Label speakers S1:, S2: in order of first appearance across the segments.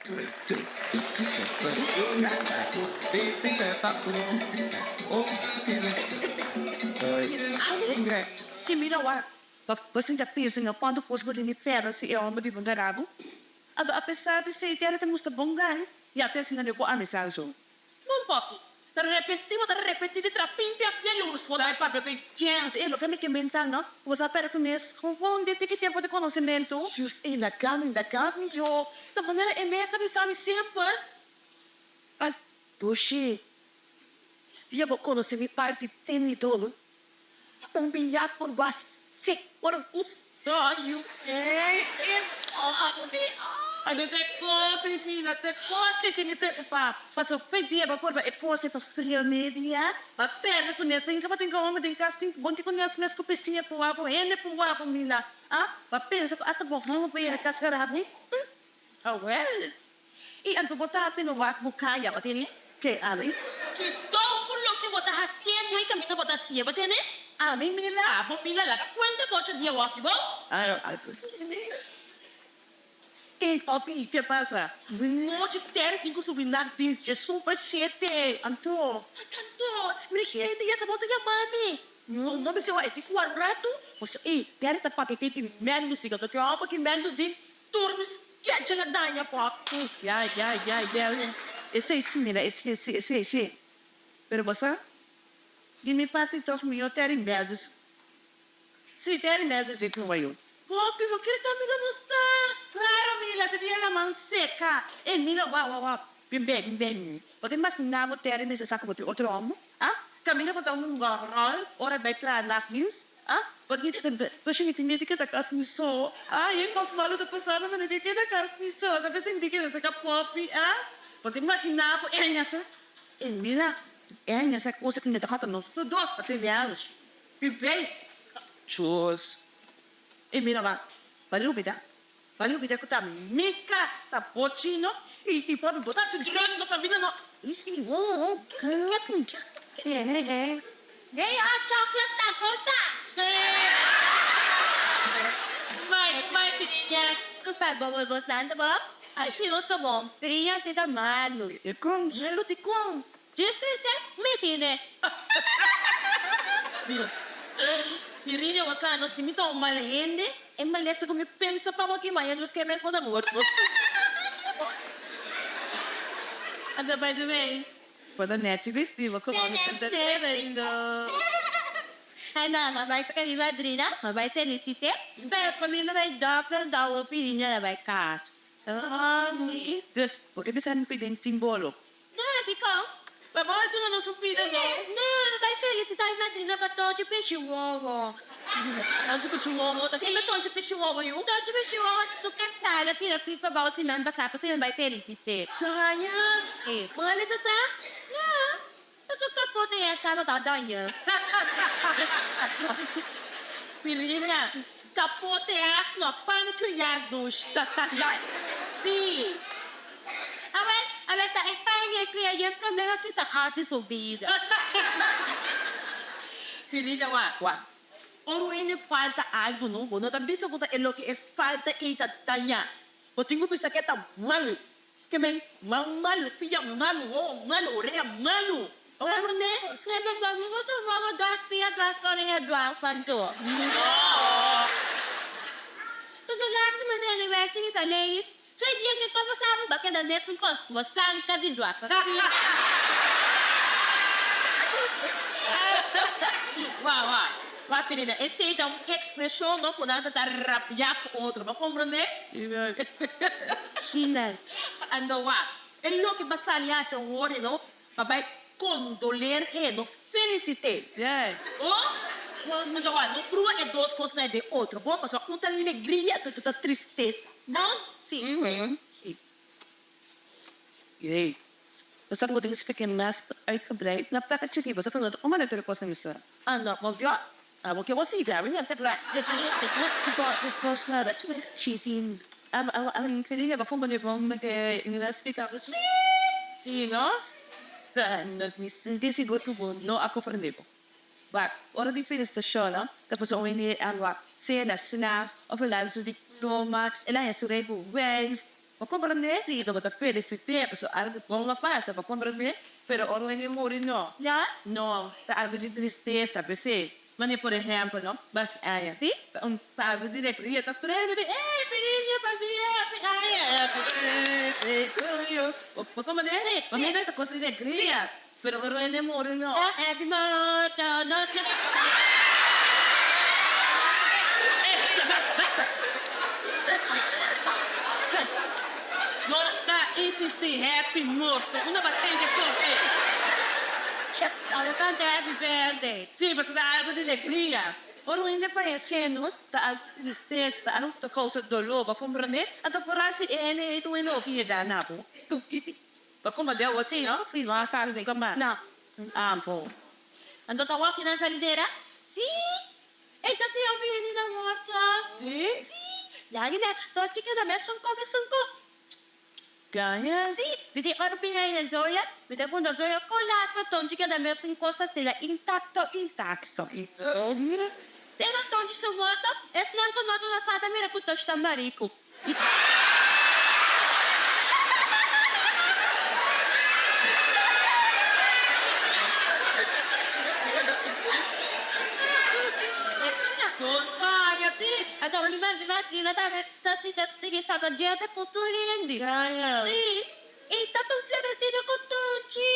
S1: Si mira wak, bo sinta pensa na kuantu kos bo tin di pèrdè si e hòmber di bo gara bo. Anto apesar di esei Terry ta mustra bon gai i a pensa na bo amistad so.
S2: Bon papi, ta repenti bo ta repenti di trapinpi of yalurs bo ta papia ku kens.
S1: E loke mi ke menta no, bo sa pèrdè ku mes gewoon den tiki tempo di konosementu. Jus e laga mi laga mi yo, ta manera e mes ta bisa mi semper. Ay Dushi, dia bo konosé mi parti tenido no, Un biya por wasi ora ku sayu ei e mami. Anto te kos Regina, te kos si tin mi preocupa. Paso fe dia bo por ba e pose pa fria media, ba perde ku nes tin kabatin ku homber den kas tin bon tin ku nes mes ku pisiña por wak bo hende por wak bo mila ah ba pensa ku asta bo homber por yega kas garabi hm awel i anto bo ta hapi no wak bo kaya bo tene ke ami.
S2: Kidou ku loke bo ta hasiendo i kaminda bo ta hasie bo tene?
S1: Ami mila.
S2: Abo mila laga kuenta ku ocho dia wòki bo.
S1: Ey papi ke pasa? Nochi ter tin ku subi na dis dje super shete anto.
S2: Anto mi hende ya ta bo ta yama mi.
S1: No no mi sewa e tin ku wak ratu. Pasobra ey ter ta papia tin mèndu si anto ke hòmber ki mèndu si Tur mi sketcha na daña pop. Ya ya ya ya esey si mira esey si esey si pero bo sa di mi parti toch mihor Terry Melders si Terry Melders di Nueva York.
S2: Poppy bo kere ta mira nos ta claro mira te dia laman seca
S1: e mira wou wou wou bin bey bin bey bo ta imagina bo Terry mester sa cu bo tin otro homber ah caminda bo ta hunga rol ora bay traha nachtdienst Ah, bo sinti mi di keda kas mi so? Ah, e kos malu ta pasando mi di keda kas mi so. Ta bisa di keda saka popi, ah. Bo ta imaginá bo e haña sa? E mira, e haña sa kosa ku mi ta hata nos tur dos pa tene años. Bibei. Chos. E mira wak, bo a lubida, bo a lubida ku ta mi kas ta bo chino i i popi bo ta hasi drùk no kaminda no.
S2: Hey hot chocolate ta por ta. Mai mai piriña.
S3: Ku ta bo bo bosnan ta bo?
S2: Ai si nos ta bon.
S3: Piriña si ta malu.
S1: E kon malu di kon?
S3: Djis trese mi tine.
S2: Dios. Piriña bo sa no si mi ta un mal hende e malesa ku mi pensa pa bo aki maña Dios ke mes bo ta morto. Anda by the way.
S1: Bo ta nechi bisti, bo komo mi ta tremendo.
S3: Ana, ma bai toca mi madrina, ma bai felicite, pero prome mi bai dokter da un opinion na bai cas.
S1: Dus, bo ke bisa mi pidi un timbolo?
S3: No, dicon?
S2: Pa bo a duna nos un pida no?
S3: No, mi bai felicita mi madrina pa tochi pishi wowo.
S2: Tochi pishi wowo? Ta kin ta tochi pishi wowo yu?
S3: Tochi pishi wowo ta su casada tira pipa bou siman pasa pasobra mi bai felicite.
S2: Kaya, mali ta ta?
S3: No, ta su kapote ya tabata daña.
S2: Pirina, kapote asno, pankrias dushi. Si.
S3: Awel, awel ta e pai di e cria y e problema cu ta haci su bida.
S2: Pirina, wak, wak. Ora un hende falta algu no, bo no ta bisa cu ta e loke e falta ey ta daña. Bo tin cu bisa cu e ta malu. Ke men man malu, pia malu, wowo malu, orea malu.
S3: Sabe ne? Sabe pa mi bo ta wowo duas pia, duas orea, duas anto.
S2: No!
S3: Pasobra lastima den universo mi ta ley Soy dia ke komo sabi bo keda mesun kos bo sanka di dua pa pia.
S2: Wa wa wa Pirina esei ta un ekspreshon no ku nan ta ta rabia ku otro bo komprende? Anto wa e loke ba sali hasi awor no pa bai kondoler e no felisit'é oh anto wa no prua e dos kosnan den otro bo pasobra un ta legria otro ta tristesa no?
S1: Si. Hey, bo sa ku bo tin splika mas uitgebreid na plaka chikí bo sa pregunta un manera tur e kosnan mi sa. Ah no, bo yo abo ke bo sigui mi a Si no di sigur ku bo no a komprendé bo. Wak, ora di felisitashon ta pasa un hende a wak sea na sla òf el a haña su diploma, el a haña su rijbewijs. Bo komprendé? Sí, bo ta felisit'é pasobra algu bon a pasa, bo komprendé? Pero ora un hende muri no. No, ta algu di tristesa, p'esei. Mane por ehèmpel, no, bas aña, sí, ta un algu di alegria, ta prende di, Ey, feliz dia pabia, happy aña, happy birthday to you. Bo komprendé? Pa mi ta kos di alegria, pero ora un hende muri no.
S3: Happy birthday, no.
S2: Ey, basta, basta. No ta insistí, happy morto, unda bo tende kos ei?
S3: Ora canta happy birthday.
S1: Sí, pasobra ta algu di legria. Ora un hende fayesé no ta algu di tristesa, ta algu ku ta kousa doló. Bo a komprondé? Anto por hasi e hende ei ta un hende hopi yega na bo. Bo a komprondé awor sí, no? Sí, no a sali den kamba.
S3: No.
S1: Ah, bon.
S2: Anto ta wak nan salidera?
S3: Sí. E ta tin hopi hende na morto.
S1: Sí?
S3: Sí. Ya di nek, nos chika ta mesun ko, mesun ko.
S1: Gaña.
S3: Sí, mi tin ora pina i na zoya, mi ta puntra zoya kon laat pa tonchi keda mesun kos ta tira intacto intacto. Pero tonchi su morto, esnan ku no ta na fata mira ku tonchi ta mariku. Ta sinta sigui saka djente ku tur hende. Sí, i ta tur seretino ku Tuchi.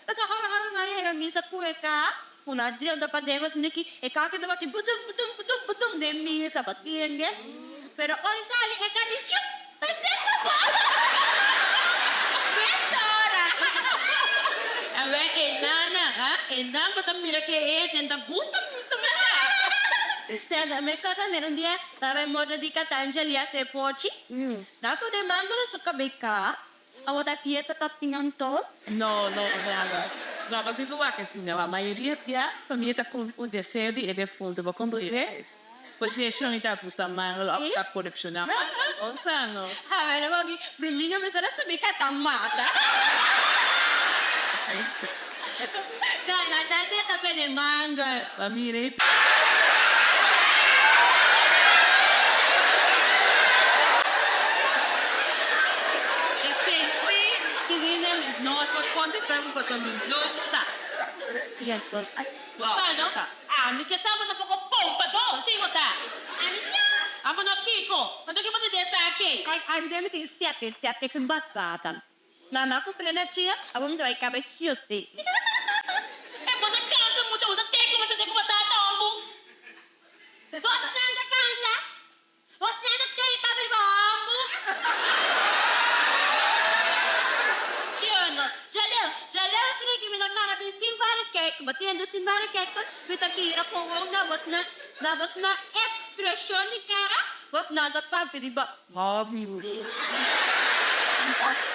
S3: Pasobra ora ora nan yega misa ku e ka, ku nan drenta paden nos mira ki e ka keda bati budum budum budum budum den misa pa tende. Pero ora sali e ka di fiup, ta step pafó.
S2: Mesora. Awel e nana, ha? E nan bo ta mira ke e den ta gusta misa masha.
S3: Senta, mi cosa mira un dia. Ta bai morda di Katangelia te pochi. Na ku den mango na su kabeka. Awo ta fiesta ta tin anto.
S1: No, no, no. No, bo tin ku wak asina. La mayoria bia famia ta kumpli un deseo di e defunto. Bo komprende? Por si e shon ta gusta mango òf ta kolekshoná mango. Bo sa no?
S3: A wer bo Domingo mester a subi kata mata. No, no, no, ta bende mango.
S1: Ba mira e.
S2: Esei sí, Irene no por contesta cu pasobra mi no sa. Bo sa no? Ami ke sa bo ta poco pompador, si bo ta.
S3: Ami no.
S2: Abo no kico? Anto ki bo ta di esaki?
S3: Ami debe tin siete, siete batata. Mama ku prende chia, abo mi ta bai kaba siete.
S2: E bo ta kansa mucha, bo ta teken ku mester teken ku batata hombu.
S3: Bosnan ta kansa, bosnan ta teken pa riba hombu. Chia no, djaleu, djaleu si ki mi ta kana bin sin bari kek, bo tende sin bari kek, mi ta bira gewoon na bosnan, na bosnan ekspreshon di kara, bosnan ta papia riba hombu.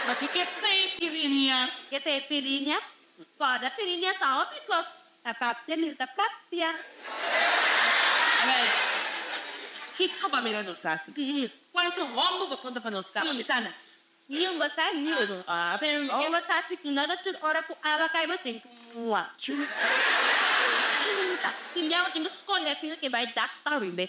S1: Ma ki esei piriña?
S3: Esei piriña? Kòrda piriña ta hopi kos, ta papia mi ta papia.
S1: Awel, kiko bo a mira nos hasi? Kuantu hòmber bo konta pa nos kaba? Bisa nos.
S3: Niun bo sa niun. Pero e bo sa si ku no ta tur ora ku awa kai bo tin ku mua. Tin bia bo tin ku skonde asina ke bai dak tambe.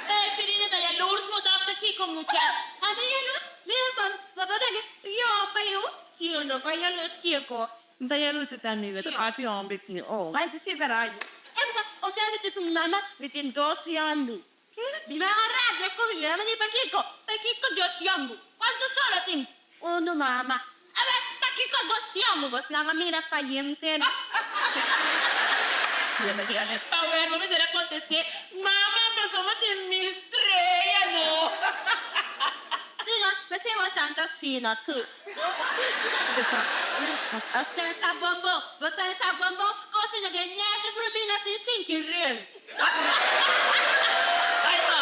S2: Ey Pirina ta yalurs bo ta after kiko mucha?
S3: Ata yalurs? Mira kon bo ta dale yo pa yu si yo no pa yalurs kiko.
S1: N ta yalurs ta amiga ta papia hombre tin oh. Ay ta sirbi rayo.
S3: E bo sa ota mi tin ku mi mama mi tin dos yambu. Mi mama rabia ku mi mi mama di pakiko pakiko dos yambu kuantu solo tin uno mama. Awe, pakiko dos yambu bos nan a mira cayente?
S2: Awe, bo mester a contesté, Mama, pasobra tin mil strea no.
S3: Si no, p'esei bo tanta asina tu. Usted sa bonbon, boso sa bonbon, cosina den neshi bruminga sin sinti rel.
S1: Ay no,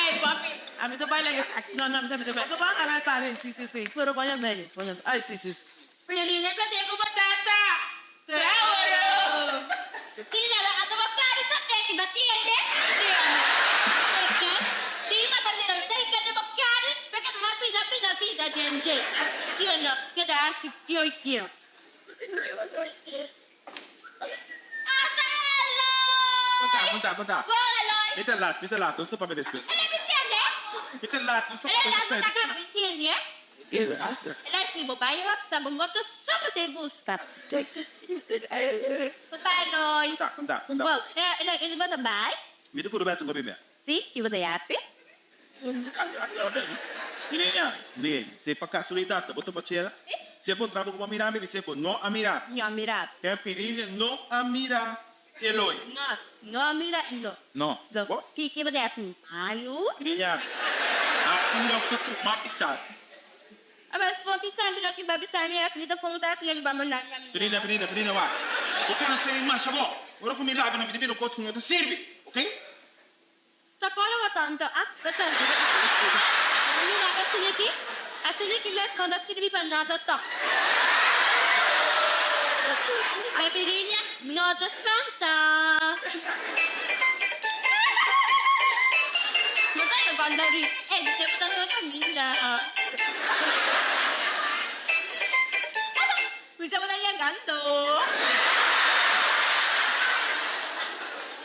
S1: ey papi, ami ta baila esaki. No, no, ami ta baila. Bo ta baila esaki? Si, si, si. Pero baila medio, baila. Ay, si, si, si.
S2: Piolina ta den ku batata. Traoro!
S3: Si, la a tuma pari sa teki ba tiende. Si, ami. Eke, Dima ta mira mi ta hika den bo kari, pe keda na pida, pida, pida, djen, djen. Si o no, keda hasi kio i kio. Ata Eloy!
S4: Conta, conta.
S3: Bo Eloy!
S4: Mi ta laat, mi ta laat. Nos ta papia despues.
S3: Eloi mi tiende?
S4: Mi ta laat, nos ta
S3: Eloi
S4: papia
S3: laat mi
S4: despues.
S3: ta kaba mi tiende. tende? El a si bo bai hòpta bo moto so bo te buska. Bye Eloy. Wow, Eloy, e bo ta bai?
S4: Mi ta kuru bèsè ku bibia.
S3: Si, ki bo ta yasi?
S4: Mira, si pa kasualidat bo ta bachela, si e kontra bo ku bo a mira mi, bis'é ku no a mira.
S3: No a mira.
S4: Ken Pirinha no a mira Eloy.
S3: No, no a mira Eloy.
S4: No.
S3: Bo? Ki ki bo ta yasi malu?
S4: Pirinha, hasi loke ku bo a bisa.
S3: Aba si bo bisa mi loke bo a bisa mi, hasi mi ta konta si loke bo a manda mi a mira.
S4: Pirinha, Pirinha, Pirinha, wak. Bo konosé mi masha bo. Ora ku mi rabia no mi ta bira un kos ku no ta sirbi, oke?
S3: Socorro bo tanto a presente. Bo mira asina aki? Asina ki mes no ta sirbi pa nada tòg. Caipirinha no ta spanta. Bo ta e banda ri e di ke bo ta no kaminda. Mi ta bo ta yegando.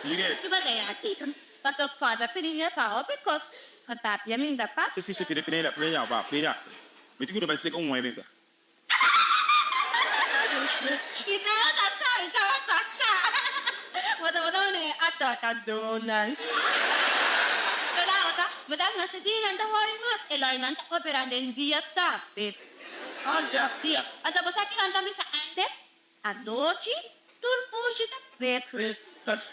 S3: Ki bo ta yaki? Paso kòrda pirinha ta hopi kos pa papia mi ta pas.
S4: Si si si pide pirinha pirinha ba pirinha mi tin ku ta bai seka un wei mi ta.
S3: Mi tabata sa mi tabata sa bo tabata un e atrakadónan. Bo tabata bo ta hasi di nan ta hori mas Eloy nan ta opera den dia tambe. Anto bo sa kinan ta bisa antes? Anochi tur pushi ta pretu. Pero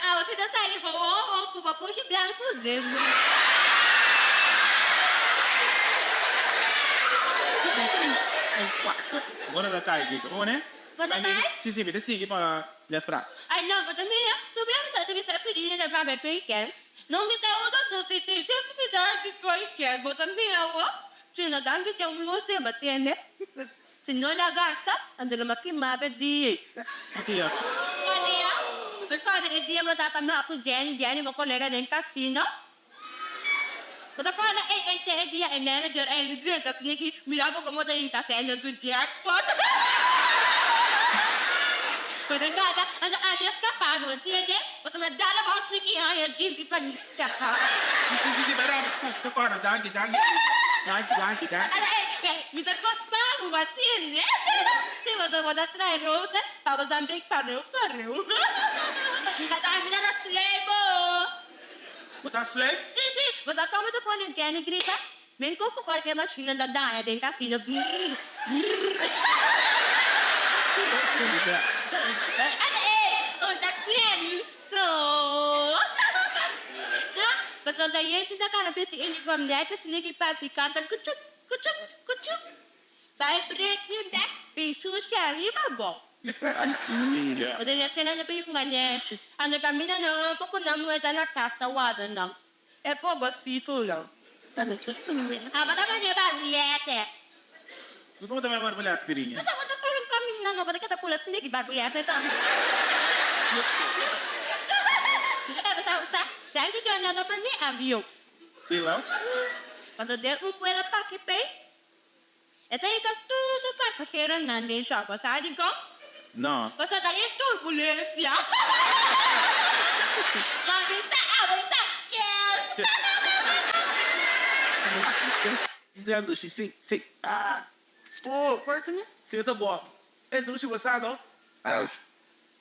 S3: awe si ta sali hoho ku pa pushi blanku.
S4: Ora ta kai kiko bo ne?
S3: Bo ta kai?
S4: Si si mi ta sigui pa Lespra.
S3: Ay no bo ta mira tu bia bo sa ta bisa pidi na papia koi ken. Nunca ta usa su siti semper mi ta hasi koi ken bo ta mira awo. Si no danki te un lus den batiende, si no la gasta, anto lo maki mabe di.
S4: Dia.
S3: Kua dia? Bo ta kòrda e dia bo tata mira ku Jenny, Jenny bo kolega den kasino? Bo ta kòrda e e e dia e manager ei di drenta sniki mira bo komo ta hinka sèn den su jackpot? Bo ta kòrda? Anto ami a skapa bo entiende? Pasobra dal abou sniki haña djimpi pa mi.
S4: Si si si si berdad ta kòrda danki danki danki danki danki.
S3: Ala ey ey mi ta kosa bo a tende si bo ta bo ta trae rosa pa bo san bek pareu pareu ata ami ta ta slay bo.
S4: Bo ta slay?
S3: Si si bo sa komo ta pone Jenny grita men ku ku cualkier machine ta daña den casino brrr brrr. Ala ey un ta Jenny so. Pasobra ta yenti ta kana bisti uniform nèchi sniki papi kanta kuchuk kuchuk kuchuk bai brek bin bek bin sushi ariba bo. Bo ta yasina na bin hunga nèchi anda kaminda nan poko nan muhé ta na kas ta warda nan e pobrecitonan. Abo ta manda e barrilete.
S4: Bo ta bai barrilete Pirinha?
S3: Bo ta para un kaminda no bo ta keda pula sniki barrilete tambe. Thank you John nan a prende avion.
S4: Si lo.
S3: Paso den un vuelo paki pey e ta hinca tur su pasaheronan den shock. Bo sa dicon?
S4: No.
S3: Paso ta e turbulencia. Bo bisa abo sa kes.
S4: Dushi si si ah. Si ta bo. E dushi bo sa no.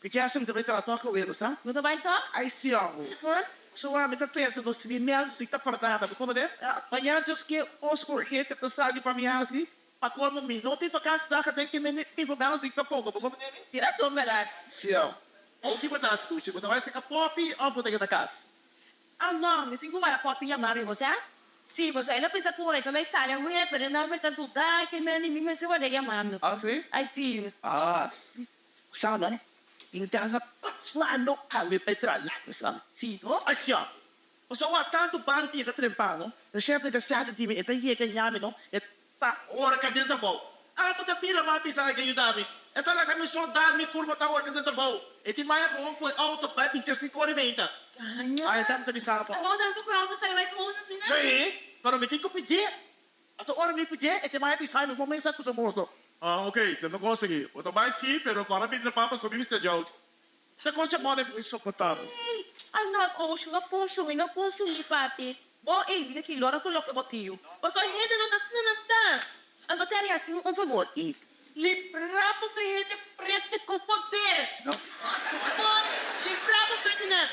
S4: Mi ke hasi mi ta bai traha tok awe bo sa.
S1: Bo ta bai tok?
S4: Ai si amo. So ami ta pensa nos mi mel si ta pardada bo komo de. Mañana Dios ke os urgente ta sali pa mi hasi pa colmo mi no tin vakantie dag aden ke mi bo mel si ta pongo bo komo de mi.
S1: Tin razon berdad.
S4: Si amo. Ou ki bo ta hasi dushi bo ta bai seka popi of bo ta keda kas?
S1: Ah no, mi tin ku wara popi yama mi bo sa. Si bo sa e lo pensa ku e ta bai sali awe pero e no mi ta duda ke mi mi mester wara yama mi.
S4: Ah si?
S1: Ai si.
S4: Ah. Sa no? In casa pasando awe pa e traha lago sa.
S1: Si no?
S4: Asia. Pasobra wak tantu barku yega trempano, e shef di kasada di mi e ta yega yami no, e ta horka den trabou. Amo ta bira mas bisa laga yuda mi. E ta laga mi so dar mi kurpa ta horka den trabou. E tin maya ku un ku e outo bai binti sinku ora i meinta. Ay, e ta bisa bo.
S1: Anto tantu ku e outo sali bai ku un asina?
S4: Si, pero mi tin ku pidié. Anto ora mi pidié, e tin maya bisa mi, bo mesa ku su mosto. Ah, ok, te no konsegui. Bo ta bai si, pero ku ora bini na papa so mi mester djou. Te koncha mòne insoportabel.
S1: Ay, no, Ocean, no por sumi, no por sumi, papi. Bo ei bira ki lora ku loke bo tin yu. Pasobra hende no ta asina nan ta. Anto te haria haci un favor. Libra pasobra hende prete ku poder. Por libra pasobra esnan.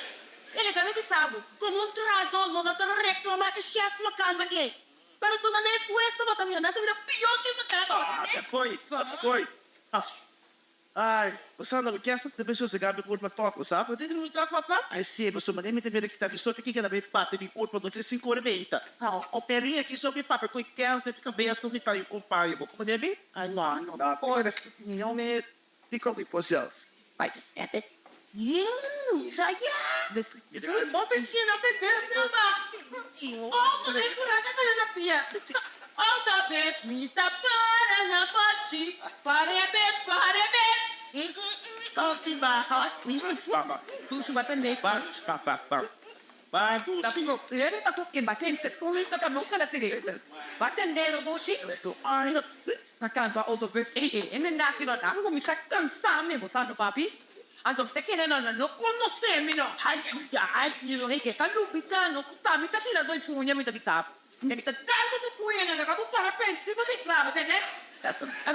S1: E le ta bisa bo, komo un trahadó no ta reklama e shef makamba ei. Pero duna nan e puesto bo ta mira nan ta bira pió ke makamba.
S4: Koi, koi. Ai, bo sa no kier sa ta sosegá mi kurpa tòg, bo sa?
S1: Bo tin drumi tòg, papa?
S4: Ai, sí, pasobra manera mi ta mira ki ta mi so ki keda mi bati mi kurpa no tin sinku ora meita. O perin aki so mi papia ku e kèns den mi kabes ku mi ta yu kompaño bo. Komprendé mi?
S1: Ai, no, no.
S4: No, mi no me di kopi por self.
S1: Ai, Bo vecina fe bes na ba. Outra vez por acá ta na pia. Outra vez mi ta para na pachi. Parebes, parebes. Anto ta kere nan no konosé mi no. Ai ai ai e ta lubidá no ku ta mi ta tira doi puña mi ta bisa bo. E mi ta dal bo ku puña nan bo para pensa si bo si klaba tene.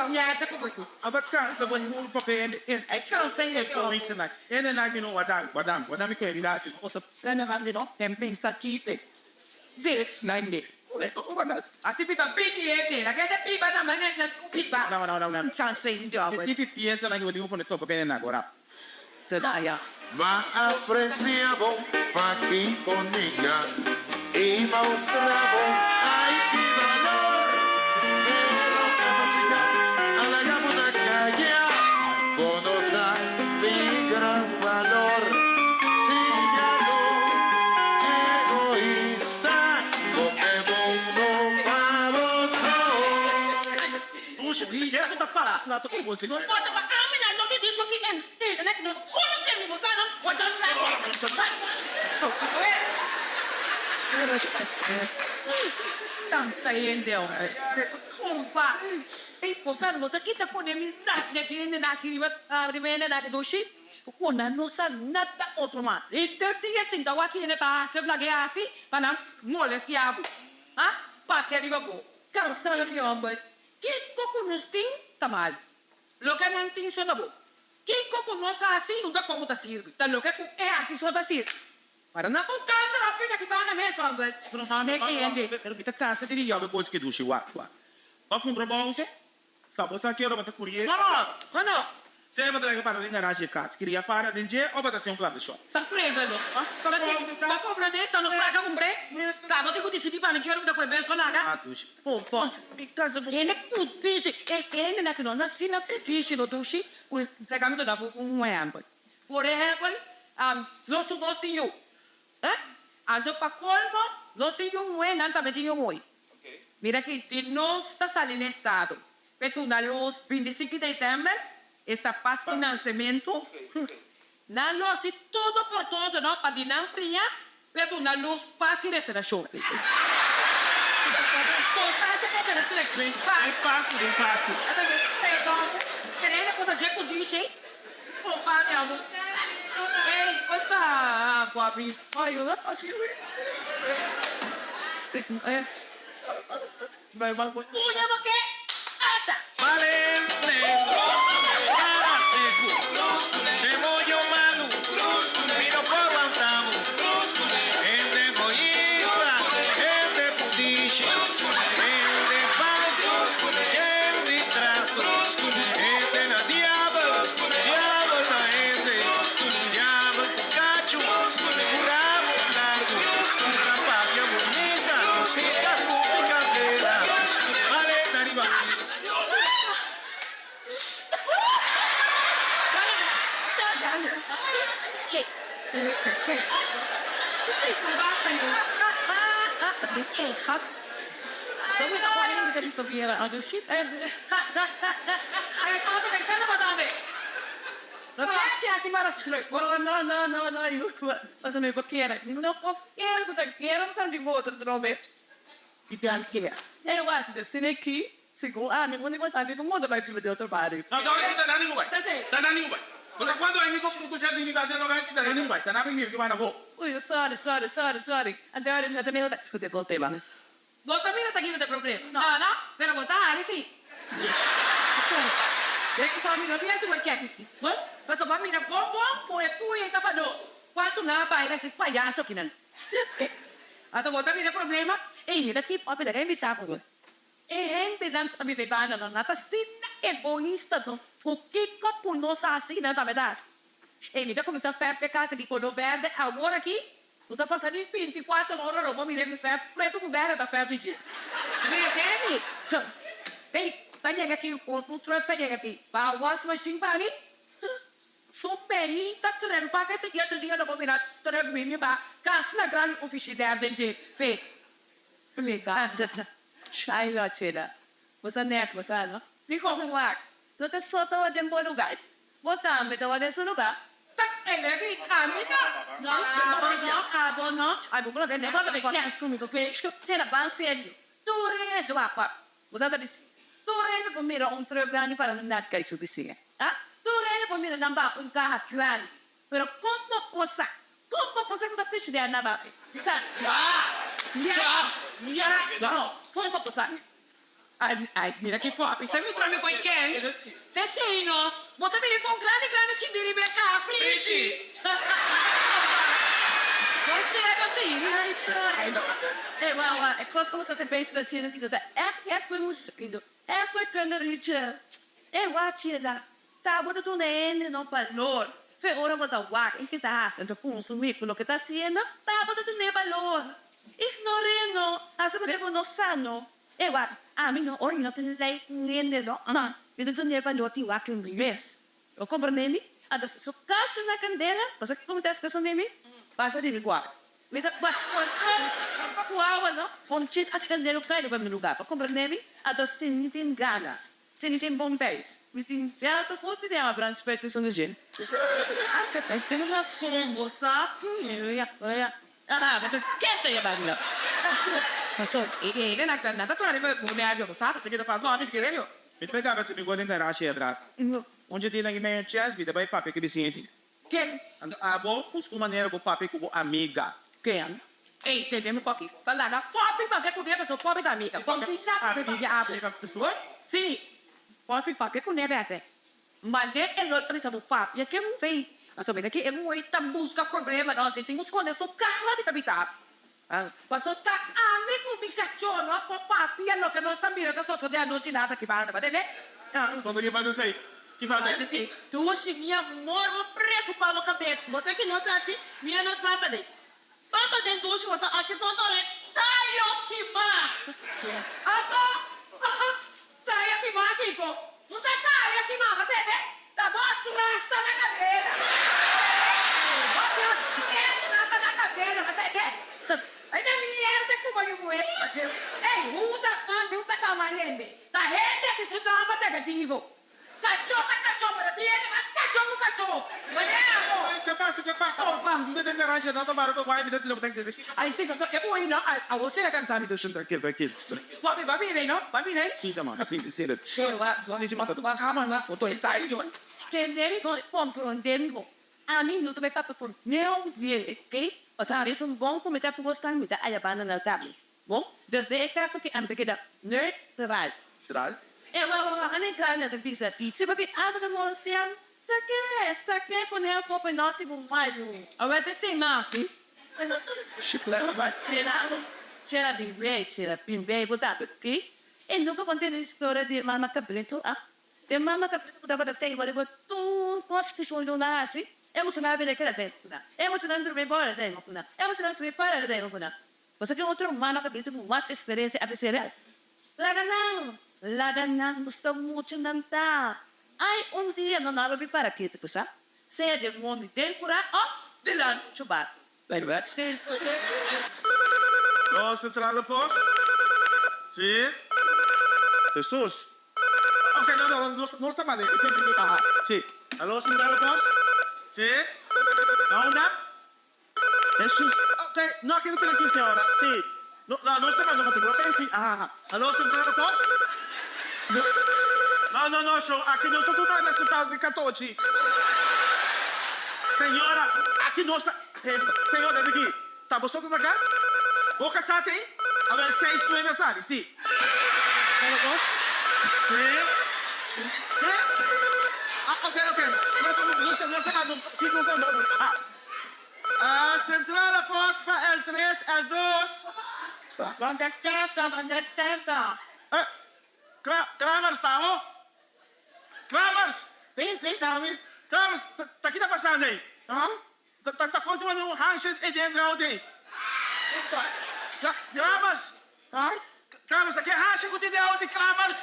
S1: Ñacha ku bo.
S4: Aba kansa bo mur pa bende en ai kansa e egoistanan. Ene nan mi no wadan wadan wadan mi kere bira asi. Osa
S1: tene nan mi no ten pensa kite. Dit nan de. Asi pipa piti e te la kende pipa na mane na pipa.
S4: No no no no.
S1: Kansa e
S4: Ke tipi piensa nan ku bo tin ku pone topa bende nan gora.
S5: Ma aprecia bo Paquito niña y mostra bo ay ki valor Pero capacidad a laga bo na caya Bo no sa mi gran valor Si jaloers egoista Bo ke mundo pa bo so.
S4: Puxa, kiko ta para na ta ku bo si?
S1: No importa pa ami nan no tin disco ki en stede nan ki no konosé mi bo sa nan bo ta nan Ku nan no sa nada otro mas. Henter dia sinta wak hende ta hasi of lag'é hasi pa nan molestiá bo. Ha? Papia riba bo. Kansa mi hòmber. Kiko ku nos tin ta mal. Loke nan tin so ta bon. Kiko ku nos hasi unda kon ku ta sirbi. Ta loke ku e hasi so ta sirbi. Para nan kon kanta nan pida ki banda mes hòmber.
S4: Pero mami, pero mi ta kansa di riyobe kos ke dushi wak wak. Bo a kumpra bo outo? Ta bo sa kero bo ta kurié?
S1: No, no, no.
S4: Sea bo ta laga para den garashi e kas, kiria para den dje o bo ta hasi un plantashon?
S1: Sa frega lo.
S4: Ah, ta bon ku ta.
S1: Bo komprendé? Ta nos laga kumpré? Ta bo tin ku disidí pa mi kero mi ta ku e beso laga.
S4: Ah, dushi.
S1: Po, po.
S4: Mi kasa ku.
S1: Hende ku dishi, e hende na ku no nasi na ku dishi lo dushi, ku seka mi ta da bo un ehèmpel. Por ehèmpel, nos tur nos tin yu. Eh? Anto pa colmo, nos tin yu muhe, nan tambe tin yu muhe. Mira aki, di nos ta sali na estado p'e tuna luz 25 di december, esta Pascu Nancementu. Nan lo haci todo por todo no pa di nan fria p'e tuna luz Pascu Resurreccion.
S4: Pascu, den Pascu.
S1: Opa mi amor. Ey, opa, papi. Ay, yo Puña bo ke ata.
S4: No, no, si ta nani ku bai. Ta nani ku bai. Pasobra kuantu ami ku kucha di mi banda no bai, si ta nani ku bai. Ta nami mi ku bai na bo.
S1: Uy, sorry, sorry, sorry, sorry. Anto ora mi no ta mira ta discuti e tema.
S2: Bo ta mira ta kiko ta e problema? No, no, pero bo ta hari si. Deki pa mi no tin hasi wak keki si. Bon, pasobra bo a mira bon bon ku e puya ta pa nos. Kuantu nan a baila si payaso kinan. Anto bo ta mira e problema?
S1: Ey, mi ta keep up e bisa ku bo. E hendenan ku ta biba e banda nan ta asina egoista no. Ku kiko ku nos hasi nan tambe ta hasi. Ey, mi ta kuminsá fèrf e kas aki koló bèrdè awor aki. No ta pasa ni bintikuater ora lo bo mira ku fèrf pretu ku bèrdè ta fèrf di dje. Mira Kenny! Ey, ta yega aki un truck ta yega aki. Ba was machine pa mi? Su perita trempa ke sigui otro dia lo bo mira truck bini ba kas na grandi un fishidèr den dje p'e plega.
S2: Ay no Chela, bo sa nèk bo sa no? Mi komo wak, no ta so tawa den bo lugar. Bo tambe ta wak den su lugar.
S1: Ta kende ki ami no.
S2: No, abo no, abo no. Ay bo por a bende kèns ku mi ku Chela ban serio. Tur hende wak wak. Bo sa ta bisa, Tur hende por mira un truck grandi para nan nat kai su bisiña. Ah? Tur hende por mira nan baha un kaha grandi. Pero kon bo por sa? Kon bo por sa ku ta frigidair nan baha? Bisa,
S1: Ya!
S2: Ya! Ya! No! Kon bo por sa?
S1: Ai, ai, mira ki popi. Sa mi trami koi kens. P'esei no, bo ta mira kon grandi grandi skibí riba e kaha frishi. Bon serio si.
S2: Ai, no. E wou, wou, e kos ku bo sa ta pensa ta siendo kico ta ègt, ègt berusido. Ègt por prende richa. E wou, chela, ta bo ta duna hende no balor. Fe ora bo ta wak e ke ta hasi, anto kunsumí ku loke ta hasiendo, ta bo ta dun'é balor. Ignor'é no, hasi loke bo no sa no. E wak, ami no, ora mi no tin lei ku hende no, mi ta dun'é balor tin wak ku mi mes. Bo komprendé mi? Anto si su kas ta na kandela, bo sa kiko mi ta hasi escondé mi? Pasa di mi kuarto. Mi ta basa ku awa no, un chis a kandela ku kai riba mi lugá. Bo komprendé mi? Anto si mi tin gana, si mi tin bon feis, mi tin bèlta hopi di awa brandspèt ku sunu dje. Bo sa? Aha, bo ta kenta ya banda.
S1: Paso, e hende nan ta traha riba bo nervio, bo sa?
S4: Esaki ta pasa.
S1: No, ami serio.
S4: Mi ta pega si mi go den garashe atras. Un dje di nan ki meño chèns mi ta bai papia ku bisiña tin.
S1: Ken?
S4: Anto abo busca un manera bo papia ku bo amiga.
S1: Ken? Ey, tende mi poki. Ta laga Poppy papia ku mi pasobra Poppy ta amiga. Poppy sa papia di abo. Si, Poppy papia ku ne bèrdè. Mane e lo ta bisa bo papia ke mufei. Pasobra mira ki e muhé ta busca problema no. Tin ku skonde su kara di ta bisa abo. Pasobra ta ami ku mi kachó no por papia loke nos ta mira ta sosodé anochi laat aki banda. Bo tende?
S4: Como ki falta esei? Ki falta?
S2: Dushi, mi amor, bo preocupa bo cabes. Bo sa ki nos haci? Mira nos papa den. Papa den dushi bo sa aki foto le tayo kima.
S1: Anto, tayo kima kiko? No ta tayo kima, bo tende? Ta bo atras ta na cadera. Bo atras preto nan ta na cadera, bo tende? Ay na mierda cu bo yu muhe. Ey, Judas man, Judas ta ama hende. Ta hende si su nomber ta negativo. Kachó ta kachó, pero tin hende mas kachó ku kachó. Manera abo.
S4: Ke pasa, ke pasa? Mi ta den garage nan ta mara pa wai, mi ta tira bo den.
S1: Ay si, pasobra e muhé no, awor si el a kansa mi.
S4: Trankil, trankil.
S1: Papi, ba bira ei no, ba bira ei.
S4: Si, tama, si, si. Si, si, mata.
S1: Kama na foto e ta ei.
S2: Tende mi por komprondé mi bo. Ami no ta bai papia ku niun hende, oké? Pasobra mi esun bon ku mi ta trosnan, mi ta aya banda na tabla. Bon, dus den e kaso ki ami ta keda neutral.
S4: Neutral?
S2: E wou a neutral na ta bisa, si bo tin algu ta molestiá mi, sak'é, sak'é pone a kopa i no sigu mas.
S1: Awor ta sin mas, si.
S2: Chela, chela bin bei, chela bin bei, bo ta ki? E nunka bo a tende historia di e mama kabritu, ah? E mama kabritu ku tabata teiba riba tur kos ku su luna hasi, e muchanan a bira keda den kuna, e muchanan durmi bora den kuna, e muchanan subi para den kuna. Pasobra ki otro mama ta bini ku mas eksperensia a bis'é rei, Laga nan, laga nan gusta muchu nan ta. Ai, un dia nan a lo bin para ketu ku sa, sea den mondi den kurá òf dilanti muchu barku.
S4: Nos centrale post? Sí. Jesús. Ok, no, no, nos, nos ta manda. Sí, sí, sí, aha, sí. Aló, centrale post? Sí. Na unda? Hesus, Ok, no a keda trankil señora, si. No, no, nos ta manda motibu, ok, si, aha, aha. Alo, Central de Post? No, no, no, show, aki nos ta duna resultado di katochi. Señora, aki nos ta, esta, señora, di aki. Ta bo so ta na kas? Bo kasá t'ei? Awel seis nuebe a sali, sí. Kada kos? Sí. Ke? Ah, ok, ok. No, no, no, no, no sa, no, sí, no sa, no, no. Ah. Ah, Centrale Post pa el tres, el dos.
S3: Donde tenta, donde tenta.
S4: Eh, Kra, Kramers ta bo? Kramers!
S3: Sí, sí, ta mi.
S4: Kramers, ta, ta ki ta pasando ei?
S3: Ah?
S4: Ta ta konta manda un handshake ei den gauw dei. Kramers! Kramers, ta ke handshake ku tin den auto di Kramers?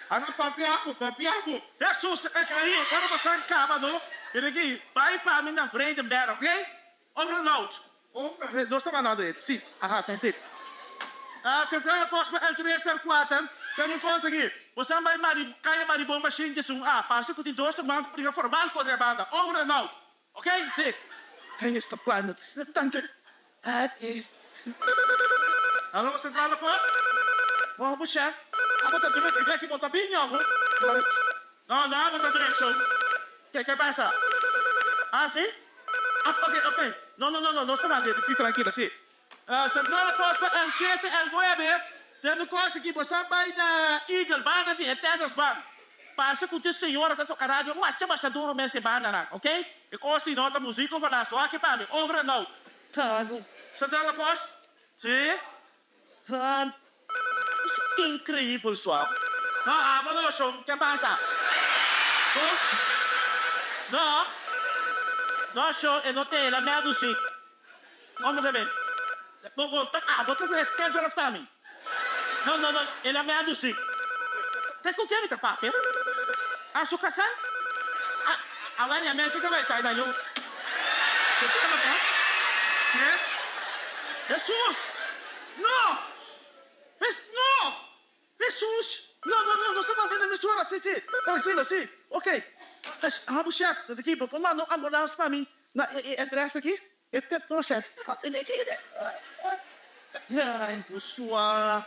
S3: Ana papia ku, papia ku.
S4: Hesus, e kai, ora bo san kaba no, bira aki, bai pa mi na Vredenberg, ok? Over and out. Nos ta mandando e, si, aha, ta tip. Centrale Post pa el tres, el kuater, ta un kos aki. Bo san bai Mari, Kaya Maribomba shin djesun A, parse ku tin dos ruman ku briga formal kontra e banda. Over and out. Ok? Si.
S1: Hey, esta plano ta asina tantu happy.
S4: Hallo, Centrale Post? Bo bo shef, abo ta druk, e drek bo ta bini abo? No, no, abo ta druk so. Ke ke pasa? Ah, si? Ah, ok, ok. No, no, no, no, nos ta manda si, trankilo, si. Centrale Post pa el shete, el nuebe, den un kos aki, bo sa bai na Eagle, banda di e tennis ban. Pasa ku tin señora ta toka radio masha masha duro mes e bandanan, ok? E kos si no ta musiko fala, so aki pa mi, over and out. Centrale Post? Si? Han, es increíbel suave. No, abo no, shon, ke pasa? Shon? No, no, shon, e no te, el a mèldu si. Como ke ben? Bo, bo ta, abo ta trae schedule of ta mi? No, no, no, el a mèldu si. Ta ku ken mi ta papia? A su kasá? A, awor ya mester ta bai sai na yu. Ke ta na kas? Sí? Hesus! No! Hes, no! Hesus! No, no, no, nos ta mantene mesora, sí, sí, trankilo, sí, ok. Hes, abo shef, ta aki, bo por manda un ambulans pa mi na e, e adres aki? E te, no, shef. Sua,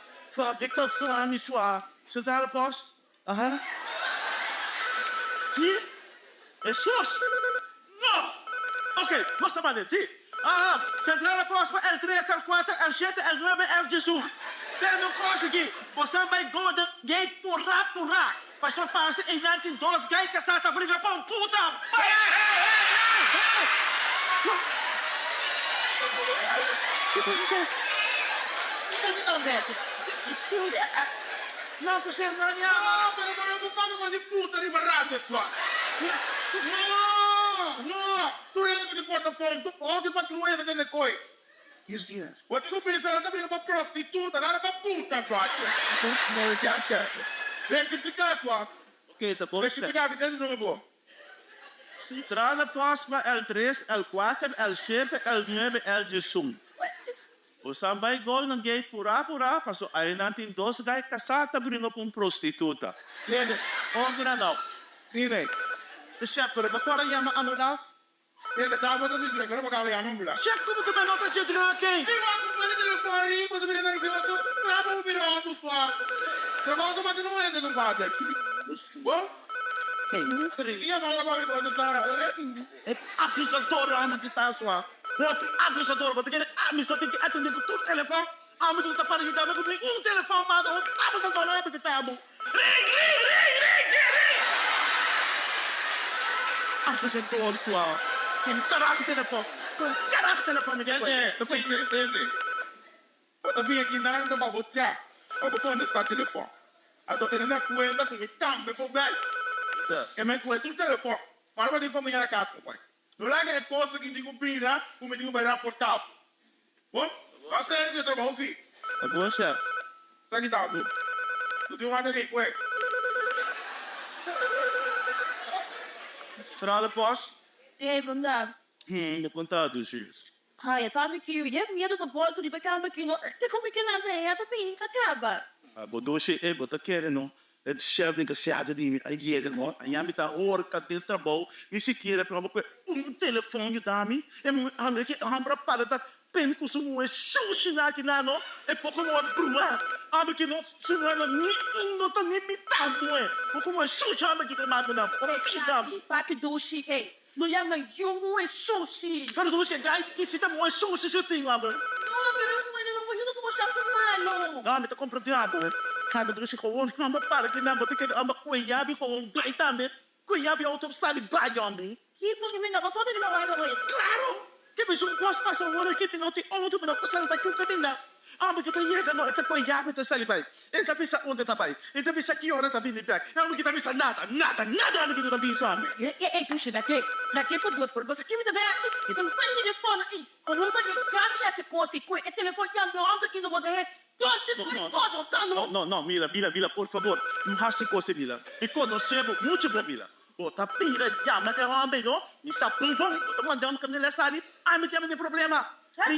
S4: di kalsa mi sua, Centrale Post. Aha. Sí? Hesus! No! Ok, nos ta manda, sí. Aha, Centrale Post pa el tres, el kuater, el shete, el nuebe, el diesun. Tende un kos aki, bosan bai Golden Gate purá purá, pasobra parse einan tin dos gai kasá ta bringa pa un puta! Bai! No, ku ser no ña.
S3: No, pero bo no por papia con di puta riba radio sua. No, no, tur hende cu tin portafon, tur auto di patruya ta tende coy. Bo tin cu bisa nan ta bringa pa prostituta, nada pa puta, bacho. Rectifica sua. Rectifica, Vicente no bo.
S4: Entrada pos pa el tres, el kuater, el shete, el nuebe, el diesun. Bosan bai Golden Gate purá purá, paso ainan tin dos gai kasá ta bringa ku un prostituta. Tende, over and out.
S3: Tende.
S4: De chef, pero bo por a yama ambulans?
S3: Tende, tabata di druk, pero bo kaba yama ambulans.
S4: Chef, komo ku bo no ta dje druk ei?
S3: Mi wak ku pone telefon ri, bo ta bira nervioso, traba bo bira hopi swa. Trabou ta mata no hende compadre. Bo? Dia mala bo riba nos lara.
S4: E abusador ami ki ta swa. Hopi abusador bo ta kere ami so tin ki atende ku tur telefon. Ami ku no ta para yuda mi ku ningun telefon manda hopi abusador ami ki ta bo. Ring ring ring ring ring ring. Abusador swa. Kon karajo telefon. Kon karajo telefon mi ta
S3: Tende, tende, tende. Bo ta bin aki nan ta pa bo tja pa bo kontestá telefòn. Anto tene na kuenta ku mi tambe por bèl. E men ku'e tur telefòn. Ora bo tin famia na kas ku bai. No laga e kos aki tin ku bira ku mi tin ku bai raportá bo. Bon, bo a seri ku e trabou si.
S4: Bon chef.
S3: Ta kita bo. No tin wanta di ku'e.
S4: Strale pòs.
S1: Ei, bondad.
S4: Hum, kontá dushi.
S1: Ai, e tabata ki yet miedu ta bolto riba e kama ki no te komo ke nan rea ta bin ta kaba.
S4: Bo dushi e bo ta kere no e chef di gasiado di mi a yega no a yami ta horka den trabou ni sikiera proba ku e un telefon yuda mi e muhe a ke homber a para ta pen ku su muhe shushi na kina no e poko muhe brua ami ki no su muhe no ni un no ta ni mitad muhe poko muhe shushi homber ki ta manda nan por fisa.
S1: Papi dushi e.
S2: No yama yu muhe shushi.
S4: Pero dushi e gai kisita muhe shushi su tin abo.
S2: No, pero e muhe no por yuda ku bo sa ku malo.
S4: No, mi ta komprendé abo. Abo dushi gewoon amba para ki nan bo ta kere amba kue yabi gewoon bai tambe. Kue yabi auto sali bai hombre.
S2: Kiko mi no pasó di riba wak.
S4: Claro! Ke mi su kos pasa ora ki mi no tin auto mi no por sali bai ku kaminda. Amo ki ta yega no e ta kue yabi ta sali bai. E ta bisa unda ta bai. E ta bisa ki ora ta bini bek. Amo ki ta bisa nada, nada, nada amo ki no ta bisa.
S2: E e dushi na ke na ke por Dios por gosa ki mi ta bai hasi? Mi ta bai telefon ei. Como mi ta gana di hasi kos i kue e telefon ya no auto ki no bo ta he dos despues kos bo sa no.
S4: No, no, no, mira, mira, mira, por favor, no hasi kos ei, mira. Mi konosé bo muchu bon, mira. Bo ta bira yama e homber no, mi sa bon bon, bo ta manda homber kaminda sali, ami tin ami problema. Mi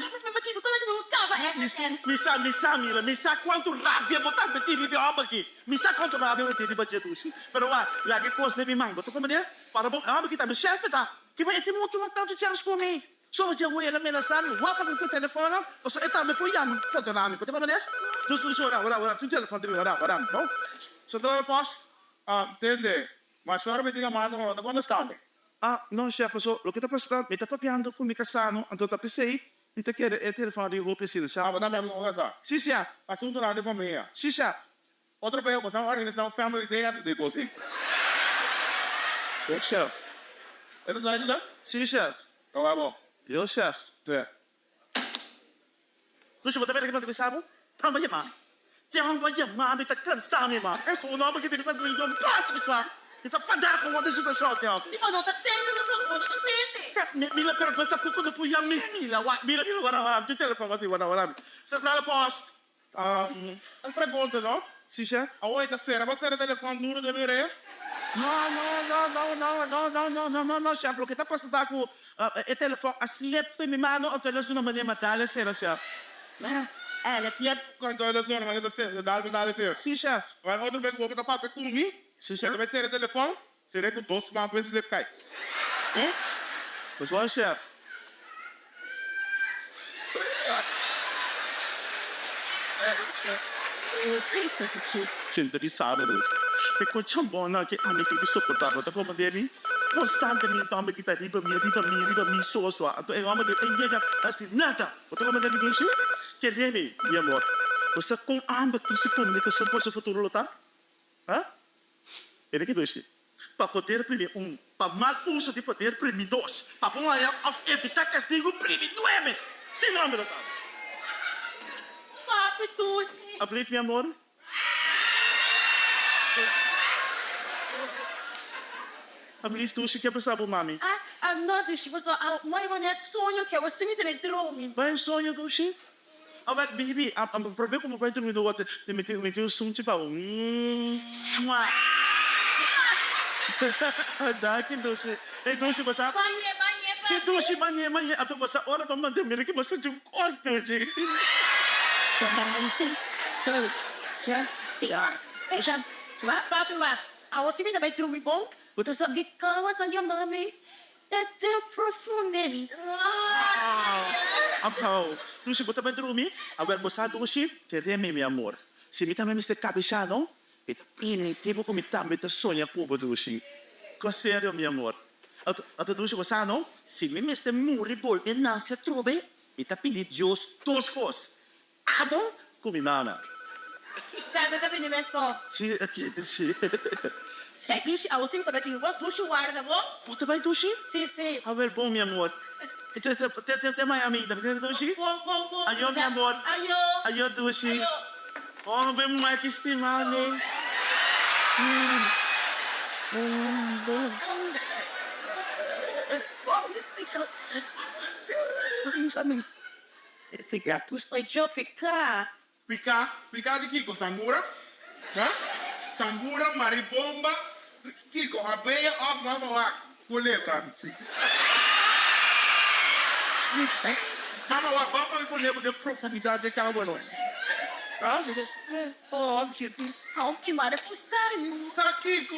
S4: sa, mi sa, mira, mi sa cuanto rabia bo ta meti riba e homber aki, mi sa cuanto rabia bo tin riba dje dushi, pero wak, laga e cos den mi man, bo ta comprende? Para bo, e homber aki ta mi chefe ta, kiba e tin mucho mas tanto chance cu mi, so dje hoy el a menasa mi, wak pa cu telefono, pasobra e tambe por yama contra mi, bo ta comprende? Dus, dus, ora, ora, ora, tin telefon den mi, ora, ora, bo, centrale post.
S6: Ah, tende, Ma sor mi tin a manda no ta contesta mi.
S4: Ah, no chef, paso loke ta pasa ta mi ta papiando cu mi casa no, anto ta pesey mi ta kere e telefon riba hopi asina, chef.
S6: Ah, bo ta papia cu bo casa?
S4: Si, chef.
S6: Asuntonan di famia.
S4: Si, chef.
S6: Otro bes bo sa organisa un family day antes di cos ei.
S4: Yo, chef.
S6: E ta traha kila?
S4: Si, chef.
S6: Lo abo.
S4: Yo, chef.
S6: Te.
S4: Lucia, bo ta mira ki mi ta bisa bo? Tamba yama mi. Tamba yama mi ta kansa mi ma. E ku un homber ki tin mi don bati bisa. Mi ta fada ku wòrdu situashon aki homber.
S2: Si bo no ta tende no bo no ta tende.
S4: Mira pero bo ta poko no por yama mi. Mira wak mira mira wara wara mi tin telefon asi wara wara mi. Centrale post.
S6: Un pregunta no.
S4: Si shef.
S6: Awor e ta sera bo sera telefon duro den mi orea?
S4: No no no no no no no no no no no shef loke ta pasa ta ku e telefon a slip for mi mano anto el a zona manera ma dale sera shef.
S6: El a slip anto el a zona manera ta dal dale sera?
S4: Si shef.
S6: Awor otro bes ku bo ta papia ku mi
S4: Si shef.
S6: E ta bai sera telefon sera ku dos man por e slip kai.
S4: Pues bon shef. Gente di sábado, e con chambonnan ki ami tin ki soportá, bo ta comprendé mi? Constantemente homber ki ta riba mi, riba mi, riba mi so so. Anto e homber di e yega hasi nada. Bo ta comprendé mi, Dulce? Kere mi, mi amor. Bo sa con amber tin su comunicacion por su futuro lo ta? Ha? Mira ki Dulce. Pa poder primi un, pa mal uso di poder primi dos, pa bon haña òf evitá kastigu primi nuebe. Si no, mi lo ta.
S2: Papi dushi.
S4: Ablief mi amor. Ablief dushi, ke pasa bo mami?
S2: Ah, ah, no dushi, pasobra a moi wanneer soño ke bo sinti den dromi.
S4: Bai soño dushi? Awel baby, a prome ku bo bai drumi no mi tin mi tin un sunchi pa bo. Mua. Danki Dushi. Ey Dushi bo sa.
S2: Bañ'e bañ'e papi.
S4: Si Dushi bañ'e bañ'e ato bo sa ora pa manda mira ki bo sinti un kos Dushi.
S2: Papi wak, awo si mi ta bai drumi bon, bo ta sa di kama ta yama mi. E den profundel.
S4: Aw, Dushi, bo ta bai drumi? Awel, bo sa, Dushi, kere mi, mi amor. Si mi tambe mester kabesha, no? Mi ta primintí bo ku mi tambe ta soña ku bo, Dushi. Kon serio, mi amor. Anto, anto, Dushi, bo sa, no? Si mi mester muri bolbe nase atrobe, mi ta pidi Dios dos kos, Abo ku mi mama.
S2: Tambe ta bini mesko.
S4: Si, aki dushi.
S2: Si dushi, abo si mi ta bai tin bo dushi warda bo.
S4: Bo ta bai dushi?
S2: Si, si.
S4: Awel bon mi amor. Te te te Miami ta bini dushi?
S2: Bon, bon, bon.
S4: Ayo mi amor.
S2: Ayo.
S4: Ayo dushi.
S2: Ayo.
S4: Oh be mama ki stima mi.
S6: Piká, piká di kiko? Sangura? Ha? Sangura, maribomba, kiko? Abeya òf mama wak? Kolebra. Mama wak, ban pa mi pone bo den profundidat dje kama no. Ha? Sa kiko?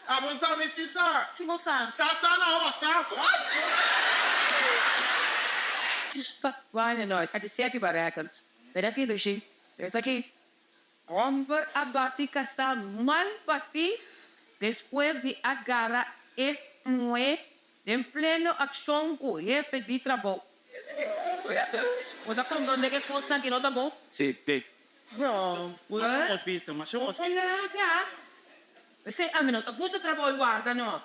S6: Abo sa mi si sa. Sa sa na ho sa.
S1: Homber a bati kasá mal batí despues di a gara e.
S2: muhé den pleno akshon ku hefe di trabou. Bo ta komprondé ku e kosnan aki no ta bon?
S4: Sí, te. Masha hos bista, masha hos bista.
S2: P'esei ami no ta gusta trabou i warda no.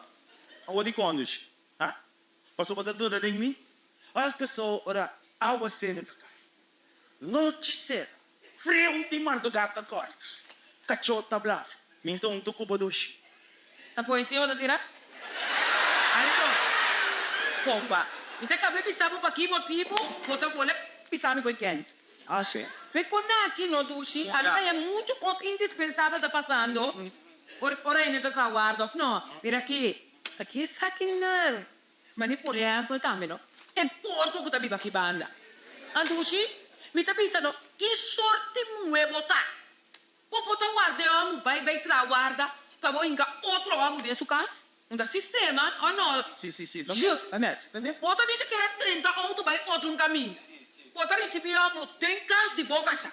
S4: Awor di kondus, ha? Pasobra bo ta duda den mi? Ora paso ora awa sera ta kai, nochi sera, friu di mardugá ta kòrta, kachó ta blaf, mi ta huntu ku bo dushi.
S2: Ta poesia bo ta tira? Alto! Kompa, mi ta kaba bisa bo pa ki motibu bo ta bole bisa mi ku e kèns.
S4: Así.
S2: Fe con aki no dushi, a mi ta haya mucho cos indispensabel ta pasando ora ora hende ta traha warda of no. Mira aki, aki esaki nan. Ma mi por ehempel tambe no, e porco cu ta biba aki banda. A dushi, mi ta bisa no, ki sorti muhe bo ta? Bo por ta warda e homu bai bai traha warda pa bo hinca otro homu den su cas? Un ta sistema o no?
S4: Si, si, si. Ta net, ta net.
S2: Bo ta ni sikiera drenta auto bai otro un caminda. Bo ta ricibi homu den cas di bo casa.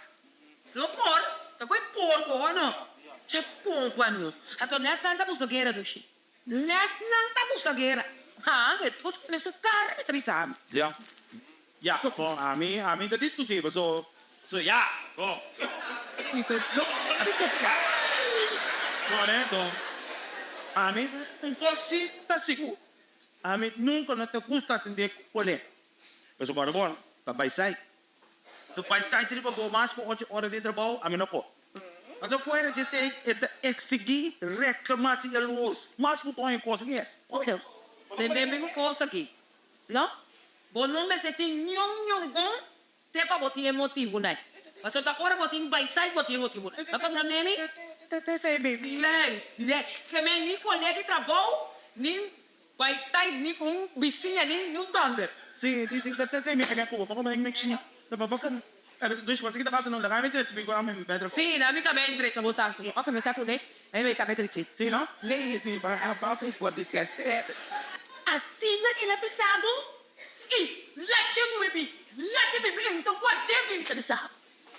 S2: No por, ta cu e porco o no? Cha pompa no. Anto net nan ta busca guera dushi. Net nan ta busca guera. Ha, e tos pone su cara mi ta bisa mi.
S4: Ya, ya, bon, ami, ami ta discuti paso, so ya, bon. Correcto, ami un cos si ta sigur, ami nunca no ta gusta atende cu colega, pasobra bon, ta bay sai. Ta bai saiti riba bo mas ku ocho ora di trabou? Ami no por. Anto fuera di esei e ta eksigí reklamá si el lus mas ku kohe kos mes.
S2: Oke, tende mi un kos aki, no? Bo no mester tin niun niungun te pa bo tin e motibunan. Pasobra ta ora bo tin bai sait bo tin e motibunan. Bo komprendé mi? Lei, lei. Ke men ni kolega di trabou, ni Bai stai ni ku un bisiña ni un dònder.
S4: Sí, di si ta te mi kaya kubo poko mi china ta pa poko dus wasi kita pasa no laga mi drecha mi kora mi bedre
S2: Sí, na mi kabei drecha bo ta su ofe mi sa kuné na mi kabei drechi.
S4: Sí no? Sí sí pa pa pa di si
S1: Asina china bisa bo i lake mi bi lake mi bi mi ta ward'é mi mi ta bisa bo.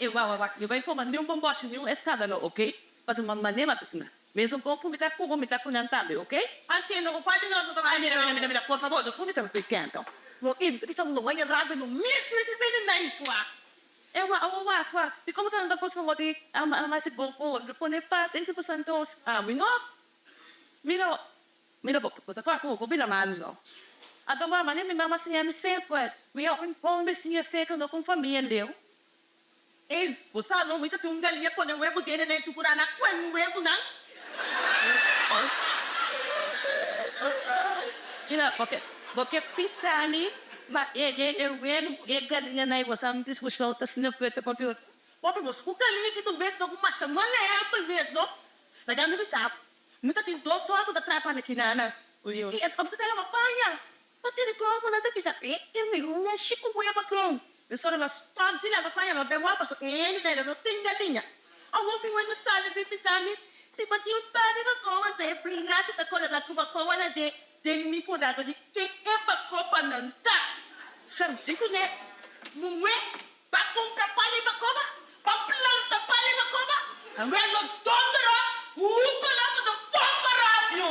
S1: E wak wak wak yo bai forma ni un bomboshi ni un eskandalo oke pasobra manera mi ta Mesun kon ku mi ta ku bo, mi ta ku nan tambe, oke?
S3: Haciendo ku cual di nos no ta
S1: Ay, mira, mira, mira, mira, por favor, no cuminsa ku kento. No bisa no waya rabia no mes mester bini na isua.
S2: E wa, awa, wak, wak, di komo sa nan ta busca bo di ama, ama si bo por pone pas entre boso dos?
S1: Ami no. Mira, mira, bo, bo ta kwa ku bo bira malu no. Anto mama, mi mama siña mi semper, mi a un bon bisiña cerca no ku un famia leu.
S3: Ey, bo sa no, mi ta tin un galiña pone webu dene na e sucura na cue mi webunan.
S2: Mira, bo ke, bo ke pisa mi, ma e, e, e webu cu e galiña na e bo sa mi discusion ta asina fuerte papi.
S3: Papi, bo sa cu galiña ki ta un bes no cu masha mala help bes no. Laga mi bisa bo, mi ta tin dos sor cu ta traha pa mi kinana. I e ta laba paña.
S1: Pa tene klou ku nan ta bisa e e mi un shi ku weba klou.
S3: Mesora lo stòp di laba paña lo bewa pasobra e hende ta no tin galiña. Awor mi wende sali bin bisa mi si bo tin un par di bakoa anto e brasa ta kologa ku bakoa na dje den mi kurado di ken e bakobanan ta.
S1: Shanti kuné
S3: muhé ba kumpra pali bakoba, ba planta pali bakoba,
S1: Awel lo dondero
S3: hupa lo ku ta foto rabio.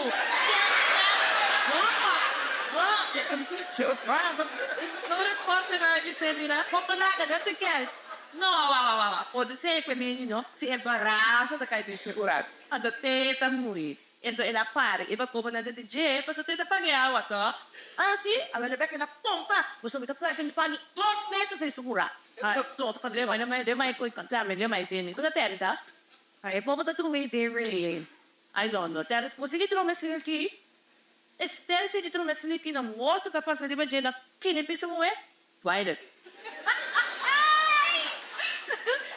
S2: No, wa wa wa wa, pode ser ku e mini no, si e barasa ta kai den su kurat, anto te ta muri. Enton el a para i e bakobanan ta di dje, pasobra te ta paga e awa, tòg?
S1: Ah, si? Awel e bek el a pompa, pasobra mi ta plaka mi palu dos metro for e su kurat.
S2: Ai no no, te resposi di trome sinti, es terse di trome sinti na morto ta pasa riba dje na kende bisa muhé? Toilet.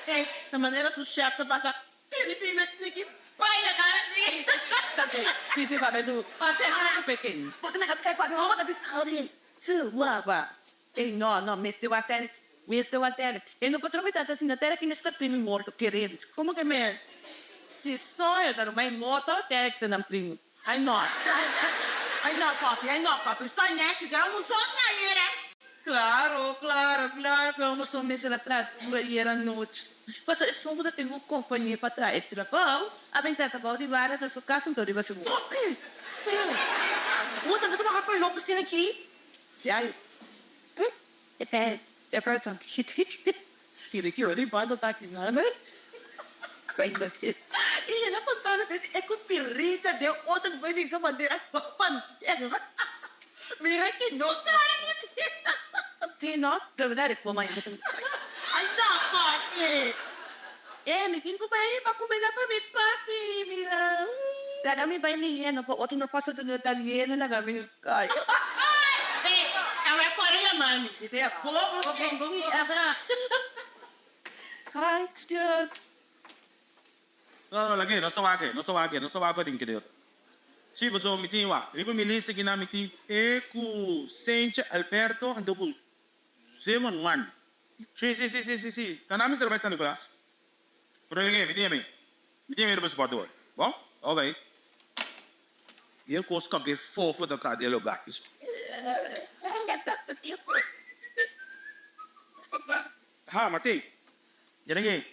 S3: Hey, na manera su chef ta pasa kende pime sinti, baila cara sinti.
S2: Si si papia du, papia pequeño. Ey no no mester wak tèr mester wak tèr e no por trobe tanta asina tèr aki mester primi morto kerent komo ke me si soño ta ruma e morto tèr aki ta nan primi
S3: Ay no ay no papi ay no papi estoy nechi den un sot na ayera.
S2: Claro claro claro claro nos mester a traha duro ayera anochi pasobra esun ku ta tin un kompania pa traha e trabou a benta trabou di wara na su kas anto riba su.
S1: Bo ta traha pa loke asina aki? I el a konta mi e ku pirita den otro ku bai bisa manera bandera. Mira ki no sabi. Si no, Ai no papi. E mi tin ku bai pa kumina pa mi papi mira. Laga mi bai mi yena pa otro no pasa duna ta yena laga mi kai. Hey, awe kore yama mi. Bo Hi, Stuart.
S4: No, no, lag'é, nos ta wak e, nos ta wak e, nos ta wak den kede. Sí, pasobra mi tin wak. Riba mi lista kinan mi tin e ku Sencha Alberto anto ku Zeman Juan. Sí, sí, sí, sí, sí, sí. Ta nan mester bai San Nicolas. Pero lag'é, mi tin e, mi tin e riba su pòrta hoy. Bon? Oké. Di e kos kab'é fofo ta traha di e lugá aki so. Ha, Martin. Djere ke,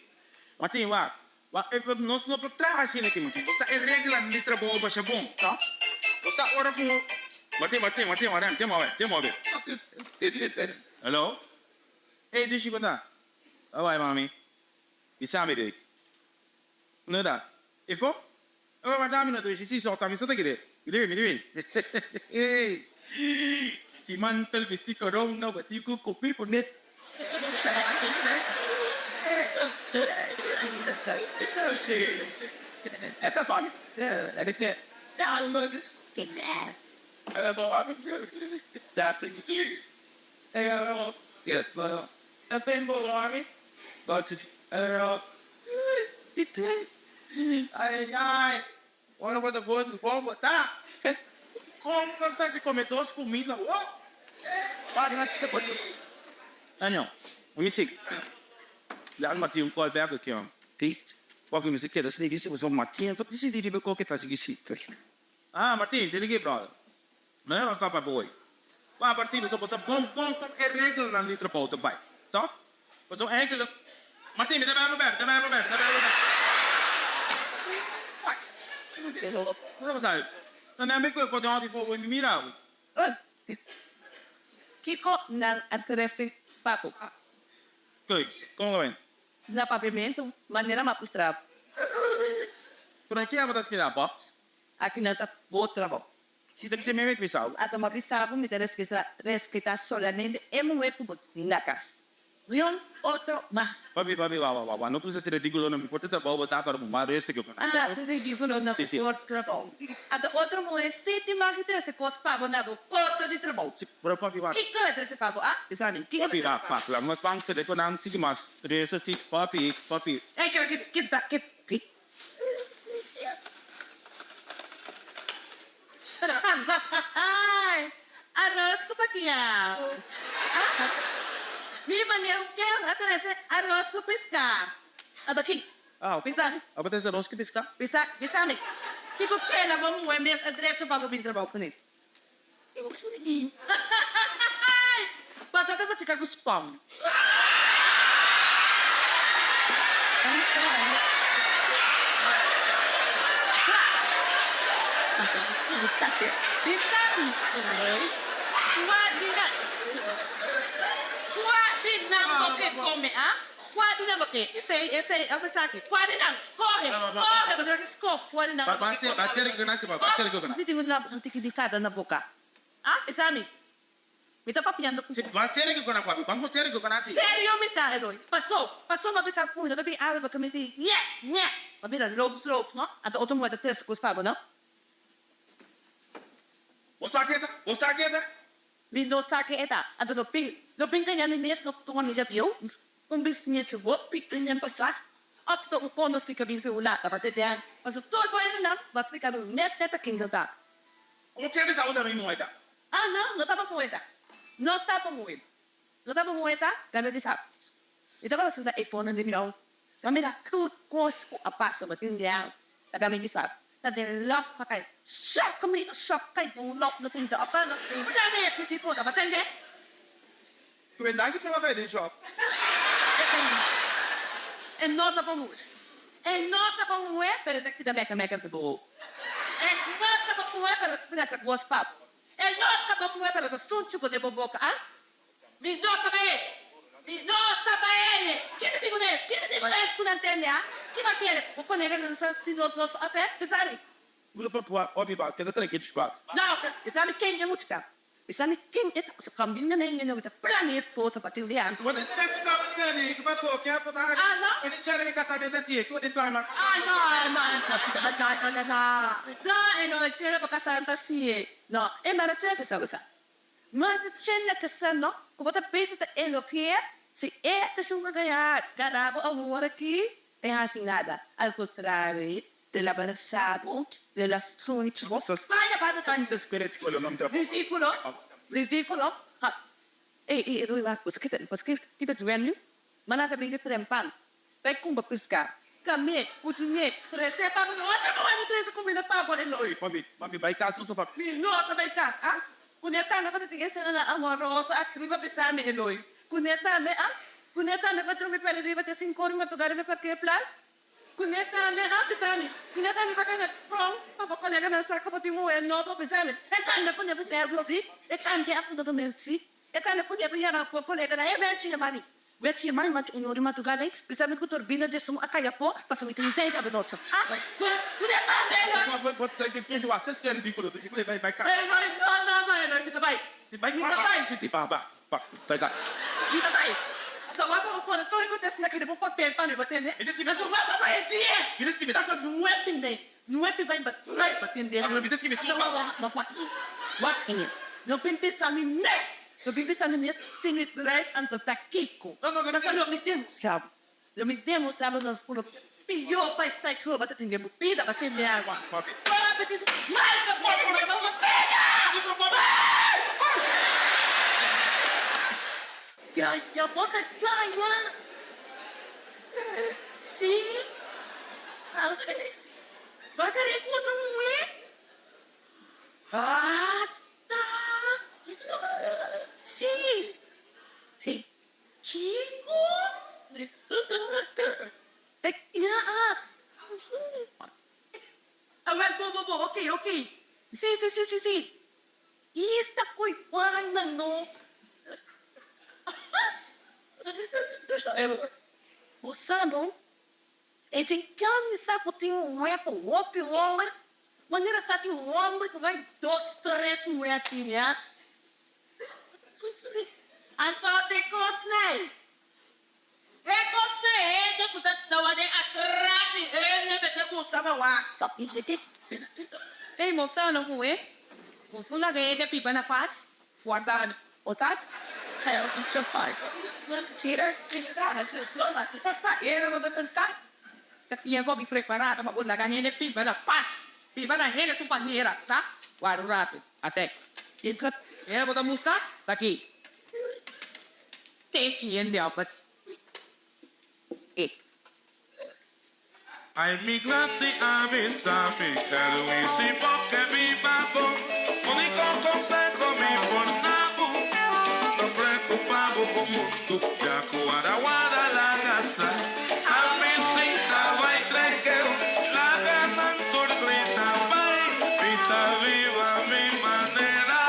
S4: Martin, wak, wak, e, nos no por traha asina aki, Martin. Bo sa e reglanan di trabou basha bon, no? Bo sa ora ku, Martin, Martin, Martin, wak, tem awe, tem awe. Hello? Ey, dushi, kon ta? Awai, mami. Bisa mi dei. No ta? Ifo? Awai, wak, mi no dushi, si, so, ta mi so ta kere. Mi ta bin, mi ta bin. Ey, bisti mantel, bisti korona, bati ku kopi pone. Ora bo ta bon bon bo ta. Kon nos ta hasi kome dos kumida ho? Anio, mi sigui. Dal Martin un call back aki ho. Wak mi mester keda sigui si pasobra Martin ta disidi riba e koke ta sigui si. Ah Martin, tene ki brother. No e nos ta papia hoy. Wak Martin pasobra bo sa bon bon kon e reglanan di trabou ta bai. So? Pasobra enkele Martin mi ta bai Robert, mi ta bai Robert, mi ta bai Robert. Kiko ta pasa? Ta nan mi kote hòki for mi mira bo.
S1: Kiko nan a trese pa bo?
S4: Kijk, kon lo bai?
S1: Na papiamentu, manera m'a pustra bo.
S4: Pero ke abo ta spera, Bobs?
S1: Aki nan ta bo trabou.
S4: Si ta bisa mi mi ta bisa bo.
S1: Ata m'a bisa bo mi ta respetá solamente e muhé ku bo tin na kas. Niun otro mas.
S4: Papi, papi, wou, wou, wou, no puse si ridículo no, mi por ta trabou bo ta, pero bo mas resta ke bo.
S1: Ah, si ridículo no por trabou. Ata otro muhé si tin mag di trese kos pa bo na bo porta di trabou.
S4: Si, pero papi, wak.
S1: Kiko el a trese pa bo, ah?
S4: Esaki, papi, wak, wak, laga nos ban sede ku nan si mas resta si, papi, papi.
S1: Ey, keda, keda, keda. Aros ku papiau. Mi manera un kers a trese aros ku piská. Aba ki? Bisa.
S4: Aba trese aros ku piská?
S1: Bisa, bisa mi. Kiko chela bo muhé mes a drecha pa bo bin trabou kuné? Batata machiká ku spam. Kua di nan Kua di nan bo ke kome a? Kua di nan bo ke esei esei of esaki? Kua di nan? Skohe skohe bo tin ke skohe kua di nan bo ke kome. Mi tin un tiki di kada na boka a? Esami. Mi ta papiando ku.
S4: Ban serio ku kona papi, ban ku serio ku kona si.
S1: Serio mi ta Eloy. Paso, paso mi a bisa ku mi no ta bin awe pasobra mi di yes, ñe. Mi a bira loops loops no. Anto otro muher ta trese kos pa bo no.
S4: Bo sa ke ta? Bo sa ke ta?
S1: Mi no sa ke e ta. Anto no bin, no bin gaña mi mes no ku un amiga bieu, un bisiña ku hopi aña pasá òf ta un konosí ku a bin fi Hulanda pa te den. Pasobra tur bo hendenan bo a splika mi net net ta ken lo ta.
S4: Bo kier bisa bo ta mi muher ta?
S1: Ah no, no taba muheta. No taba muheta. No taba muheta, dame bisa. Mi tabata sinta ei for di mi outo. Ta mira tur kos ku a pasa bo tin dia, ta dame bisa. Ta den lòk pa kai. Shòk mi a shòk kai den un lòk no tin dòkter no tin. Bo dame e kuti for tabata tende.
S4: Ku e danki tabata kai den shòk.
S1: E no taba muhé. E no taba muhé, pero e ta keda meka meka di bo. E no taba muhé, pero e ta keda kos pa bo.
S2: E no ta bo muhé pero ta sunchi bo den bo boka, ah? Mi no ta bai e! Mi no ta bai e! Ki mi tin ku nes? Ki mi tin ku nes ku nan tende, ah? Ki bo kere? Bo kolega nan sa di nos nos afè? Bisa mi.
S4: Bo ta papua hopi ba keda trankil squad.
S2: No, bisa mi ken e mucha. Bisa mi ken e ta pasobra kaminda na hende mi ta planeer foto pa tin dia.
S6: Bo ta tene su plama di beni ku pa tokia ku ta
S2: Ah no.
S6: E di chere mi kasa bende si ku di plama.
S2: Ah no no no no no no no e no chere pa kasa ta si no e mara chere bisa bisa mara chere kasa no ku bo ta bisa ta elogia si e ta su gana gana bo awor aki e hasi nada al contrario De la brasado, de la suncho. Ridículo, ridículo. Ha. Ey, ey, Roy, wak, boso kita, boso kita duèlnu? Mana ta brinca trempan, bai kumba pisca, scam'é, cusiné, tres'é pa bo. Otro ku wak trese comida pa bo, Eloy.
S4: Papi, papi, bai cas uso, papi.
S2: Mi no ta bai cas, ah. Kuné tambe pa ta tin escenanan amoroso aki riba bisa mi, Eloy. Kuné tambe, ah. Kuné tambe pa drumi p'e riba te sinkor mi pa riba parkeerplaats. Kuné tambe a bisa mi, Kuné tambe pa gana pron pa bo koleganan sa ku bo tin muhé nobo, bisa mi. E tambe pone bo servo si, e tambe a punta bo mes si, e tambe pone bo yama bo koleganan, e wen chema mi, wen chema mi manti un ora di madrugá den, bisa mi ku turbina dje sumo a kai afó, pasobra mi tin un tei kabinoso. Ah, kuné tambe lo.
S4: Bo bo ta ke ke wak ses ridíkulo, bisa ku bai bai ka.
S2: Ey, no, no, no, no, mi ta bai, mi ta bai.
S4: Si, si, ba, ba. Pa, ta ta.
S2: Mi ta bai. Ta wak pa bo pone tur e kontesnan aki den bo papel pa mi, bo tende?
S4: Mi ta skibi.
S2: Ta wak pa bo e dies.
S4: Mi ta skibi.
S2: Ta sos nuefi mei. Nuefi bai ba trai pa tende.
S4: Mi ta skibi tur.
S2: Wak, wak, wak. Wak e. No bin bisa mi mes. No bin bisa mi mes si mi trai anto ta kiko.
S4: No, no, no.
S2: Pasobra lo mi demostrá bo. Lo mi demostrá bo nos ku lo pió pa esei ku bo ta tin den bo bida pa sende agua.
S4: Papi.
S2: Papi tin mal pa bo pa bo bida! Gaña bo ta gaña. Sí. Bo a kere ku otro muhé? Ata. Sí. Sí. Kiko? Awel bo bo bo ok ok si si si si si esta koe banda no Bo sa no e tin cansa cu tin un hueco hopi homber manera sa tin un homber cu bay dos tres muhe asina.
S3: Anto te kosnan, e kosnan hende ku ta stawa den atras di hende mester buska pa wak.
S1: Ey mosa no muhe, nos no laga hende biba na pas, warda otat, Ta tiempo mi prepara pa bo laga hende biba na pas, biba na hende su manera, sa? Warda un rato. Asek. Hende bo ta muska ta aki. Te hende op het e.
S5: Ay mi grandi avisa mi Erwin si bo ke biba bo Unico conseho mi por da bo No preocupa bo cu mundo Ya cu wara wara laga sa Ami sinta bay tranquil Laga nan tur grita bay Mi ta biba mi manera.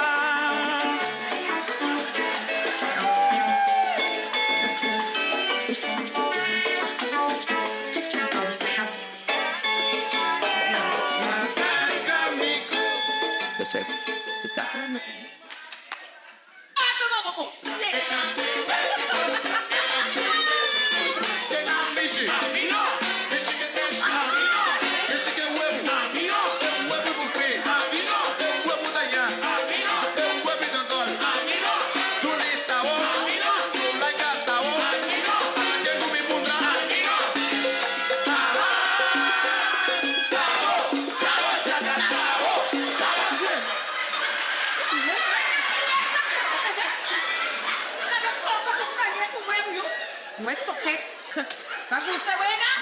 S1: Ta gusta wega?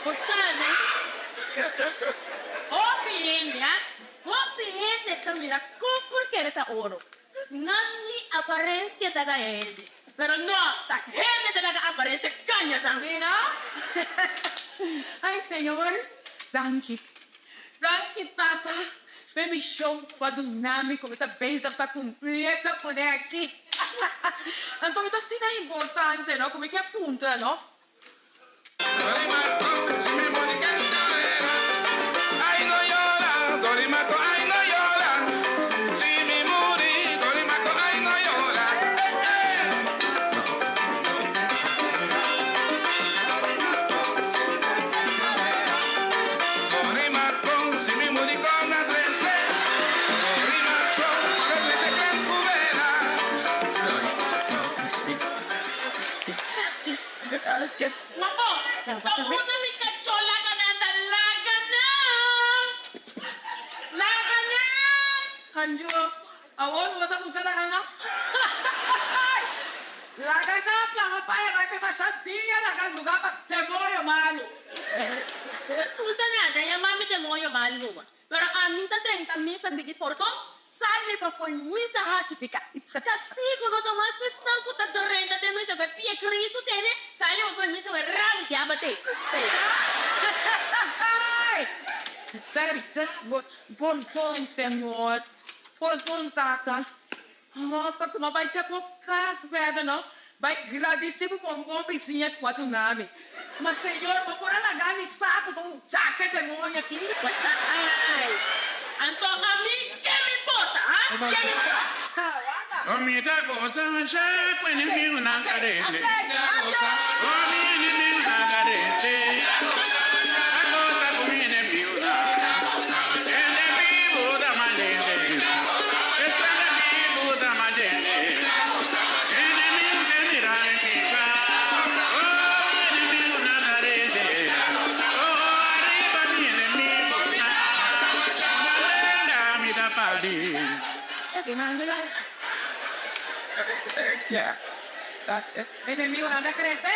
S3: Bo sabi, hopi hende, ha, hopi hende ta mira kon por kere ta oro. Nan ni aparencia ta gaña hende, pero no ta hende ta laga aparencia gaña nan.
S1: Ay, Señor, danki. Danki Tata pa e mishon ku a duna mi ku mi ta bezig ta kumpliendo kuné aki. Anto mi ta asina importante no ku mi ke puntra no.
S2: Mabo, ta unda mi kachó laga nan ta laga nan! Laga nan!
S1: Hanjo, awor bo ta gusta laga nan? Laga nan plama pa e bai pasa dia laga luga pa demoño malu.
S2: Punta nada, yama mi demoño malu numa. Pero ami ta drenta misa pidi pordon, sali pafó i misa hasi piká. Kastigu no ta mas pa esnan ku ta drenta den misa ku e pia Kristu tene, sali pafó i misa ku e rabu diabel tene.
S1: Bèrdat pordon Señor, pordon Tata. No ta tuma bai te bo cas bebe no, bai gradici bo bon bon bisiña cu a duna mi. Ma Señor bo por a laga mi saco con un jaque demoño aki?
S2: Ay, anto ami ke mi importa, ha? Ke mi importa?
S5: Mi ta goza masha cu enemigunan ta rende. Oh, mi enemigunan ta rende. Ta goza cu mi enemigunan. Hende bibu ta malende. Esnan ta bibu ta malende. Enemigu ke mira mi pica. Oh, mi enemigunan ta rende. Oh, ariba mi enemigunan. Malenda mi ta padi.
S1: Enemigunan ta crece.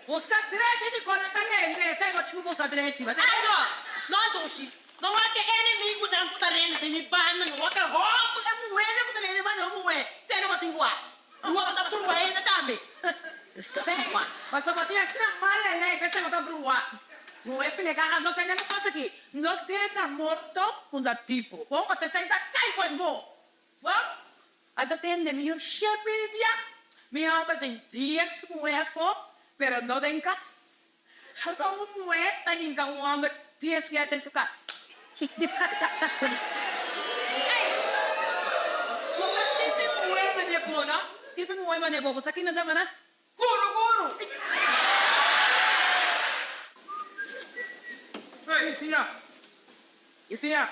S1: Busca drechi di con ta rende, esei no tin cu busca drechi.
S2: Ai no, no dushi. No wak e enemigunan cu ta rende den mi banda, no wak e homber, e muhernan cu ta rende den mi banda, no muher, esei no bo tin wak. Bo ta brua hende tambe.
S1: Sí, pasobra bo tin asina mal lei, p'esei bo ta brua. Muher plega, no tene bo cos aki. No den ta morto cu ta tipo. Bon, pasobra esei ta cai for bo. Bon, a ta tende mi un shebibia, mi homber den dies muher afo, pero no den cas. Con un muher ta hinca un homber dies bia den su cas? Ey! Bo sa tipi muher mane bo, no? Tipi muher mane bo, bo sa kina ta mana? Guru guru!
S4: Hey, Isiña! Isiña!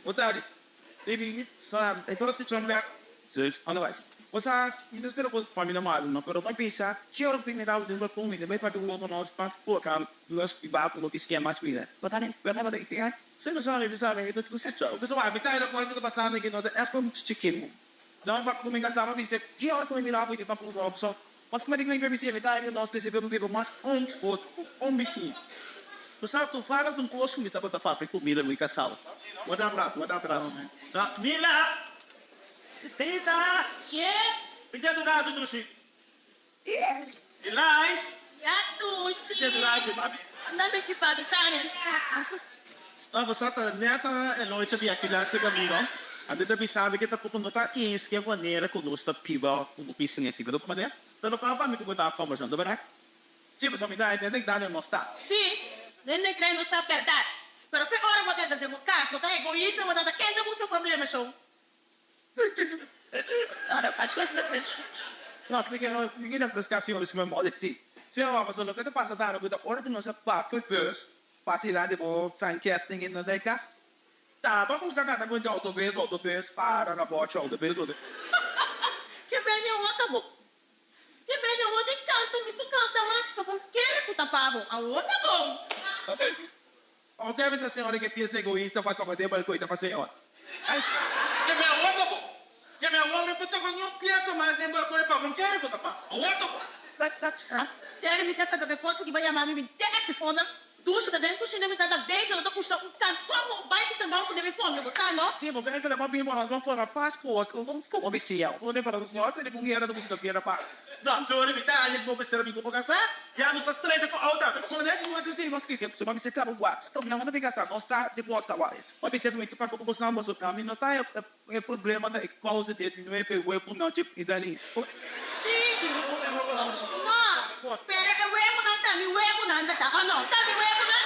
S4: Bo tardi. Baby, sa e tora si chon bek. Otherwise, bo sa, mi ta spera bo pa mi na malu no, pero mi bisa, ki ora ku mi ta den balkon mi ta bai papia ku bo nos pa foka nos di baku bo bisk'é mas cuida. Bo ta den, bo ta den, si no sa mi bisa mi ta ku sa bo sa wak mi ta era ku ta pasando aki no ta ègt un chikitu. No pa ku mi kasá mi bisa ki ora ku mi mira bo di papia ku bo so Mas kuma di ku mi permisi mi ta haña nos mester biba biba mas un otro, un bisiña. Bo sa tu falas un kos ku mi tabata papia ku Mila mi kasao. Wak un rato, wak un rato. Mila! Sita! Mi ta duna tu dushi. Elais!
S2: Ya dushi!
S4: Mi ta duna tu papi.
S2: Anda mi ki papi sani.
S4: No, bo sa ta neta e nochi di akila serka mi no. Anto ta bisa mi ke tampoko no ta eens ke manera ku nos ta biba ku bo bisiña aki. Pero manera ta no kaba pa mi ku bo ta kombersando, berdad? Si, pasobra mi ta hende grandi nos ta.
S2: Si, hende grandi nos ta berdad. Pero fe ora bo ta entra den bo kas, bo ta egoista, bo ta ta kende buska problema shon.
S4: No, mi ke ta kasi ora si mi mòde si. Si, pasobra loke ta pasa ta ku ta ora ku nos a papia bus Pasa i landi bo san casting in nan cas. Taba cuminsa canta cu autobus, autobus, para na bochi, autobus, autobus.
S2: Ke bende awor ta bo. Ke bende awor den canta mi por canta mas pa bo kere cu ta pa bo. Awor ta bon.
S4: Awor te avisa señora ke piensa egoista pa toca den balcon y ta pa señora. Ke me awor ta bo. Ke me awor mi por toca ni un piensa mas den balcon y pa bo kere cu ta pa. Awor ta bo.
S2: Kere mi casa toca e cosa ki bo yama mi mi te aki fonan. Dushi ta den kushina mi ta ta bezig no ta kushina un kanton bo bai ku trabou ku debe kome bo sa no.
S4: Si bo sa entra pa bin bo nos por a paspoort como bisia un para nos no tene un hera ta busca biera pa no dor mi ta aña bo mester mi ku bo kasa ya nos ta streta ku outa pero como den bo si bo skirbi so bo mester kaba wak so mi no ta bin kasa nos sa di bos ta wak bo mester mi pa ku bo sa bo so mi no ta e problema ta e kousa di e nuebe webunan dje bida li.
S2: Si no pero e webunan ta mi webunan ta ta o no ta mi webunan.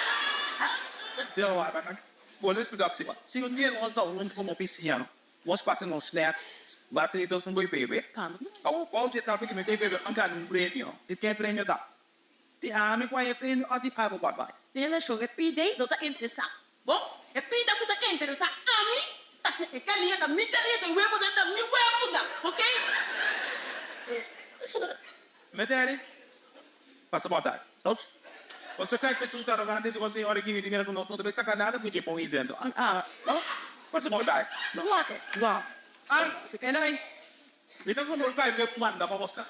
S4: Si wak Bo lo spliká si si un dia nos ta huntu komo bisiña, nos pasa nos snèk, bati nos un boi bebe. Awor kòl dje ta pidi mi bebe a gana un premio? Di ken e premio ta? Di ami ku a e premio òf di abo papá?
S2: Den relashon e pida no ta interesá bo. E pida ku ta interesá ami ta ku e kalia ta mi kalia, e webunan ta mi webunan, oke?
S4: Meteri, pasa bo tardi. Boso kijk cu tur arrogante si bo señora ki mira cu nos no ta bay saca nada cu dje pon invento. Ah, no? Pasa bo tardi. No. Ah, mi ta cu nos bay cu manda pa bos.
S2: Sorry,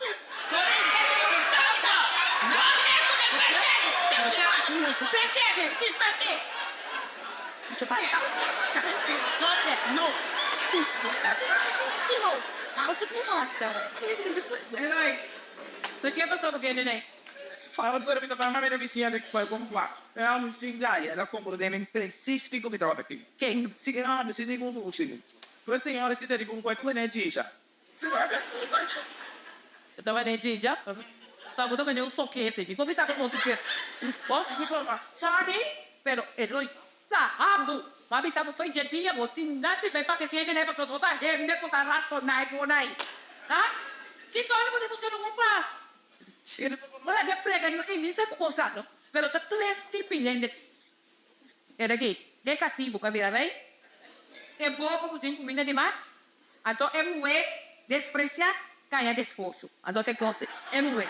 S2: pero e lo ta abu. M'a bisa bo fo'i dje dia bo tin nada di bai papia ku hende nei pasobra bo ta hende ku ta rasponá e por ai. Ha? Kiko ora bo ta buska un pas? Bo ta frega riba e misa ku bo sa no, pero ta tres tipi hende. Keda aki, e katibu ku a bira rei, e bobo ku tin kuminda dimas, anto e muhé despresiá kaña desposo. Anto te gosi e muhé.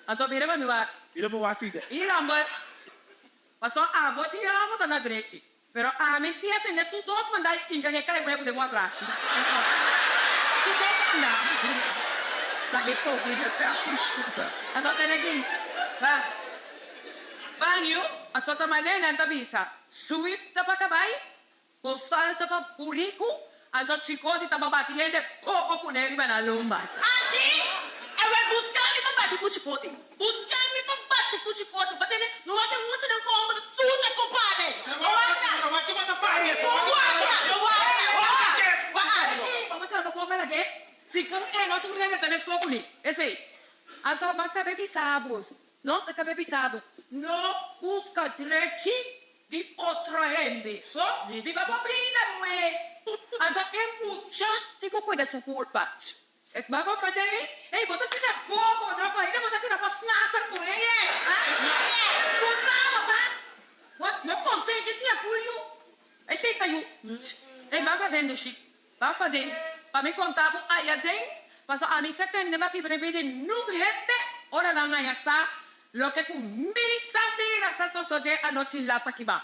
S2: Anto bira pa mi wak. I Paso abo tin abo ta na drechi, pero ami si a tende tur dos manda i tinka ke kai webu den bo atras. Tur dos manda. Anto tene ki ba baño, paso ta manera nan ta bisa, sweep ta pa kabai, bosal ta pa buriku, anto chikoti ta pa bati hende poko pone riba nan lomba.
S1: Asi, e wei buska mi pa bati ku chikoti. Buska mi pa bati ku chikoti. Pa tende, no wak e muchanan komo ta suta ku pale. No wak nan. No wak nan. No wak nan. Wak nan.
S2: Vamos a hacer poco la que si con e no tur rende ta mes coculi. Esey. Anto bo ta bisa bo. No ta bisa bo. No busca drechi di otro hende so biba bo bida muhe anto e mucha tin cu cuida su curpa e ba bo pa dei ey bo ta asina bobo no ainda bo ta asina bo snater muhe ha bo ta bo ta bo consenshi tin a fuyu esey ta yu ey ba pa den dushi ba pa den pa mi conta bo aya den paso ami ke tende ba kibra bida nun hende ora nan haya sa Loke ku mi sa mira sa sosodé anochi lata kiba.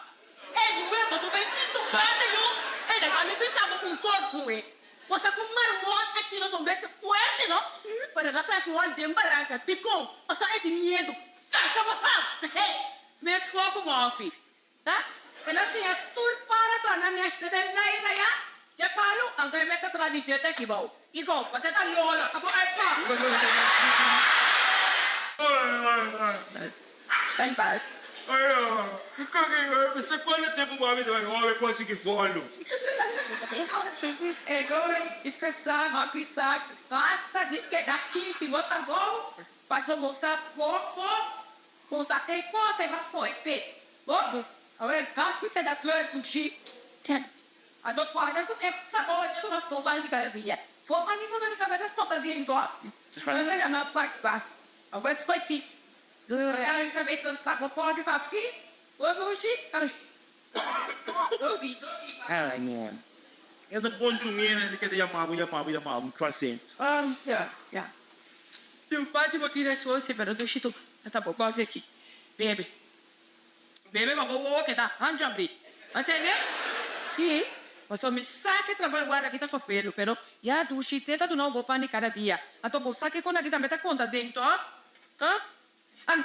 S1: Ey muhé, bo por bay sinti un banda yu? Ey laga mi bisa bo un kos muhé, bo sa ku marmot aki no ta un bestia fuerte no, pero el a traha su hòl den baranka, dikon? Pasobra e tin miedu, saka bo sa! He!
S2: Meskó ku mòfi, ta? El a siña tur para traha nan nèshte den laira ya, dje palu, anto e mes ta traha di dje te kibou. Kiko? Pasé ta lolo, ta bo aipa! Basta di keda aki si bo ta bou, pasobra bo sa poko Bo ta e kote pa fo'i p'e. Bo awor kasi ta da flor ku shi. A no kuadra ku e sabor su na forma di kada dia. Forma di mundo di kada forma di engosi. Nan yama pak-pak. Awor fo'i ki. Dura kabesa pa bo pòdi paski. Bo dushi.
S4: E ta bon durmiendo e keda yama bo, yama bo, yama bo, kwase.
S2: Ya, ya. Tin un parti bo tira e sosi, pero dushi tu ta bo kofi aki. Bebe.
S1: Bebe pa bo wowo keda hanchu abrí. Bo tende? Sí, pasobra mi sa ke trabou e warda aki ta sofrendo, pero ya dushi te ta duna bo pan di kada dia. Anto bo sa kiko nan aki tambe ta konta den, tòg? Huh?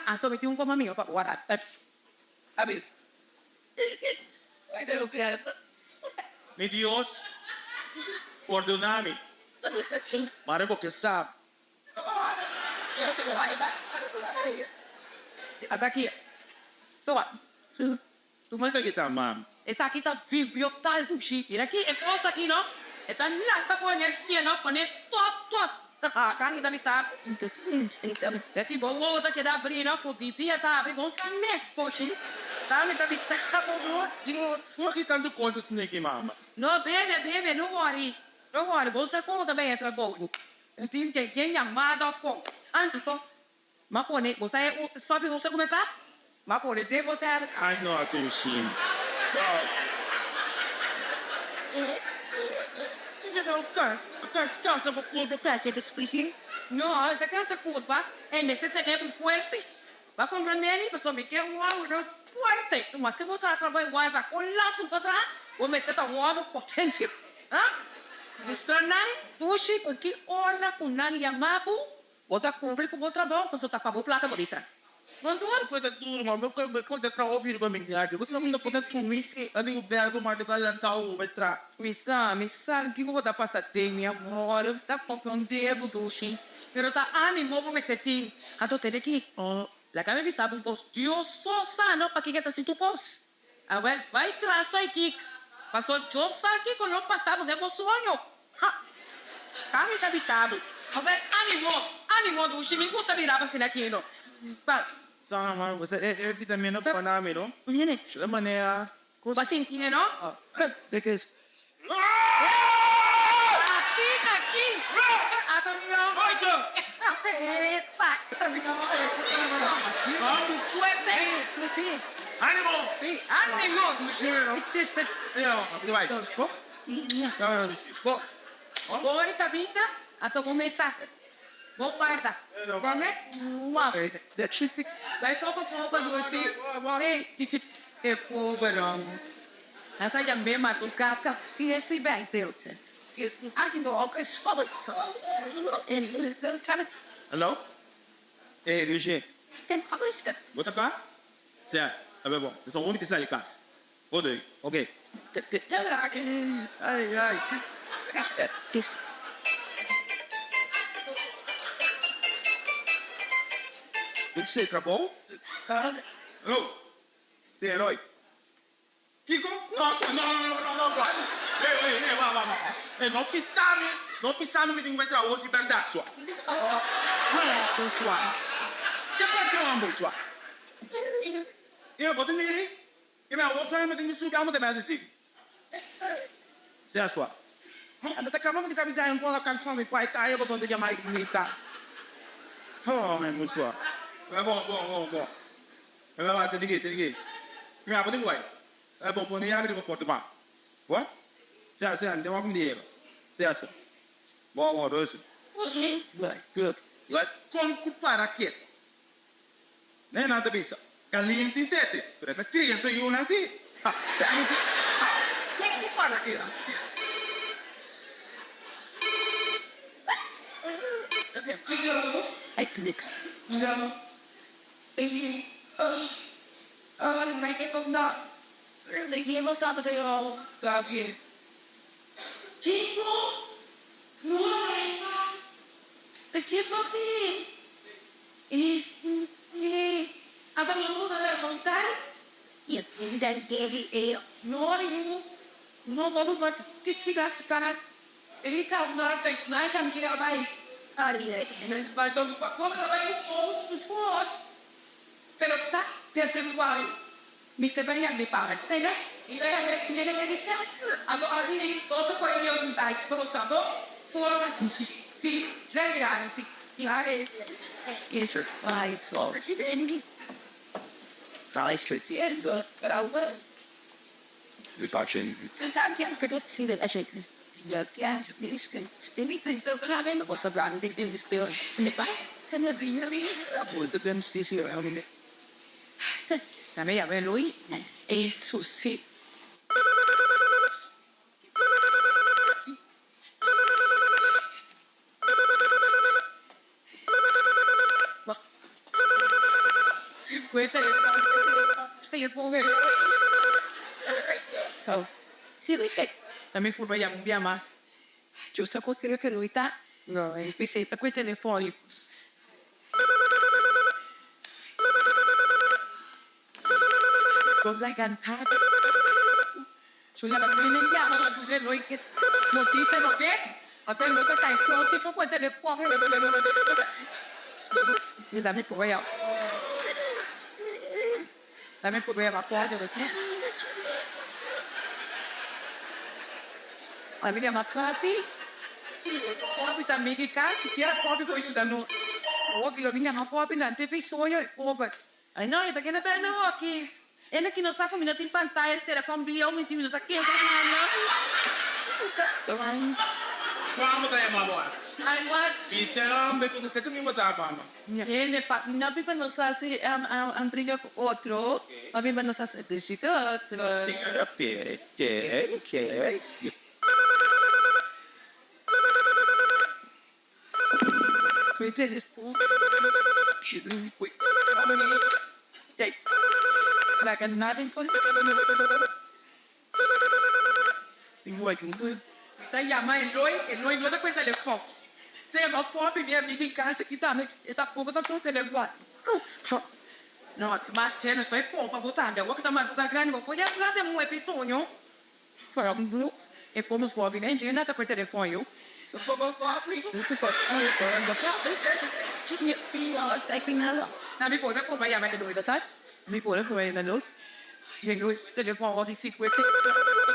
S1: Anto mi tin un koma mihó pa bo warda. Abrí.
S4: Mi Dios, pordona mi. Mara bo ke sa. Esaki ta mam.
S1: Esaki ta vivio tal dushi. Mira aki e kos aki no. E ta lanta ku energia no pone top top. Kami ta bisa. Desi bo wowo ta keda abri no ku di dia ta abri bon sa mes poshi. Kami ta bisa bo dushi.
S4: Por ki tantu kos asina aki mama?
S1: No bebe bebe no wori no wori bon sa komo ta bay e trabou. Bo tin ke gen yamada of kon? Anto m'a pone, bo sa e sopi gusta kume ta? M'a pone dje bo tèr.
S4: Ay no atencion.
S1: No, e ta cansa curpa, e mester tene bo fuerte. Bo a comprende mi? Pasobra mi ke un homber fuerte. Maske bo ta trabou e warda con lazo pa traha, bo mester ta un homber potente. Ha? Mustra nan dushi cu ki ora cu nan yama bo, bo ta cumpli cu bo trabou pasobra ta pa bo placa bo di traha.
S4: Bo ta duro, ma bo ta traha hopi riba mi diario. Bo ta por tumi amigo bel bo ta lanta bo bai traha.
S1: Mi sa, mi sa kico bo ta pasa den, mi amor. Ta comprende bo dushi. Pero ta animo bo mester tin. Anto tene ki, laga mi bisa bo un kos, Dios so sa no pakiko e ta sinti un kos. Awel, bai tras ta e kik, paso Dios sa kiko lo pasa bo den bo soño. Ha! Ta mi ta bisa bo. Awel, animo, animo dushi, mi gusta mira bo asina aki no. Ba.
S4: Sa, ma bo sa e vitamina ku a mi no? E manera.
S1: Bo a sinti no? Asina aki! Bo kabinda a tuma un mensahe. Bo guarda. Bai poko poko dushi. E pobernan a ta yam'é madrugada si
S4: Hallo? Ey, Lucie. Bo ta kla? Sè, a ber bon. Mi sa hopi ta sali kas. Bo doy, oke. Ay, ay. Lucie, trabou? Hallo? Te Eloy. Kiko? No, no, no, no, no, no, no. Ey, ey, ey, wak, wak, wak. Ey, no pisa mi, no pisa mi mi tin ku bai traha hosi bèrdat, sua. Sua. Ke pasa ambo, sua? Ey, bo ta miri? Ey, mi awor plan mi tin ku subi amo ta bai hasi. Sea, sua. Anda ta kaba mi ta kabi gaya un kola kalson mi pai kaya boso ta yama mi ta. Oh, mi sua. Bon, bon, bon, bon. Bai bai tene ki tene ki mi abo tin ku bai e bo pone yabi riba porta pa bo sea sea mi ta wak mi ta yega sea sea bo bo dosi kon ku para ketu ne nan ta bisa kaliente tete pero e ta kria su yunan si ha kon ku para ketu.
S1: Pero sa desde cual mester bay yam'e pa cena y Anto así otro por Dios ta explosando si si. Dame yama Eloy e su si. Mi purba yama un bia mas. Justo cu kere cu Eloy ta p'esey ta cu e telefon.
S2: Ai no, e ta keda bel na hoki. Ene ki no sa ku mi no tin pantaya di telefòn bieu, mi tin mi no sa ken ta manda.
S6: Kua bo ta yama bo?
S2: Ai wat?
S6: Bisa hombre ku ta sa ku mi bo ta mama.
S2: Hende pa mi no biba nos hasi un briga ku otro, ma biba nos hasi dushi ku otro.
S1: Ta yama Eloy, Eloy no ta cu e telefon. Ta yama popi mi amiga di casa aki tambe, e tampoco ta cu e telefon. No, mas che nos bai popa bo tambe, awor cu ta marduga grandi bo por yama den un episodio. E como popi nen dje ta cu e telefon yo. Na mi por a purba yama Eloy ta sa? Mi por a purba yama Eloy. Eloy su telefon awor di si cu e telefon.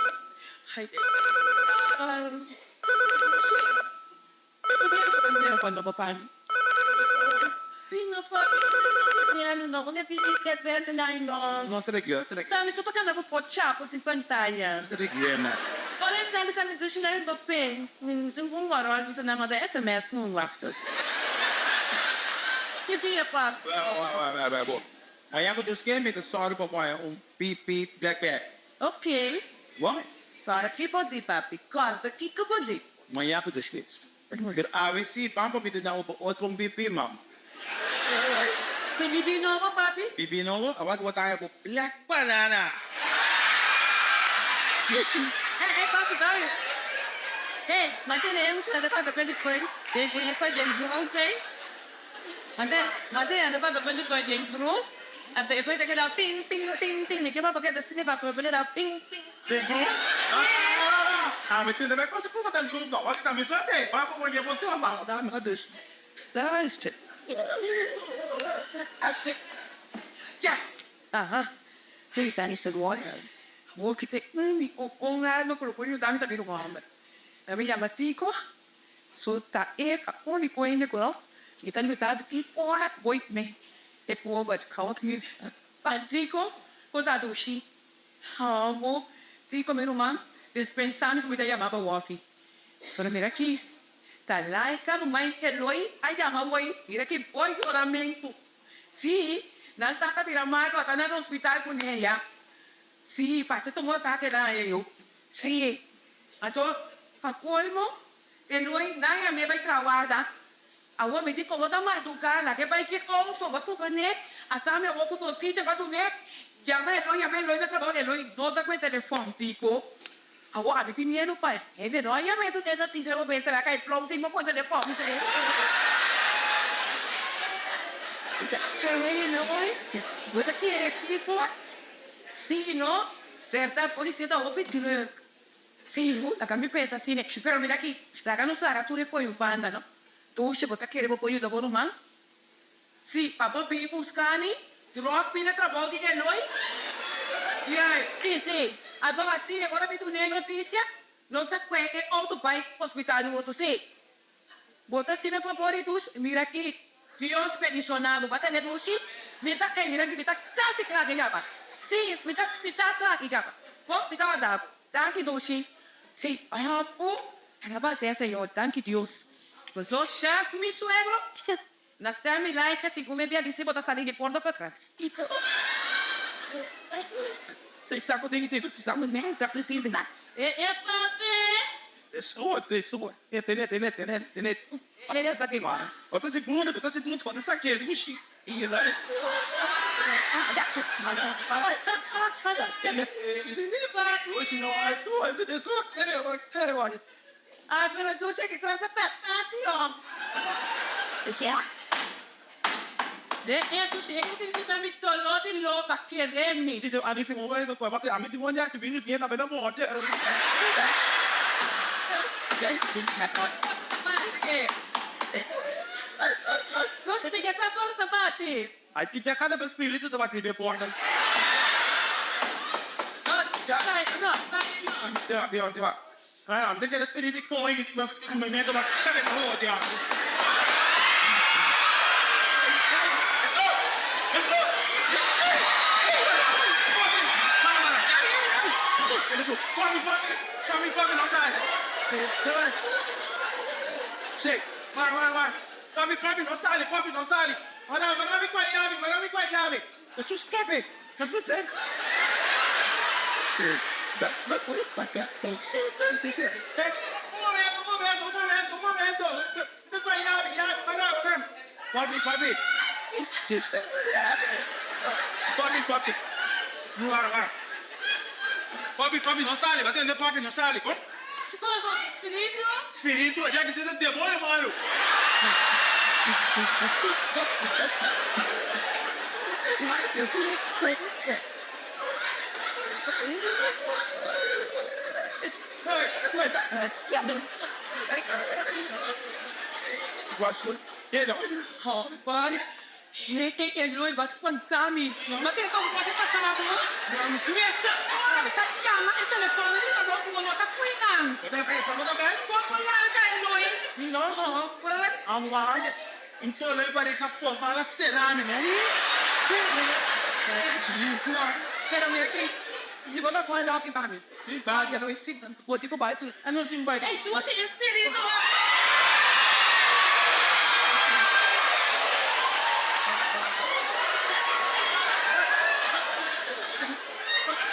S6: Aña ku Dios ke mi ta sòru pa pone un PP Blackberry.
S2: Ok.
S6: Bo?
S2: Sòru ki bo di, papi. Kòrda kiko bo di.
S6: Maña ku Dios ke. Pero awe si, ban pa mi ta dau bo otro un PP, mam.
S2: Tin PP nobo, papi?
S6: PP nobo? Awor bo ta haña bo Black Banana.
S2: Hey, hey, papi, papi. Hey, mantene e mucha ta papia den koi, den koi den groep, hey. Mantene, mantene ta papia den koi den groep. Anto e koi ta keda ping, ping, ping, ping. Mi ke papia keda asina, papia ta keda ping, ping.
S6: Den groep? Ah, ah, mi sinta bai cosa kuma den groep no. Wak ta mi suerte. Ba ku pone bo sua ma.
S4: Da mi dus. Luister.
S1: Ja. Aha. Hey, fijne Awor ki te úniko un alma ku lo por yuda mi ta mi ruman hòmber. Mi yama Tico, so ta e ta úniko hende ku no mi ta yuda di ora ku bo me e pober koud Pa Tico por ta dushi. Amo Tico mi ruman, despensa mi ku mi ta yama bo wòki. Pero mira aki, ta Laika ruman Eloy a yama bo ei, mira ki bo yoramentu. Sí, nan tata bira malu, a ta na hospital ku neya. Sí, pasa ta un atake nan a yu. Sí, anto pa colmo Eloy nan yam'é bai traha warda. Awor mi di como ta marduga, lag'é bai ki auto, bo toca n'é, ata mi awor cu noticia pa dun'é. Yama Eloy, yama Eloy na trabao, Eloy no ta cu e telefon. Dico, awor ami tin miedu pa hende no a yam'é dun'é noticia bo mester a cay flou sin bo cu e telefon. Eloy, bo ta kere tipo? Sí, no? Berdad, policía ta hopi druk. Sí, laga mi pensa asina. Pero mira aki, laga nos laga tur e koe un banda, no? Dusha, bo ta kere bo por yuda bo ruman? Sí, pa bo bin buska mi, drop mi na trabou di Eloy? Juist, sí, sí. Anto asina, ora mi dun'é notisia, nos ta kue e outo bai hospital huntu, sí. Bo ta hasi mi fabor i dushi? Mira aki, Dios bendiciona bo. Bo a tene dushi? Mi ta, ey, mira aki, mi ta casi cla di caba. Sí, mi ta, mi ta cla di caba. Bo, mi ta warda bo. Danki, dushi. Sí, apu, alaba sea Señor. Danki, Dios. Boso chef, mi suegro? Na stem mi like, segun mi bia di si bo ta sali di porta patras.
S4: Sei saco den sei saco den ta
S2: E e papi.
S4: Escuta, escuta. Tene, tene, tene, tene. Olha essa aqui, mano. Bota segundo, bota segundo, bota essa aqui, ixi. E lá.
S2: Ah, pero dushi ki klase pètasi oh. De e dushi e ki tin mi doló di loba kere mi. Dushi mi ke sa porta bati. No, no, no. Kiko e bo spiritu? Hei Eloy bo a spanta mi. Ma kere kon bo a pasa bo? Mesha ora mi ta yama e telefon riba bo ku bo no ta kui nan. Kon bo larga Eloy? Homber. Pero mira ki si bo ta pone loki pa mi. Eloy si bo tin ku bai su. Ey dushi espiritu.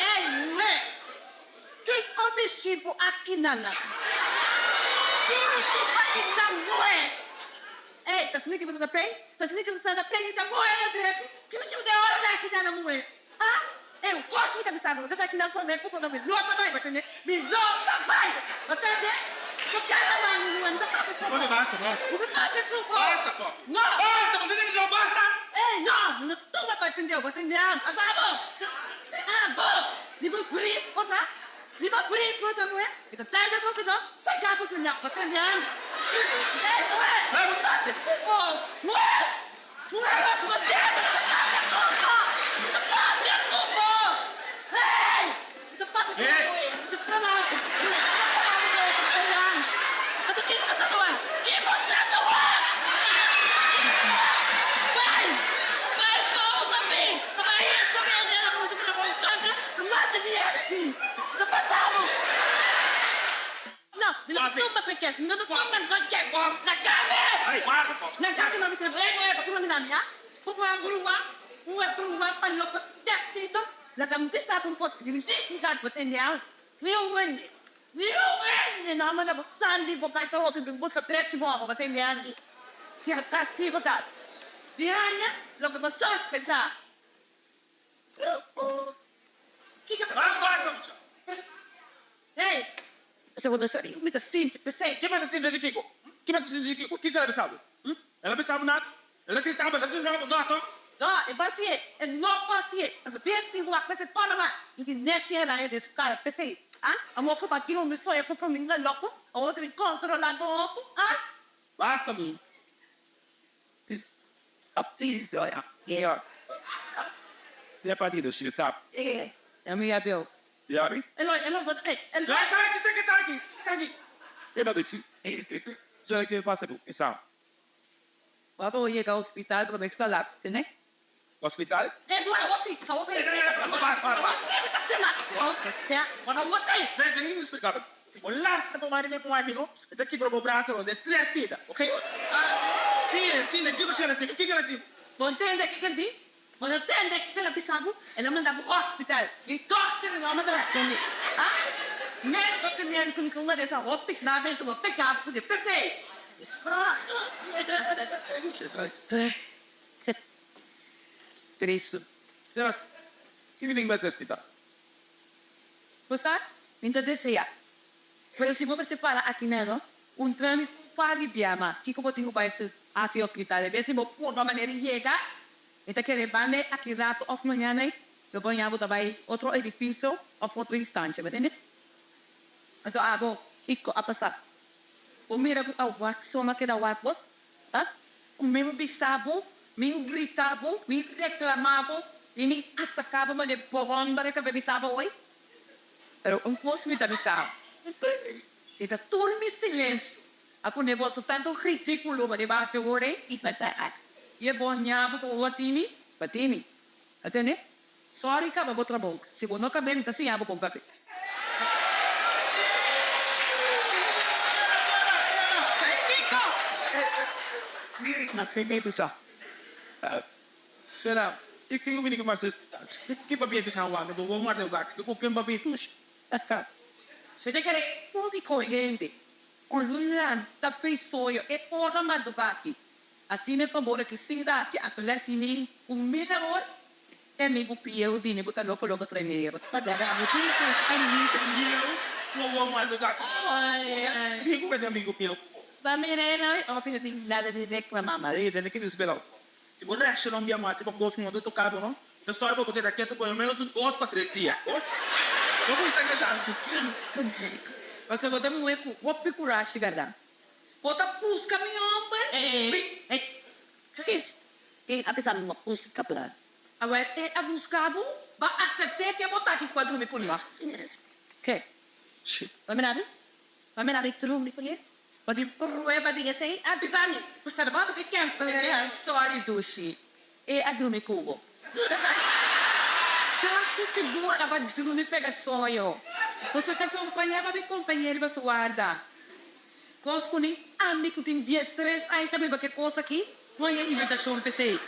S2: Ey muhé, kiko mi shipu aki nan nan? Ki mi shipu aki nan muhé? Ey, ta sini ki bo sa ta pei? Ta sini ki bo sa ta pei i ta muhé na drechi? Ki mi shipu den ora nan aki nan muhé? Ha? Ey, un kos mi ta bisa bo, bo sa ta aki nan promé ku bo no mi no ta bai, bo tende? Mi no ta bai! Bo tende? Bo keda bai mi muhé, mi ta papia ku bo. Mi ta papia ku bo. No! Ey, no! Mi no ta tuma pa defendeu, bo tende? Aba bo! Abo! Riba fris bo ta? Riba fris bo ta muhé? Mi ta tende bo ku no saka bo señor, bo tende? Ey, muhé! Mi ta papia ku bo! Muhé! Muhé respondé, Mi ta papia ku bo! Mi ta papia ku bo! Hey! Mi ta papia ku bo! Mi ta papia ku bo! Anto kiko bo sa ta wak? Ki bo sa ta wak? Bai! Bai pousa mi! Ta bai hecho mi hende ku si mi ta kanta, ta mata mi hende aki! Mi ta mata bo! No, mi no ta tumba cu e kes, mi no ta tumba cu e kes. Na cami! Na cami mami sa e muhe pakico mami nami ha? Cu muhe grua, muhe grua pa loco destino. Laga mi bisa bo un cos cu mi dignidad bo tende ha. Niun hende, niun hende no a manda bo sali bo bay sa hopi bin busca drechi bo bo tende ha. Ki a castigo ta di haña loke bo sospecha. Kiko ta Hey! Segundo sorry, mi ta sinti p'esei.
S4: Ke bo ta sinti di kiko? Ke bo ta sinti di kiko? Kiko el a bisa bo? Hm? El a bisa bo nada? El a grita bo, el a zundra bo? No, to?
S2: No, e por hasié. E no por hasié. Pasobra bien tin wak p'esei por wak. Mi tin neshi hera e den su kara p'esei. Ah? Awor ku bo tin mi soña ku mi ta loko, awor ta bin kontrolá bo oku? Ah?
S4: Basta mi.
S2: Bo ntende kiko di? Bo ta tende kiko el a bisa bo? El a manda bo hospital. I dòkter no a manda bo tende. Ha? Mes bo tene ku mi ku manda esa hopi knabe su bo peka bo ku di p'esei.
S1: Tristu.
S6: Señora, kiko tin ku hospital?
S1: Bo sa, mi ta desea. Pero si bo mester para aki nan, un trami un par di bia mas, kiko bo tin ku bai hasi hospital? En bes di bo purba manera di yega, mi ta kere banda e aki rato of mañana ei, lo bo haña bo ta bai otro edifisio of otro instancia, bo tende? Anto abo, kiko a pasa? Bo mira ku ta wak so no a keda wak bo? Ha? Ku mi bisa bo, mi grita bo, mi reclama bo, i mi ataca bo manera bo homber ta bisa bo hoy? Pero un cos mi ta bisa bo, si ta tur mi silencio a pone boso tanto ridiculo manera bo a haci awor ey, i e bo ña bo cu bo batimi, batimi. A tende? Sorry caba bo trabou, si bo no cabe mi ta siña bo con cabe.
S6: Sera i kin ku bini ku mas ki papia di San Juan bo bo morde wak ku ken papia
S1: Si ta kere público hende ku lo lanta frisoyo e ora madrugá aki. Asina e fabor aki sin rafia a les mi ku mi labor e mi ku pieu bini ku ta loko loko trainero.
S2: Pa mi rei no tin nada di reclama mas.
S6: Si bo reacciona un bia mas riba cos cu no ta toca bo, no ta sor pa bo keda keto por lo menos un dos pa tres dia. No por sta casado.
S1: Pasobra bo ta muhe cu hopi curashi, berdad? Bo ta busca mi homber?
S2: Ken a bisa mi bo busca bo?
S1: Awel e a busca bo, bo a acepte ke bo ta aki cu a drumi cu mi.
S2: Ke? Bo mira mi? Bo mira mi drumi cu mi? Bo tin prueba di esei?
S1: A bisa mi. Pero bo a kens pa mi. Sorry dushi, e a drumi cu bo. Casi sigur a ba drumi pega soño. Boso ta compaña pa mi compañero riba su warda. Kos ku ni ami ku tin diestres aña ta biba ke kos aki, no haña invitashon p'esei.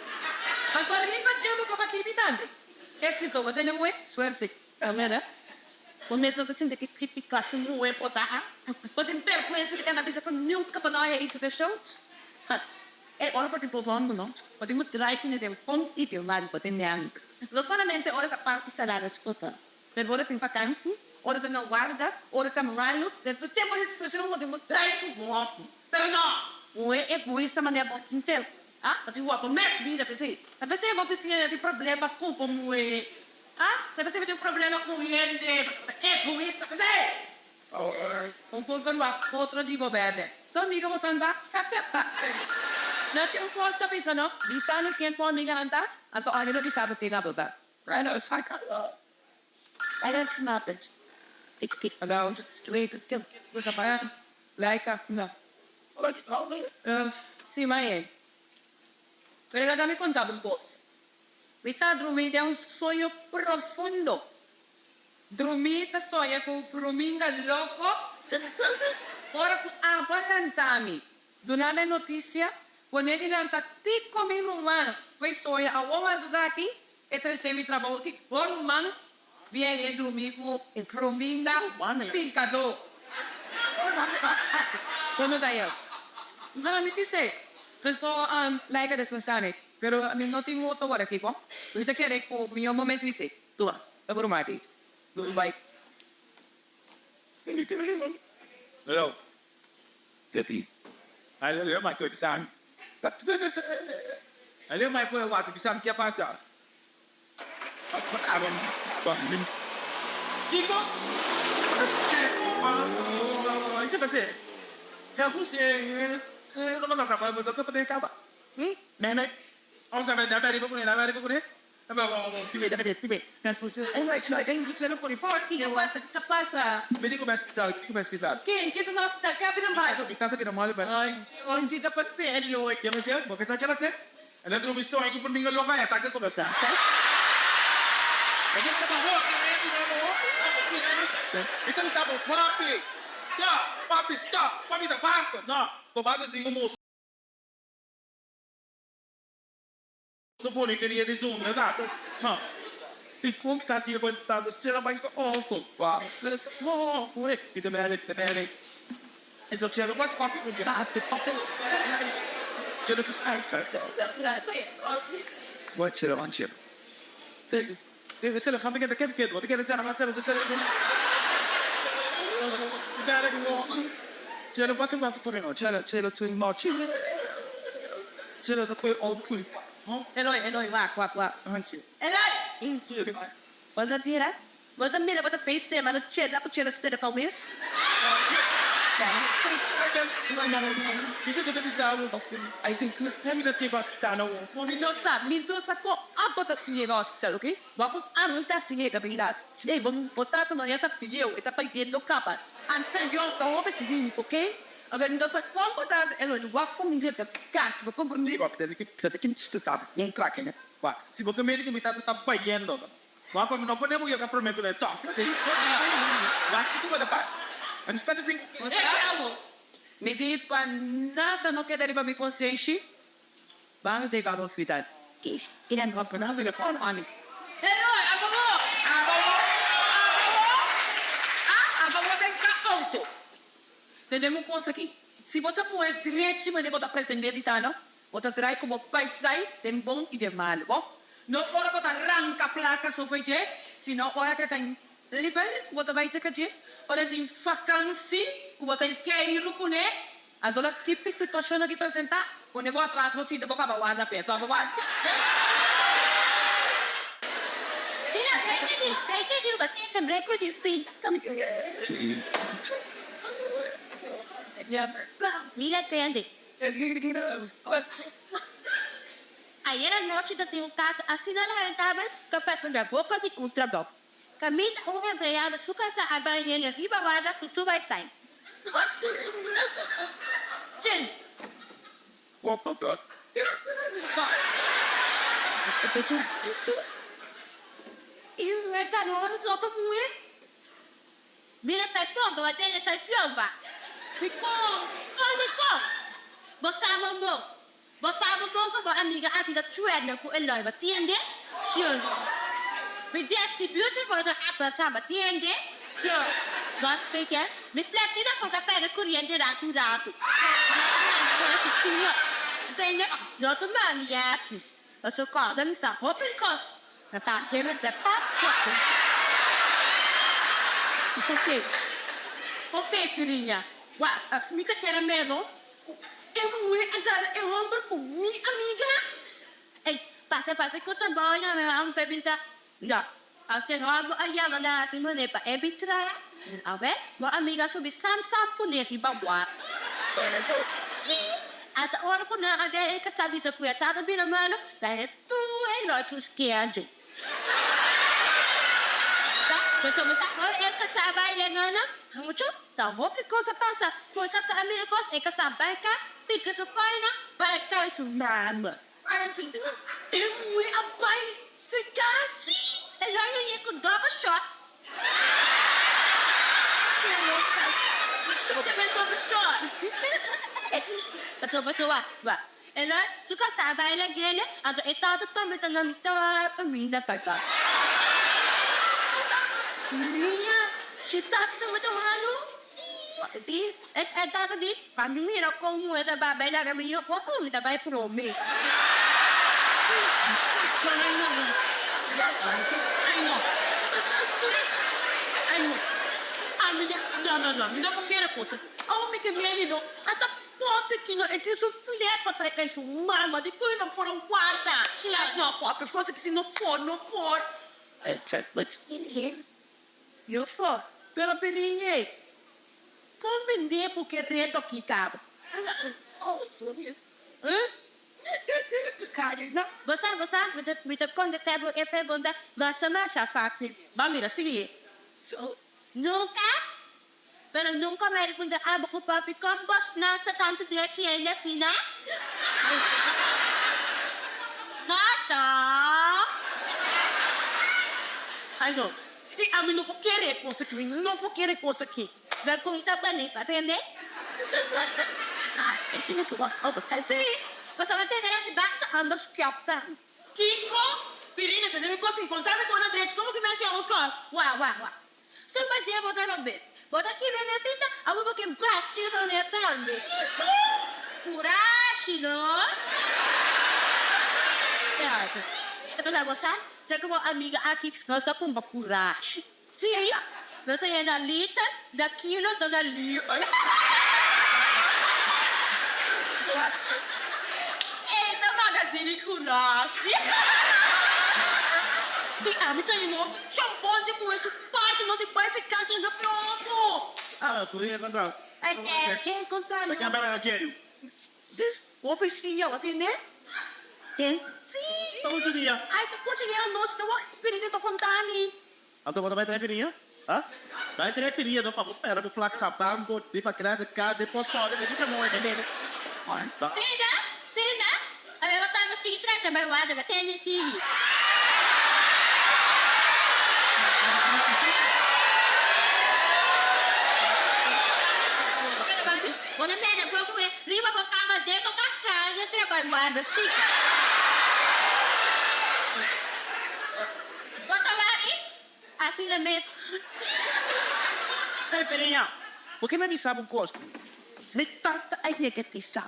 S1: Anto riba dje bo kaba kibi tambe. Éxito, bo tene muhé? Suerte.
S2: Mira, bo mes no ta sinti ki ki klase muhé bo ta, ha? Bo tin bèrgwensa di kanda bisa ku nunka bo no haña invitashon? Ha, e ora bo tin bo hòmber no, bo tin ku drai kuné den bon idioma di bo tin nènk. No solamente ora ta parti salario skuta. Pero ora tin vakansi, ora ta na warda, ora ta malu, den tur tempu di situashon bo tin ku trai ku bo hopi. Pero no! Bo e egoista manera bo tin tempu. Ah, bo tin wak bo mes bida p'esei. Ta p'esei bo bisiña tin problema ku bo muhé. Ah, ta p'esei bo tin problema ku hende, pasobra bo ta egoista p'esei.
S1: Un kos ta wak otro di bo bèrdè. Tu amiga bo santa? No tin un kos ta bisa no. Bisa no ken ku amiganan ta, anto ami lo bisa bo tin abo ta. Si mai pero laga mi conta bo un cos. Mi ta drumi den un soño profundo. Drumi ta soña cu un fruminga loco ora cu abo a lanta mi. Duna mi e noticia, pone di lanta tico mi ruman cu e soña awor madruga aki. E trese mi trabou di bo ruman bien e drumi ku ruminda pinkadó. Kono ta yo? No, mi bis'é. Anto Laika despensa mi, pero mi no tin moto awor aki bo. Mi ta kere ku mi yomo mes bis'é. Tuma, ta bo ruman aki. Bai.
S6: Hello. Alô, Michael, bisa. Alô, Michael, wak, bisa mi ke pasa. Kiko? Ke pasa?
S1: Ken? Ken ta na hospital? Ken a bira malu?
S6: Su boniteria di zundra ta. Ha. I kon ta hasi bo ta cera bai ku auto. Wa. Mi ta bebe, mi ta bebe. E so cera was koffie ku gas is koffie. Cera ku suiker. Wa cera wan cera. Te cera kan ta keda keda keda keda cera cera cera. Cera was koffie ku cera cera cera no cera. Cera ta koe all ku.
S2: Eloy, Eloy, wak, wak, wak. Eloy! Bo ta tira? Bo ta mira, bo ta face tema, ta chera ku chera stera pa wes? Mi no sa, mi no sa kon abo ta siña na hospital, ok? Bo ku ami ta siña ta bin ras. Ey, bo bo tata no ya ta bieu, e ta payendo kaba. Antes ta Dios ta hopi siña, ok? Oke, mi no sa kon bo ta hasi Eloy, wak ku mi ta kas, bo komprendé?
S6: Si bo ke medi ku mi tata ta bayendo, wak pa mi no pone bo yega prome ku e tòg. Wak kiko bo ta pasa. Mi ta bin ku
S2: Bo sa algo? Mi di pa nada no keda riba mi konsenshi, ban deba hospital. Eloy, abo bo! Abo bo! Abo bo! Ah, abo bo den ka auto. Tende un kos aki, si bo ta muher drechi manera bo ta pretende di ta no, bo ta draai ku bo baisait den bon i den malu. Bo no ora bo ta ranka plaka so fo'i dje, sino ora ku e ta liber ku bo ta bai seka dje, ora e tin fakansi ku bo ta keiru kuné, anto la tipi situashon aki presentá, pone bo atras bo sinta bo kaba warda p'e, to bo warda.
S3: Ayer anochi ta tin un caso asina lamentabel cu a pasa na boca di un trabou. Caminda un empleado su casa a bay hende riba warda cu su bay-sign. Mira ta pronto, bo tende ta piomba. Dikon? Oh, dikon? Bo sa bo bon. Bo sa bo bon ku bo amiga aki ta chuerna ku e loi, bo tende? Sure. Mi distributor bo ta atrasá, bo tende? Sure. Bo a splika? Mi platina por ta pèrdè kuriente ratu ratu. Tende? No ta mami yasni. Pasobra kòrda mi sa hopi kos. Na ta kere ta pa kòrda.
S2: Ok, ok Turiña, wak, mi ta kere meno ku e muhé a gana e hòmber ku mi amiga.
S3: Ey, pasa pasa ku ta bou na mi mama pa e bin traha. No, as e hòmber a yama na hasi manera pa e bin traha, awè bo amiga a subi sam sam kuné riba wak. Sí, ata ora ku nan a den e kasa bisa ku e tata bira malu, ta e Tur e nochi su skeadje. Ta kuminsá ora e kasá bai e nana mucho ta hopi kos a pasa ku e kasá a mira kos e kasá bai kas pika su paina bai kai su mama.
S2: E muhé a bai su kas.
S3: Sí, e lo a yega ku double shot. Eloy su kasá a bai lag'el, anto e tata tambe ta na mitá kaminda kasa.
S2: Maria, su tata tambe ta malu?
S3: Sí, e tata di, Pa mi mira kon muhé ta bai bai laga mi yu, mi ta bai promé.
S2: Pope ki no e tin su flepa ta kai su mama di koe no por a warda no pope cosa ki si no por no por pero Pirinye kon bende bo ke reto aki kaba
S3: Bo sa bo sa mi ta contesta bo e pregunta masha masha facil.
S2: Ba mira sigui.
S3: Nunca Pero nunca mi a puntra abo cu papi con bos nan sa tanto drechi hende asina? No toch?
S2: Ay no, y ami no por kere e cos aki, mi no por kere e cos aki.
S3: Bo cuminsa panic, atende? Si, pasobra tene nan si basta ambos piopta.
S2: Kiko? Pirina, ta debe kos inkontá mi ku na drechi. Komo ki mi a hasi un skòl?
S3: Wak, wak, wak. Su manera bo ta robes. Bo ta kibra mi pinta, abo bo ke bati rone tambe.
S2: Kiko?
S3: Kurashi, no? Serto. E pasá bo sa, sa ku bo amiga aki nos ta pumba kurashi. Sí, nos ta yena liter, na kilo, no na liber.
S2: E ta magazine Kurashi. I ami ta yeno champon di muhe su parti no di bai fi kas unda fi otro.
S4: Ah, ku rin e konta.
S2: Ken konta
S4: no? Ta kambia na keri.
S1: Dus, hopi sia, bo tende?
S3: Ken?
S2: Sí.
S4: Ta otro dia.
S2: Ai, ta kochi den anochi ta wak pirinha ta konta mi.
S4: Anto bo ta bai trae pirinha? Ha? Bai trae pirinha no pa bo spera bo plaka sa banko, riba credit card, depois sòrge bo mucha moe bebe. Ta.
S3: Sina, Sina, a bo tamba sigui trata bai warda bo tende sigui. Bo ta perde bo muhe riba bo kama den bo kasa na tra bai warda si. Bo ta wak asina mes.
S4: Hey Pirinha, bo ke mi bisa bo un kos? Mi tata a yega bisa,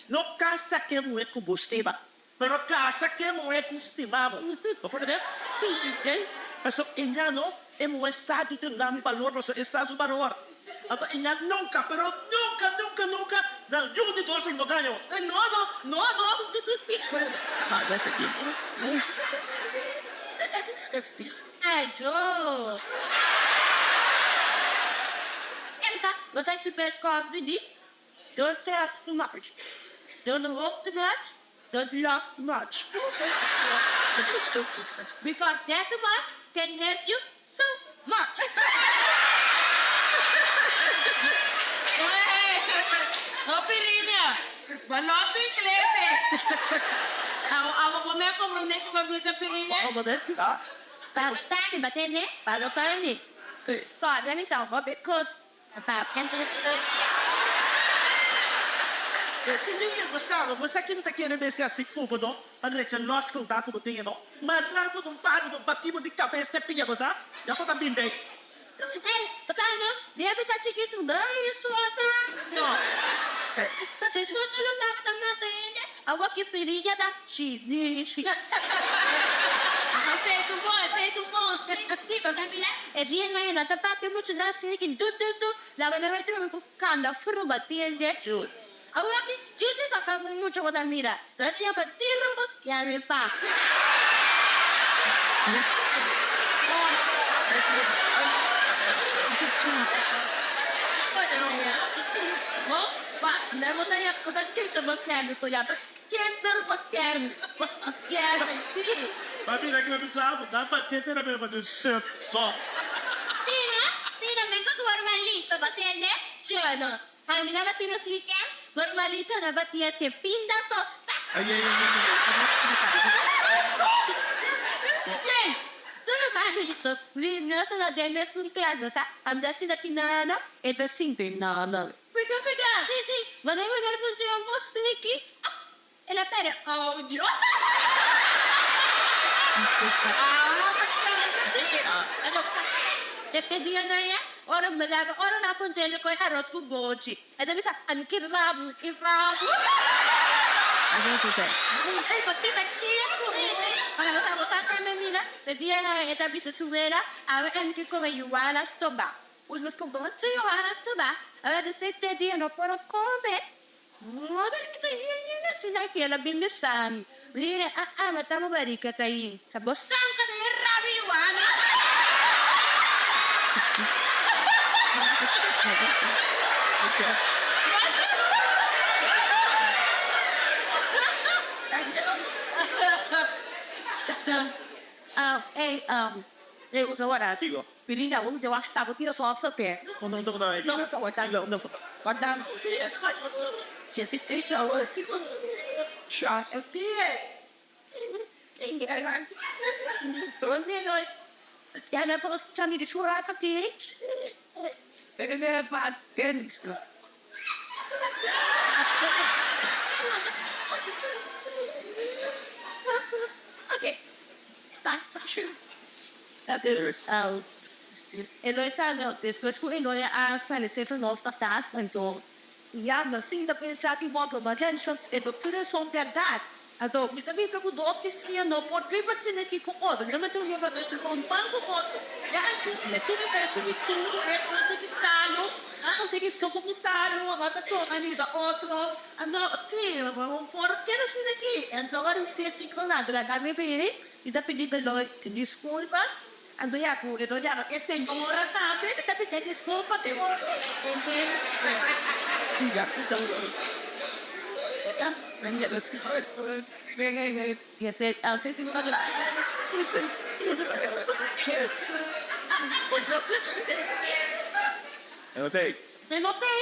S4: No kasa ke muhe ku bo stima, pero kasa ke muhe ku stima bo. Bo por tende? Sí, okay. Pasobra e ña no, e muhe sa di duna mi balor, pasobra e sa su balor. Anto e ña nunka, pero nunka, nunka, nunka nan yu di dos lo no gaña bo.
S2: No, no, no, no.
S3: Ajo. Emma, bo sa ki per kòfi di? Don't trust too much. Don't hope too much. Don't love too much. Because that too much can hurt you so much.
S2: Oh, Pirinha, bo no su ingles eh. Abo, abo bo me a komprondé ku bo a bisa, Pirinha?
S3: Pa bo tani, bo tende? Pa bo tani. Kòrda mi sa hopi kos.
S4: Siñor, bo sa, bo sa kin ta kere mester hasi ku bo no pa drecha lòs konta ku bo tin e no. Ma rato un par di bo bati bo di kabes te pia, bo sa? Ya bo ta bin bei. Ba mira ki bo bisa bo, nan batié te na bira bati sùf sòf. Ay ay ay ay
S1: Oké. Eloy sa despues ku Eloy a sali serka nos ta kas anto ya nos sinta pensa ki bo tuma atenshon e dokter son bèrdat. Anto mi ta bisa ku dos bisiña no por biba asina aki ku otro no mester biba mester ku un pan ku otro ya asina si mester ku bisiña e un ta di salu un ta di suku ku salu no ta tuma riba otro anto si bo por keda asina aki anto ora mi seti ku nan laga mi bini mi ta pidi Eloy diskulpa. Anto ya ku e ta yama e señora tambe e ta pidi disculpa te ora E no tei.
S2: Terry! E no tei.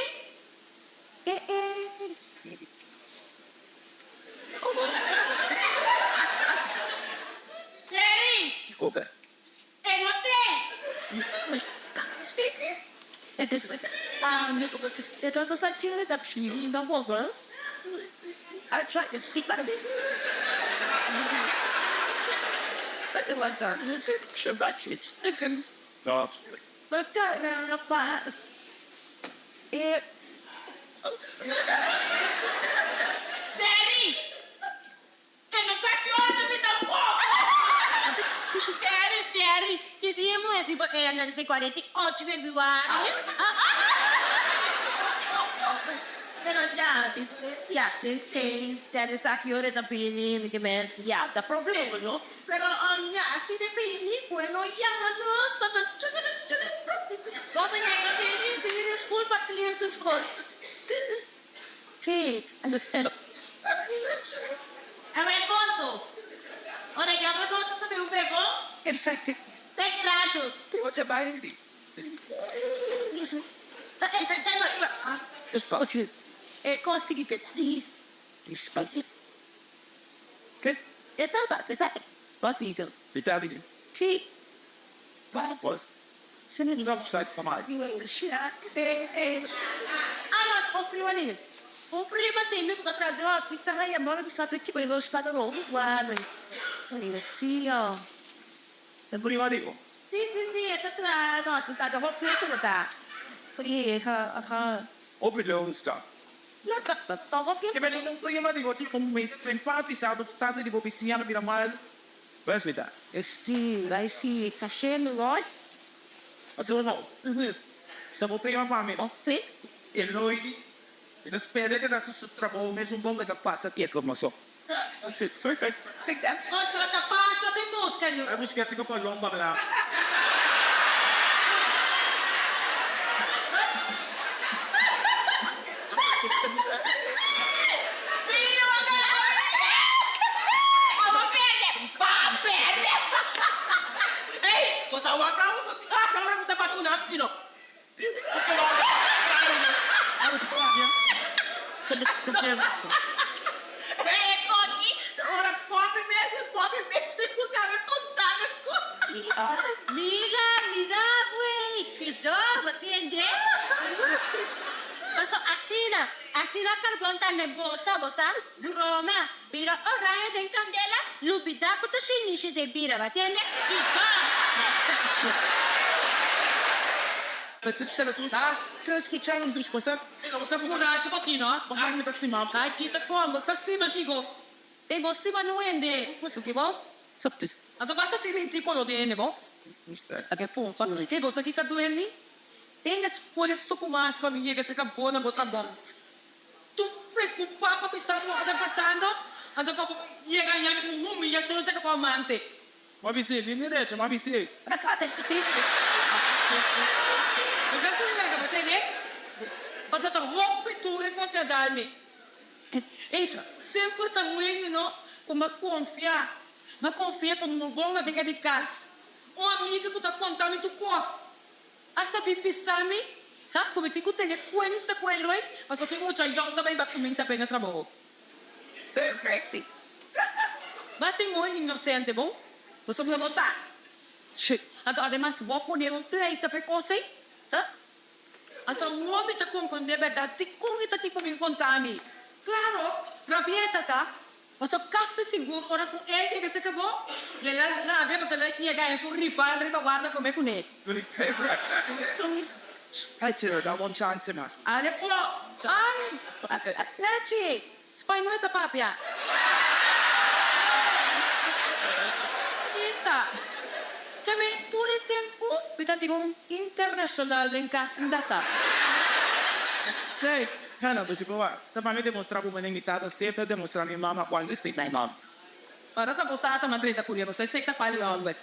S2: Terry! E no sa ki ora ta bin tampoco! Terry, Terry, ki dia muher di bo e a nanse 48 februari?
S1: Pero ya, ya, Terry sa ki ora ta bini, mi ke men, ya, ta problema no. Pero ya, si ta bini, bueno, yama nos, pa ta Sosa yega bini, pidi disculpa, clear tur cos. Sí.
S2: Awel boso, ora yama nos ta bin un bebo? Te ki rato?
S1: Anos un prima di mi. Un prima di mi ku ta traha den hospital a yama mi bisa mi kiba nos pa nos wak. Sí, oh.
S4: Un prima di bo?
S1: Sí, sí, sí, e ta traha den hospital, ta hopi festu lo ta. Sí, aha.
S4: Hopi leu sta. Ke bini un prima di bo tin un mes den papi sa bo tata di bo bisiña lo bira mal. Wes mi ta.
S1: Sí, bai sí, kashé mi wòrd.
S4: Asina no. Sa bo prima pa mi no?
S1: Sí.
S4: E loi di mi ta spera ke ta hasi su trabou mesun bon ke ta pasa aki e komoso.
S2: Osho ta pasa mi buska yu.
S4: A buska si ku palomba bla.
S3: Mira, mira pues, Fido, bo tende? Paso asina, asina carbon ta na bosa, bo sa? Broma, bira oranje den candela, lubida cu ta shinishi den bira, bo tende? Fido!
S2: E bo stima no hende, bo? Anto basta si rinti kolo di hende bo? Ke bo sa ki ta duel mi? Ten esfuerso ku mas pa mi yega serka bo na bo trabou. Tur preokupa pa bisa loke ta pasando, anto pa bo yega haña mi ku humiyashon serka bo amante.
S4: Bo a bis'é, Línea derecho, bo a bis'é.
S2: Bo ta sin wega bo tene? Pasobra ta hopi tur e kos a dal mi. Ey, semper ta wende no cu m'a confia, m'a confia como un bon amiga di cas, un amiga cu ta conta mi tur cos, hasta bis bisa mi ha cu mi tin cu tene cuenta cu Eloy pasobra tin mucha yong ta bay cuminsa bay na trabao. Mas tin muy inocente bon, pasobra no ta. Anto ademas bo a pone un pleito pa e cos ey, ha? Anto awor mi ta comprende berdad dikon e ta tin pa bin conta mi. Claro, rabieta ta.
S1: Paso kasi sigur ora ku el yega serka bo, el a rabia pasobra el a yega haña su rival riba warda promé kuné. Ale fo, Ay, Lechi, spañol ta papia. Rita, Keme tur e tempu mi ta tin un internashonal den kas mi ta sa.
S6: Leuk. Hannah, bo si proba. Ta pa mi demostra ku mi tata semper a demostra mi mama kuantu e stima mi mama.
S1: Ora ta bo tata m'a drenta ku riba, esei ta fali homber.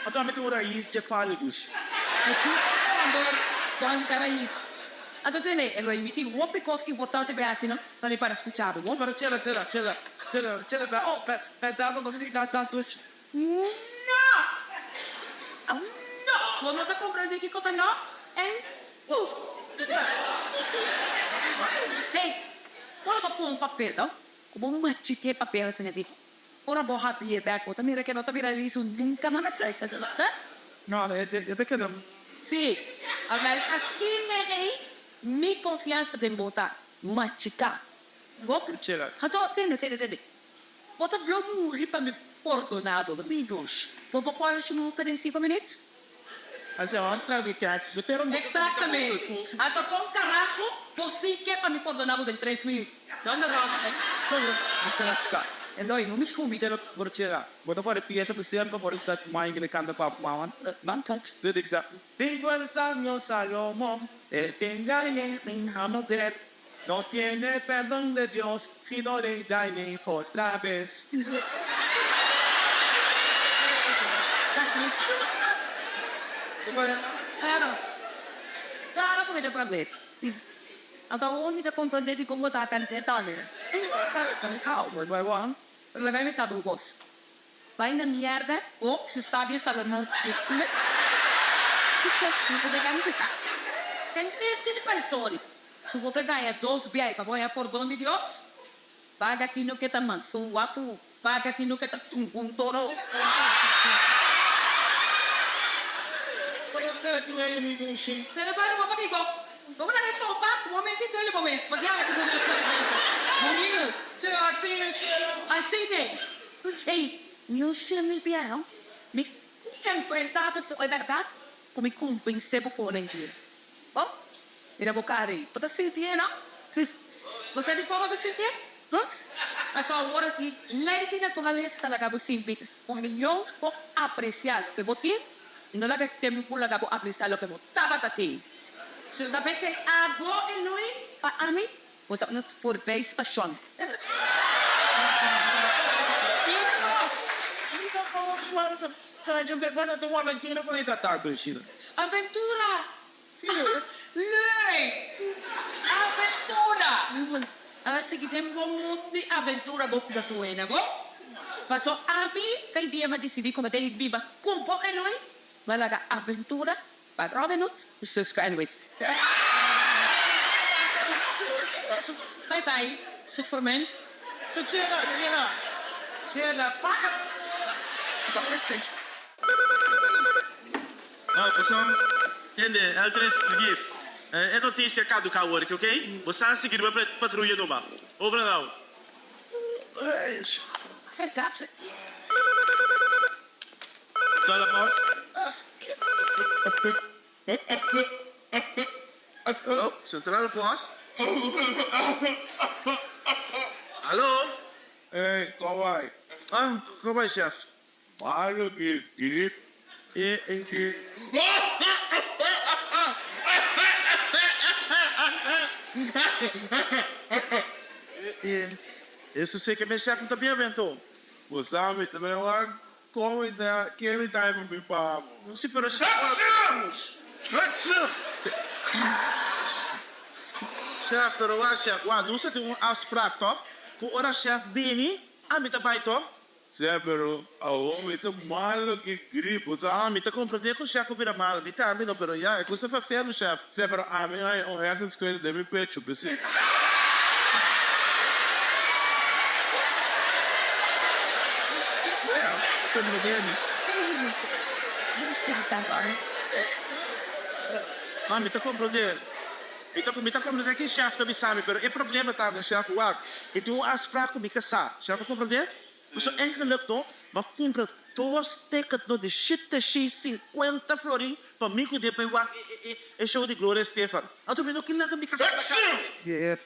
S6: Anto ami tin un rais dje fali dus.
S1: E ki homber don ta rais? Anto tene, e lo mi tin hopi kos importante pa e hasi no, pa mi para skucha bo.
S6: Pero chela, chela, chela, chela, chela ta, oh, pe, pe dado nos tin kas tas dus.
S1: No! No! Bo no ta komprendé kiko ta no en u. Hey, ora bo pon papel no, ku bo machiké papel asina di, ora bo habié bèk bo ta mira ke no ta bira lisu nunka mas.
S6: No, e ta keda.
S1: Sí, awèl asina ei mi konfiansa den bo ta machiká. Bo? Anto, tende, tende, tende. Bo ta blo muri pa mi pordoná bo. Bo por pone su nunka den sinku minüt? Eksaktamente. Anto kon karaho bo si ke pa mi pordoná bo den tres minüt?
S6: No tiene perdón de Dios si no le dañe otra vez.
S1: Claro, claro cu mi ta comprende. Anto awor mi ta comprende dicon bo ta cant'e tambe. Laga mi sa un cos. Bai na mierda bo su sabio Salomon Ten mester di persona ku bo ta gaña dos biaha pa bo haña pordon di Dios? Paga tino ke ta mansun wapu, paga tino ke ta un toro. Pero pakiko? Bo por laga e sopa ku bo menti duele bo mes, pasobra abo ku bo Muriu. Asina e. Ey, mi un semi biaha mi enfrenta bo ku e bèrdat ku mi konvensé bo for den dje. Bo mira bo kara ei, bo ta sintié no? Bo sa dikon bo ta sintié? Pasobra awor aki lei di naturalesa ta laga bo sinti un miyon bo apresiá loke bo tin i no laga tempu laga bo apresiá loke bo tabata tin. Ta p'esei abo Eloi pa ami bo ta un forbij stashon. Aventura! Leuk! Aventura! A sigui den bo mundu di aventura bo ta suena bo. Paso ami fei dia m'a disidí ku mi ta biba ku bo Eloi, m'a laga aventura pa Robin Hood ku Suska en Wist. Bye bye Superman.
S4: No, pasobra, tende, el tres Gif, e noticia caduca awor aki, ok? Bo sa sigui riba patruya numa. Over and out. Sala pos. Centrale pos. Alo?
S5: Ey, con bay?
S4: Ah, con bay, chef?
S5: Mario ki grip e e e.
S4: Eso si ke mi chef no ta bien aventó.
S5: Bo sa mi ta bay wak kon mi ta ke mi ta mi pa bo.
S4: Si pero chef. Chef pero wak chef wak nos ta tin un afspraak toch ku ora chef bini ami ta bay toch.
S5: Sè, pero awor mi ta malo ki grip, bo sa.
S4: Ah, mi ta comprende cu chef a bira malo, mi tambe no, pero ya, e cos ta ferfelu, chef.
S5: Sè, pero ami a haña un hersenschudding den mi pecho, p'esei.
S4: Ah, mi ta comprende. Mi ta mi ta komprendé ke chef ta bisa mi, pero e problema ta ku chef wak, mi tin un afsprak ku mi kasá. Chef a komprendé? Pasobra eigenlijk no, mi a kumpra dos ticket no di shete shi sinkuenta florin pa mi ku den bai wak e e e e show di Gloria Estefan. Anto mi no ke laga mi kasá na kaya.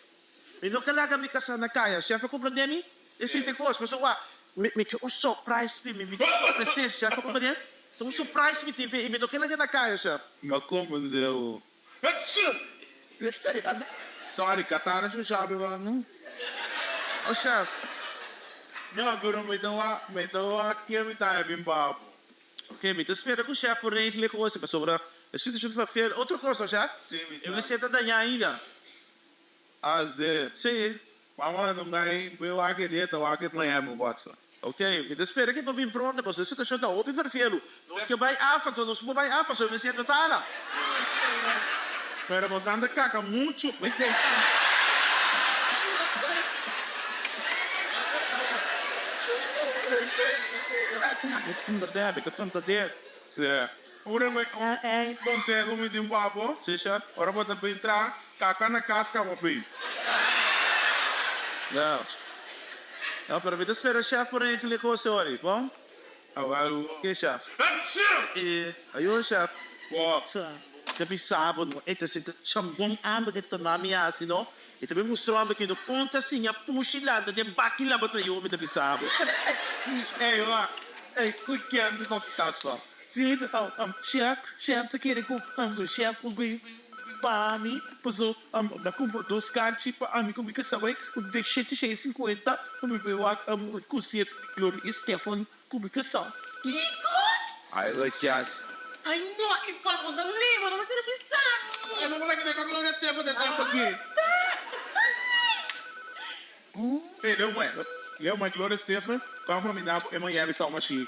S4: Mi no ke laga mi kasá na kaya. Chef a komprendé mi? Esei ta e kos. Pasobra wak, mi mi tin un surprise pa mi, mi tin un sorpres'e. Chef a komprendé? Ta un surprise mi tin p'e i mi no ke lag'e na kaya, chef.
S5: Mi a komprendé bo. Sorry, Katana su sabi ba no?
S4: Oh chef.
S5: No, pero mi ta wak, mi ta wak ke mi ta habi babo.
S4: Ok, mi ta spera ku chef por regla e kos pasobra e situashon ta papia. Otro kos no chef?
S5: Si, mi
S4: E
S5: sa.
S4: mester ta dañá ainda.
S5: Asde.
S4: Si.
S5: Mama no bai bai wak e dia ta wak e mañana bo whatsapp.
S4: Ok, mi ta spera ke pa bin pronto pasobra e situashon ta hopi ferfelu. Nos ke bai afa, anto nos por bai afa pasobra mi sienta tala.
S5: Pero bosan ta kaka muchu. Sí. Ora mi un un conseho mi tin pa bo.
S4: Sí, chef.
S5: Ora bo ta bin tra, kaka na kas ka bo bin.
S4: No. No, pero mi ta spera chef por regla e cos ori, bon?
S5: Awel.
S4: Ke chef?
S5: Achoo!
S4: Ayo chef.
S5: Bo.
S4: Ta bisa bo no, e ta sinta chambon amber ke ta mami hasi no. E ta bin mustra mi ke no kon ta siña pushi lanta den baki laba ta yo mi ta bisa bo.
S5: Ey wak, ey ku ken ta konfesá so?
S6: Si, chef, chef ta kere ku chef ku bin pa mi, paso na kumpra dos karchi pa ami ku mi kasa bai de shete shei sinkuenta pa mi bai wak konsierto di Gloria Estefan ku mi kasa.
S2: Kiko?
S5: Ay lo chance.
S2: Ay no, Ivan, bo ta leba, no mester bisa mi.
S5: Ay bo por a keda ku Gloria Estefan den tempo aki. Hey, leu mãe, leu mãe Gloria Estefan, kòm pa mi da bo e Miami Sound Machine.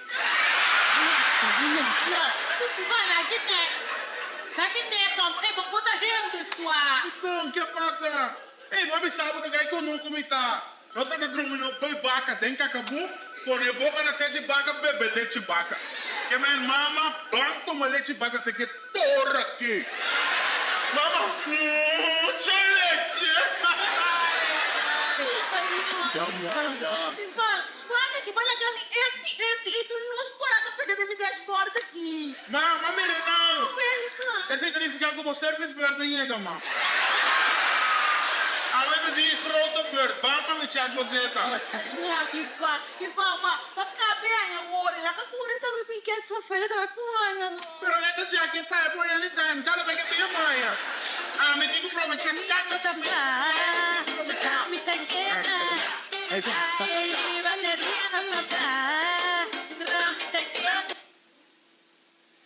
S5: Dikon? Ke pasa? Hey, bo a bisa bo ta gai kono ku mi ta. Nos ta drumi no boi baka den kakabu, pone boka na tet di baka bebe lechi baka. Ke men mama ban tuma lechi baka se ke tora ki. Mama mucho lechi. Mama mira nan. Esei ta nifiká ku bo service beurt a yega ma. Awe ta di grote beurt. Ban pa mi check bo zeta. Pero e ta check e type anytime. Kada bes ke pia maya. Ami tin ku probecha kada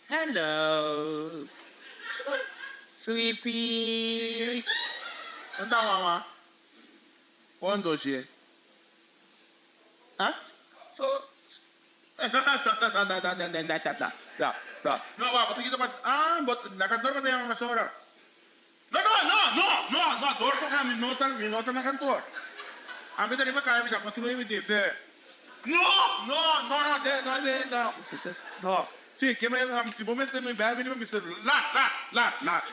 S6: Hello sweetie.
S5: Enta mama? Bon doce.
S6: Ha?
S5: No, bo ta kita pa ah, bo na kantor bo ta yama mesora. No, no, no, no, no, no, dor ku ami no ta, mi no ta na kantor. Ami ta riba kaya, mi ta patruya, mi di, de. No, no, no, no, de, no, de, no. No. Si, ke me, si bo mester mi bel bini pa mi ser lat, lat, lat, lat.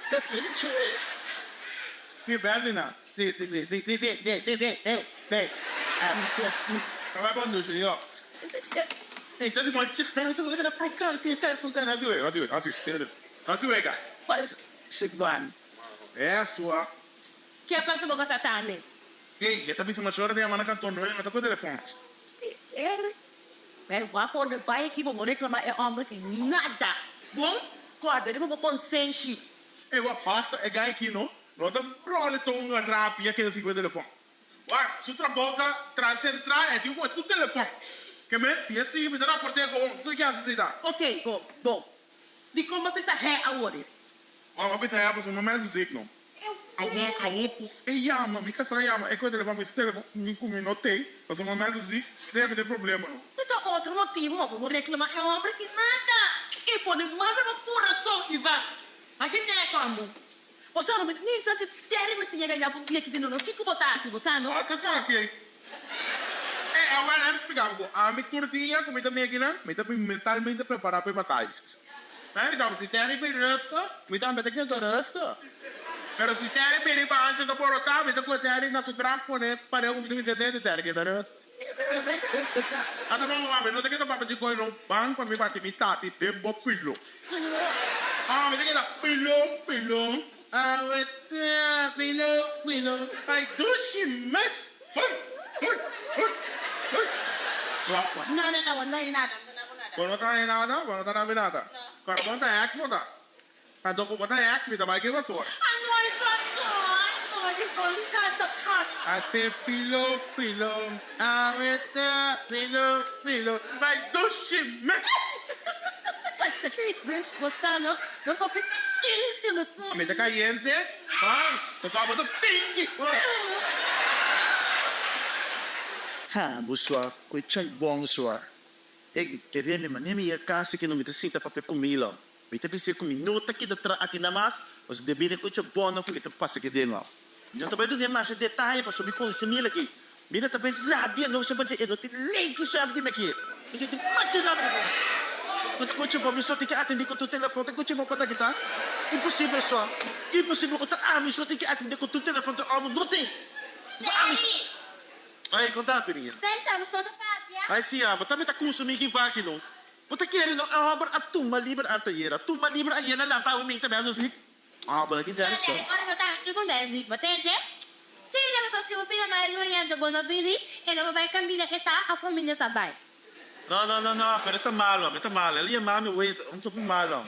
S5: Si, bel bini na. Si, si, si, si, si, si, si, si, si, si, si. Ta bai bon dushi, yo. Ey, ta di bo, Hasi wega.
S6: Sigban.
S5: Esua.
S2: Ke pasa bo kasa tambe?
S5: Ey, e ta bisa mashora di yama na kantor, no e no ta ku telefon.
S2: Pero bo a por bai aki bo no reclama e homber di nada. Bon, corda riba bo consenshi.
S5: Ey, wak, basta e guy aki no, no ta role ton rabia keda sin ku e telefon. Wak, su trabou ta tras central, e tin ku e tur telefon. Ke men, si e sigui mi ta raport'e gewoon, tur ke hasi ta.
S2: Ok, bon, bon. Dikon bo bisa hé awor?
S5: Bo a bisa hé pasobra no mester zik no. Awor awor ku e yama mi kasá yama e ku e telefòn mi telefòn mi ku mi no tei pasobra no mester zik mi ta yega den problema no.
S2: Mi ta otro motibu pa bo reklama e homber ki nada i pone mal riba kurason Ivan. Aki nèk amo. Bo sa no mi ni sa si Terry mester yega ya bo bia ki di no no kiko bo ta hasi bo sa no.
S5: Ata ku aki ei. E awor mi splika bo ku ami tur dia ku mi ta meki nan mi ta mentalmente prepara pa e bataya. Mi a bisa bo si Terry bin rusta mi tambe ta keda rusta. Pero si Terry bini pa Ansha ta borotá, mi ta kue Terry na su drag pone pareu ku mi ta bisa Terry, Terry keda rust. Ata bon mami, no ta keda papia di koi no ban pa mi bati mi tati den bo pilo. Ah, mi ta keda pilo, pilo, awe ta pilo, pilo, ay dushi mes. Huy, huy, huy, huy. Wak, wak.
S3: No, no, no, no hay nada, no hay nada.
S5: Bo no ta hay nada? Bo no ta na nada? Pero bo ta ex bo ta? Anto ku bo ta ex mi ta bai ke basura.
S2: Anoy pastor, anoy bon santa pas.
S5: Ate pilo pilo awe ta pilo pilo bai dushi mes. Mi ta kayente ha pasobra bo ta stinky.
S4: Ha bo sua ku e chai bon sua. Ey kere mi manera mi yega kas aki no mi ta sinta papia ku Milo. Mi ta bisa ku mi no ta keda tra aki na mas, pasobra debí na kucha bono ku mi ta pasa aki den lo. Mi no ta bai duna masha detaye pasobra mi konosé Mila aki. Mila ta bai rabia no pasobra dje e no tin lei ku shèf di mi aki. Mi tin masha rabia ku mi. Ta kucha bo mi so tin ke atendé ku tur telefòn, ta kucha bo kota aki ta imposibel so. Imposibel ku ta ami so tin ke atendé ku tur telefòn ta òf no tin. Ta ami so. Ai, konta Piria. Ai si, abo tambe ta kunsumí ki vaki no. Bo ta kere no e hòmber a tuma liber a tayera, tuma liber a yena lanta awe minta bèl nos hik. Hòmber aki sèri so. No no no no pero e ta malo e ta malo el yama mi wei un poco malo.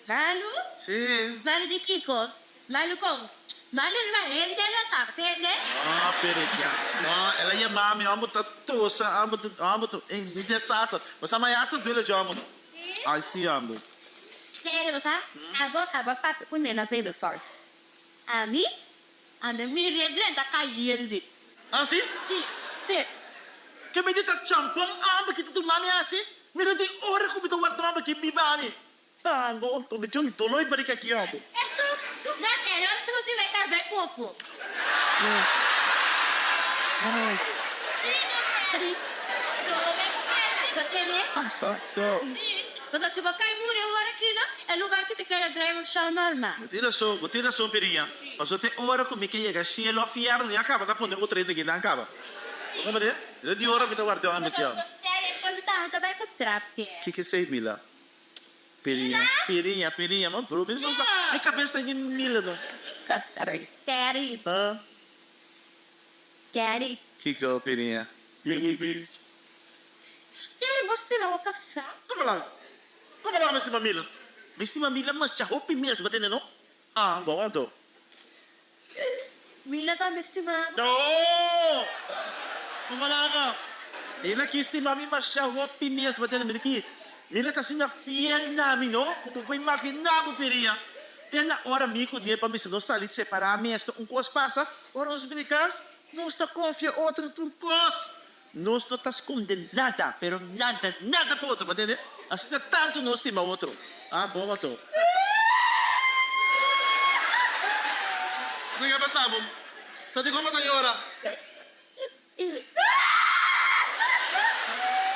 S3: Malu?
S4: Si.
S3: Malu di kiko? Malu kon? Malu riba hende lo ta tende?
S4: No pero ya no el a yama mi homber ta tosa homber ta homber ta ey mi desaster bo sa maya hasta duele dje homber
S3: Si.
S4: Ay si homber.
S3: Kere bo sa abo abo papia ku nena taylor sort ami anda mi redrenta kayende.
S4: Ah si?
S3: Si si.
S4: Ke mi di ta champon homber ki ta tuma mi asi mira di ora ku mi ta warda homber ki biba ami. Ah no, to mi tin dolor di barika aki abo.
S3: Eso na tera ora su tin bai bai poco.
S4: Bo tin rason, bo tin rason Pirinha. Pasobra te ora ku mi ke yega shelu of fiernu ya kaba ta pone otro hende kinan kaba. Bo ta mira? Di ora mi ta warda un amition. Kiko esei Mila? Pirinha, pirinha, pirinha, ma bro, mi no sa, mi cabes ta yin mila no.
S3: Daddy.
S4: Huh?
S3: Daddy.
S4: Kico, pirinha?
S3: Daddy, bo stima bo casa?
S4: Como la? Como la mi stima mila? Mi stima mila masha hopi mes, bo tende no? Ah, bon anto.
S3: Mila tambe stima bo.
S4: No! Como laga? Mila ki stima mi masha hopi mes, bo tende mira ki Mila ta asina fiel na mi no, ku bo por imagina bo piria. Te na ora mi ku die pa bisa nos sali separa mes ta un kos pasa, ora nos bini kas nos ta konfia otro tur kos. Nos no ta skonde nada, pero nada, nada pa otro, bo tende? Asina tantu nos stima otro. Ah, bon ato. Kiko a pasa bo? Ta di como ta yora?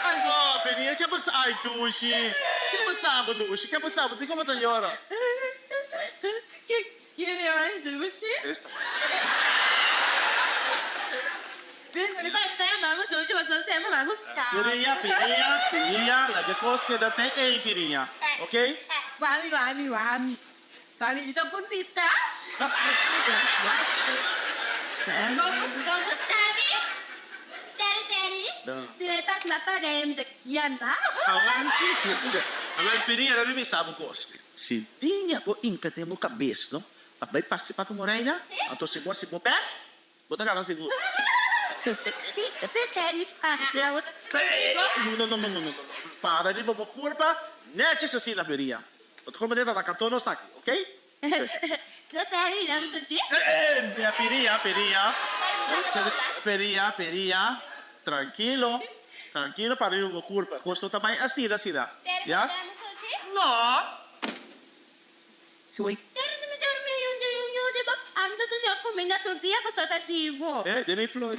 S4: Ai no, Benia, ke a pasa? Ai, Dushi, ke a pasa bo, Dushi? Ke a pasa bo? Di como ta yora?
S1: Kere ai dushi.
S4: Pirinha, pirinha, pirinha, laga e kos keda te ei, pirinha, ok?
S1: Wami, wami, wami, wami mi ta bunita.
S4: Awor, pirinha, laga mi bisa bo un kos. Si diña bo inca den bo cabes no pa bay participa como reina, anto si bo haci bo best, bo ta gana sigur. No, no, no, no, no, para riba bo curpa netjes asina, Maria. Bo ta comprende ta na canto nos aki, ok? Piria, piria, piria, piria, tranquilo, tranquilo para riba bo curpa. Cos no ta bay asina, asina, ya? No! Eh, den mi plooi.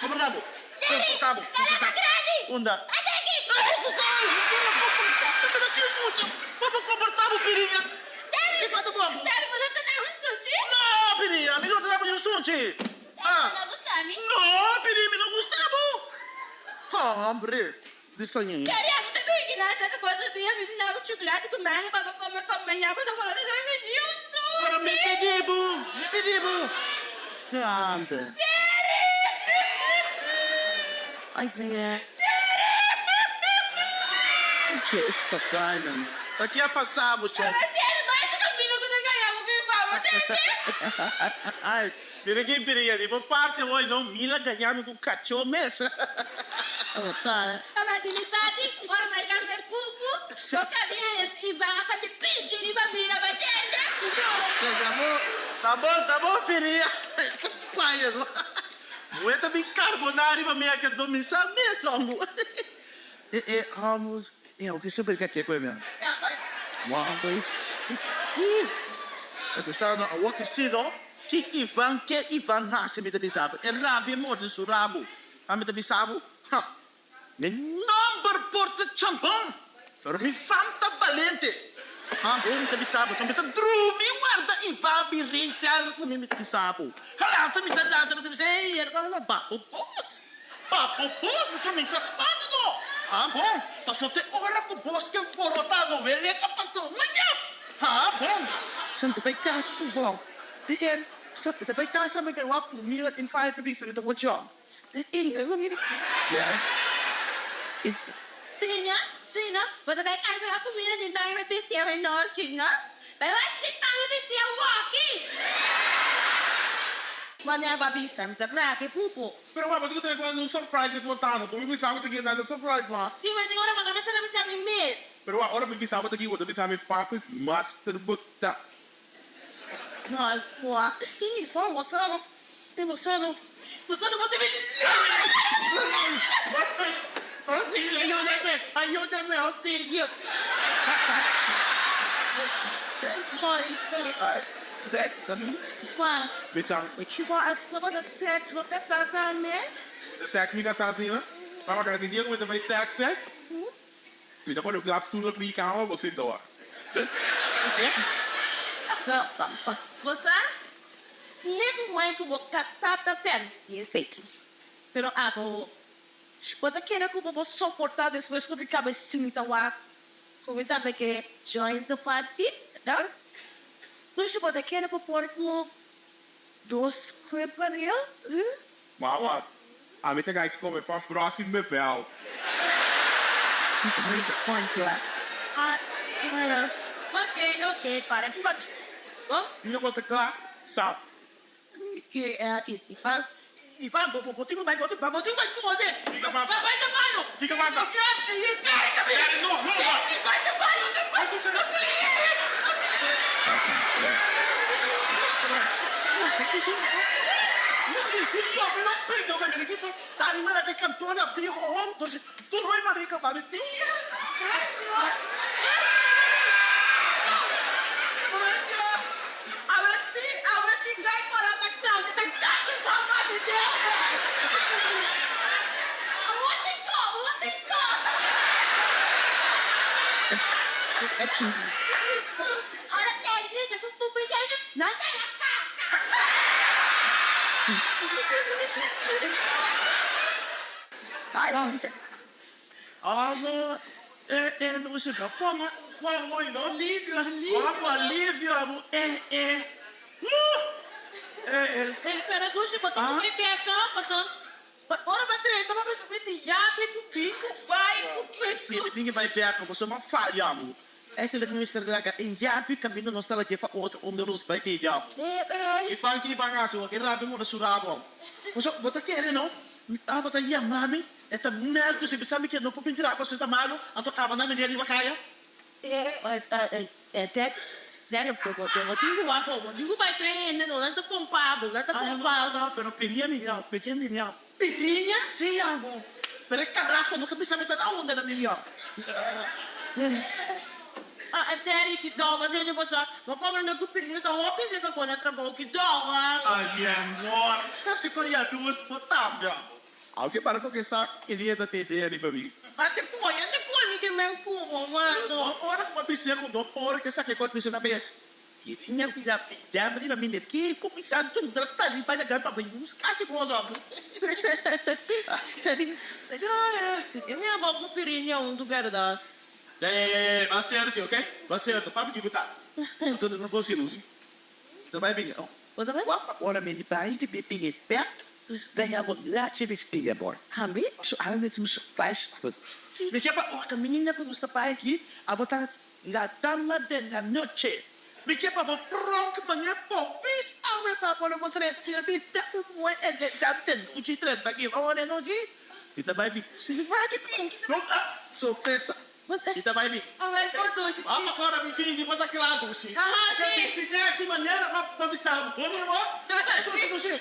S4: Comporta bo, comporta bo, comporta bo. Unda? Bo por komportá bo piria?
S3: Daddy,
S4: Ki falta bo?
S3: Daddy, bo no ta dame un sunchi?
S4: No, piria, mi no ta dabo un sunchi.
S3: Daddy, bo no gusta mi?
S4: No, piria, mi no gusta bo. Hombre, bisa ñe.
S3: Daddy, ami ta bini na sa ku otro dia mi duna bo chukulati ku mango pa bo kome kompañá bo, bo no ta dame ni un sunchi.
S4: Pero mi pidi bo, mi pidi bo. Hombre.
S3: Daddy!
S1: Ay, piria.
S4: Ta ki a pasa bo, che? Ay, mira ki piria di bo parti hoy no mira gaña mi ku kachó mes. Ta bon, ta bon piria. Paña. Muhe ta bin carboná riba mi a ke dominsá mes hombo. E e hombo e oke semper ke ke koe mi. E bisa no awor ke si no ki Ivan ke Ivan hasi mi ta bisa bo e rabia morde su rabo a mi ta bisa bo ha Mi nomber por ta Chambon, pero mi fam ta Balente. Ha, mi ta bisa bo, mi ta drumi warda Ivan bin reisel ku mi, mi ta bisa bo. Halanta mi ta lanta, mi ta bisa, ey, hermano, ba bo bos, ba bo bos, pasobra mi ta spanta no. Ha, bon, pasobra te ora ku bos ke borota no wele ta pasa maña. Ha, bon,
S6: Santa bai casa ku bo. Di e, Santa bai casa mi ke wak ku mira tin fire ta bisa mi ta ocho.
S3: Sina, Sina, bo ta bai karga kumida di bai pa bisti awe nochi, no? Bai wak di pan pa bisti awoki!
S2: Wanneer bo a bisa mi ta traha e pupo?
S5: Pero wak, bo tin ku tene kuenta un surprise di por ta no. Ku mi bisa bo ta keda nada surprise ma.
S2: Si, ma tin ora bo no mester a bisa mi mes.
S5: Pero wak, ora mi bisa bo ta kiko, bo ta bisa mi papi master bo ta.
S2: Mas wak, si, so bo sa no. Si bo sa no, bo sa no bo ta bin.
S4: Auxilio, ayúdame, ayúdame, auxilio.
S5: Seks mi ta asina? Mama kada tin dia ku mi ta bai seks seks? Mi ta pone klap stoel op mi kama bo sinta wak.
S2: Bo sa? Net mooi ku bo kasá ta pèrdí eseki. Pero abo, bo ta kere ku bo por soportá despues ku mi kaba e sinta wak ku mi tambe ke join the party? Pues bo ta kere ku por ku dos kuepa real?
S5: Mama, ami ta gai kome pa próximo bebel.
S2: Ok, ok, para.
S5: Dina bo ta kla, sa.
S4: Ivan, bo bo tin ku bai, bo tin bo tin ku bai skonde.
S5: Kiko pasa?
S2: Bai ta baño!
S5: Kiko pasa? No, no, no.
S2: Bai ta baño! Awe sí, awe sí gai para ta canta ta canta pa mami Dios.
S3: Awor tin ko, awor tin ko! Ora Teddy grita su pupu i Teddy no ta la kaka.
S4: Amo e e no se ka poma kwa hoy no.
S2: Alivio, alivio.
S4: Amo alivio amo e e. Uh! E e.
S2: Eh, pero Gushi, bo tin ku bai fiesta, paso ora bo drenta bo mester miti yapi ku bin ku bai ku kiko.
S4: Si mi tin ke bai bek paso mi a faya amo. Eigenlijk mi mester laga e yapi kaminda nos ta lag'é pa otro unda nos bai e yapi. E pan ki ban hasi wak e rabi morde su rabo amo. Paso bo ta kere no, mi tabata yama mi e ta mèldu si bisa mi ke no por bin traha paso e ta malu anto kaba na meneer riba kaya.
S2: Bo tin ku wak bo tin ku bai trae hende no nan ta pompa bo nan ta pompa bo.
S4: Pero piria mi miau, piria mi miau.
S2: Pitriña?
S4: Si amo, pero e carajo no ke bisa mi ta na unda na mi miau.
S2: Ah, Terry, ki dòwa tene bo sa? Bo kobra no ku pirinha ta hopi si ta pone trabou, ki dòwa.
S4: Ay mi amor, casi con jaloers bo ta mi amo.
S5: Aunke para cu ke sa, e dia ta tin idea riba mi.
S2: Bate poya.
S1: E ta pone mi ke men ku bo, mano.
S4: Ora ku bo a bis'é ku no por ke esaki kos bisa na bes. Mi a bisa pidem riba mi mester kuminsá duna tali pa laga pa bai buska ki kos òf.
S1: Mi a bo ku pirini aun tu bèrdat.
S4: Ba sèr si oke, ba sèr no papia kiko ta. Anto no kos ki lusi. Ta bai bini no. Wak ora mi di bai di mi bini bèk den abo lachi bisti amor. Paso awe mi tin un surprise pa bo. Mi ke pa ora kaminda ku nos ta bai aki abo ta La dama de la noche. Mi ke pa bo pronk manera popis awe pa bo lo bo trenta bira mi ta un muhe elegante duchi 30 kilo ora nochi mi ta bai bi nos ta sorpresa mi ta bai bi Mama ora mi bini bo ta kla dushi bisti nechi manera pa bisa bo bo mi amor dushi dushi.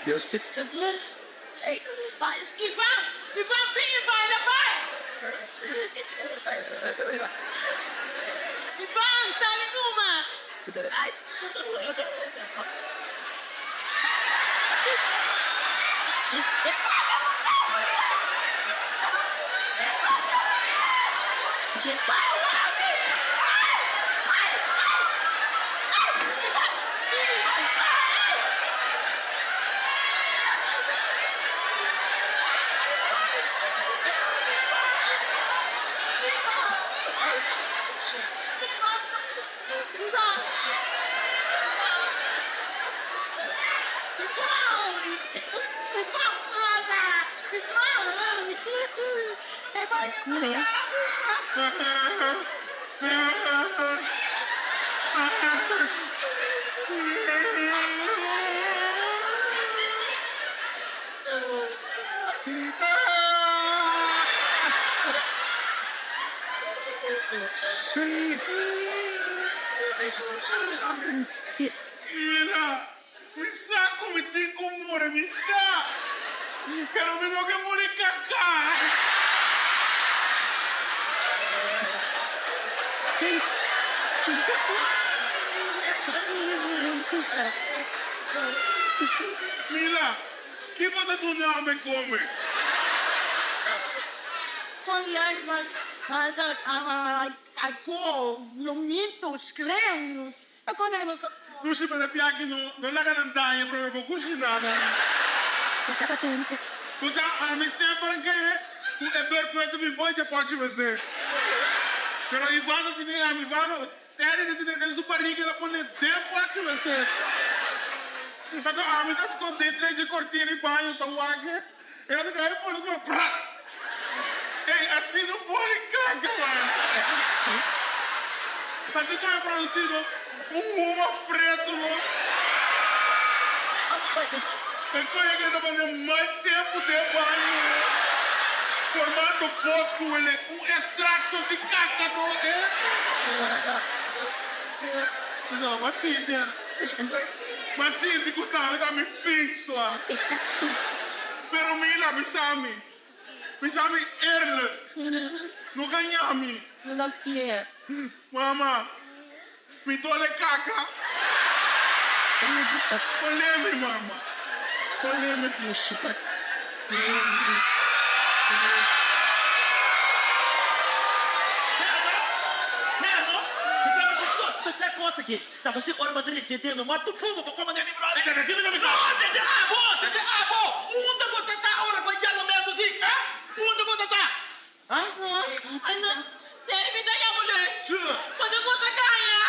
S1: Ivan! Ivan, bin Ivan, el a bai! Ivan, sali numa!
S5: Mira, mi sa ku mi tin ku muri, mi sa, pero mi no ke muri kaka. Mira, ki bo ta duna mi kome? Lushi pero e biaha no no laga nan daña prome bo kushina nan. Bo sa ami semper a kere ku e berkuento bin bon dje pochi mester. Pero Ivano tene ami Ivano Terry ta tene den su bariga el a pone den pochi mester. Anto ami ta skonde tres dje kortina i baño ta wak e a ta pone ku pra. Ey asina un boli kaka man. Anto ku a producido un huma preto no. E koe ke ta pone mal tempo den baño formando bos ku wele un extracto di kaka no e. No ma sinti ma sinti ku tambe ta mi fin sua. Pero mira bisa mi. Bisa mi eerlijk, no gaña mi. Mama, mi dole kaka. Olé mi, mama. Olé mi.
S4: Herno, mi tabata sospecha cos aki. Taba si ora bo ta retete no matu pubo pa koma den mi brother. No, tete abo, tete abo. Unda bo ta ta ora bo yama mi algo si, eh? Unda bo ta ta? Ha?
S1: Ay no, Terry mi ta yama leu. Bo ta gusta gaña.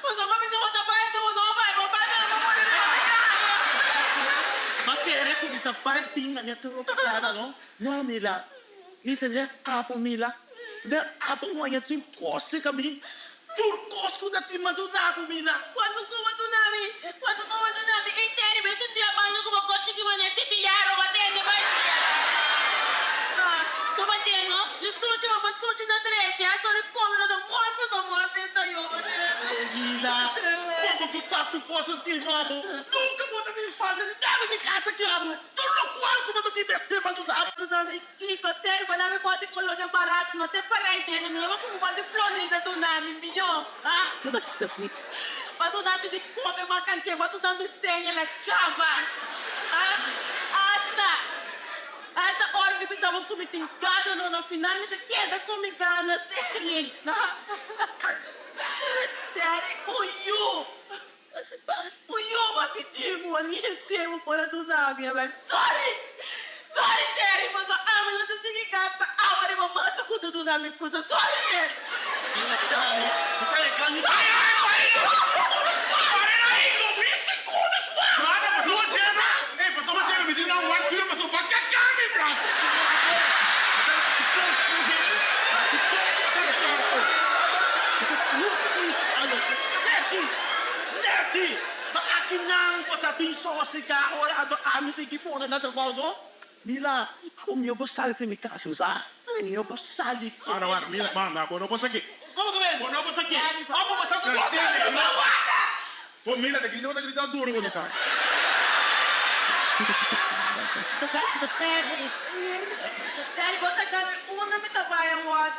S1: Pasobra mi sa bo ta bai bo no bai, bo bai pero bo pone mi ta gaña.
S4: Ma kere ku mi ta bai bin na mi tur otro cara no. No Mila, mi ta den abo Mila. Den abo ku a tin kos si kamin. Tur kos ku ta tin maduna ku mi na.
S1: Cuanto ku maduna mi, cuanto ku maduna mi, ey Terry bay sinti a banda ku bo kochi ki manera titi yaro ba tende bay. Bo ba dje no, di suchi bo por suchi na drechi, a sori come no ta mos pa ta mos den ta yo ba tende.
S4: Mila, como ku ta ku kos asi no abo? Nunca bo ta tin falta di nada di casa ki abo. Tur lokual. Lokual ku bo ta tin mester pa duna abo.
S2: Duna mi kiko ter pa na mi bòt di kolonia barato no te para ei dentro mi no bo ku bòt di Florida duna mi miyo ha pa duna mi di kome makante bo duna mi seng el a kaba ha asta asta ora mi bisa bo ku mi tin gana no na final mi ta keda ku mi gana Terry ha Terry ku yu. Oyo a pidi bo a niese bo por a duna mi a bai sorry sorry Terry paso ami no ta sigui gasta awa riba mata ku ta duna mi fruta sorry Terry.
S4: Nèchi, ta aki nan bo ta bin sosegá ora anto ami tin ki pone na trabou no? Mira, ku mi bo sali for mi kas, bo sa? Mi bo sali.
S5: Wara, wara, mira, manda, bo no por sa ke.
S4: Komo ku men?
S5: Bo no por sa ke.
S4: Abo bo sa ku bo sali, bo wata!
S5: Bo mira, ta grita, bo ta grita duru bo no ta.
S2: Daddy, bo ta gana unda mi ta bai awor?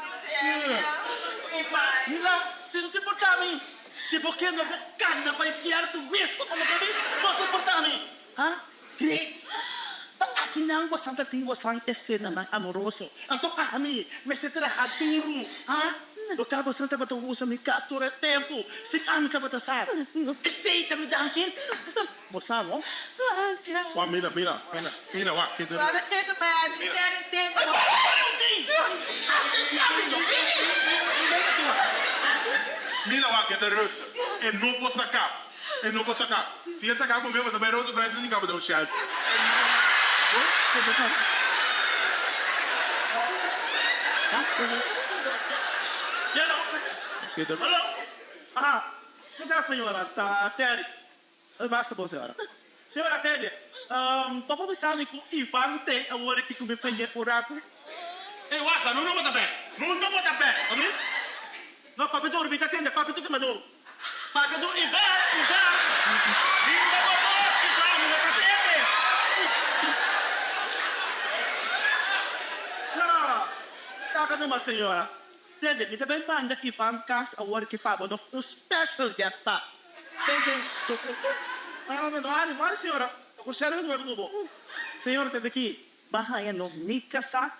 S4: Mira, si no ta importá mi. Si bo ke no bo kanda pa e fiertu mes bo komo ke mi, bo ta importa mi. Ha? Great! Ta aki nan bosan ta tin bosan esenanan amoroso. Anto ami mester traha duru. Ha? Bo ta bosan tabata usa mi kas tur e tempu sin ami tabata sa. Esei ta mi danki. Bo sa no?
S5: Wak, mira, mira, mira, mira, wak, keda. Mira. Mira, wak, keda rustig. E no por saca. E no por saca. Si e saca bo mes, bo ta bay rood brijt sin caba den un shelter.
S4: Hallo. Aha. Keda señora ta Terry. Basta bo señora. Señora Teddy, bo por bisa mi cu Ivan te awor aki cu mi prende un rato?
S5: Ey wasa, no no bo ta bek. No no bo ta bek.
S4: Obi? No, papia duru, mi ta tende, papia tu kima duru. Papia duru, Ivan, Ivan!
S5: Bisa bo bos, Ivan, mi no ta tende.
S4: No, kaka numa señora. Tende, mi ta bay manda Ivan cas awor ki pa bo, nos un special guest ta. Sen, sen, No, no, no hari, no hari señora. Cu serio mi ta bay cu bo. Señora, tende ki, ba haya no mi casa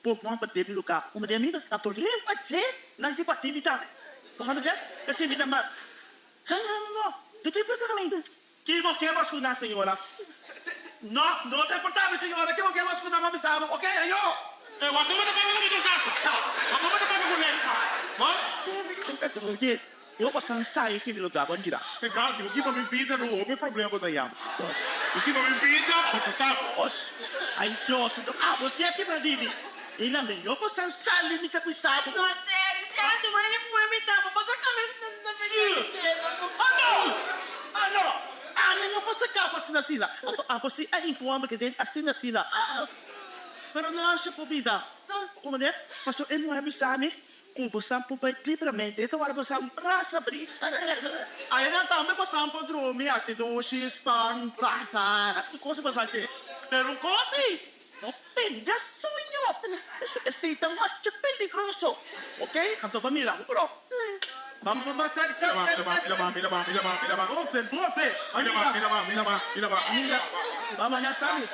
S4: por no ba den mi lugar. Como den mi, anto riba dje nan tin bati mi tambe. Bo haya dje? Esey mi ta manda. No, no, no, no, no ta importa mi. Ki bo ke mas ku nan, señora? No, no ta importa mi, señora. Ki bo ke mas ku nan pa bisa bo? Ok, ayo!
S5: E wak no ta papia ku mi don Casper. Wak no ta papia ku ne. Bo?
S4: Yo pa san sai ki mi lo daba mira.
S5: E Francis, bo kiba mi bida no hopi problema bo ta yama. Bo kiba mi bida, bo ta sa.
S4: Dios, ay Dios, no abo si a kibra di mi. I na mi yo pa san sali mi ta bisa bo.
S2: No, Terry, Terry, tu mane pue mi ta bo pasa cabeza na sina mi ta
S4: Ah no! Ah no! Ami no por saca bo asina asina. Anto abo si a incoa mi den asina asina. Pero no haci por bida. Como ne? Pasobra e muher bisa mi cu bo sa por bay libramente. E ta wara bo sa brasa bri. Ayenan tambe bo sa por drumi haci dushi, span, brasa, haci tur cos bo sa haci. Pero un cos si, no pega sueño. Esey ta masha peligroso. Ok? Anto bo mira, bro. Vamos, vamos, sali, sali, sali, sali, sali.
S5: Mira, mira, mira, mira, mira.
S4: Bofe, bofe.
S5: Mira, mira, mira, mira, mira.
S4: Vamos, ya sali.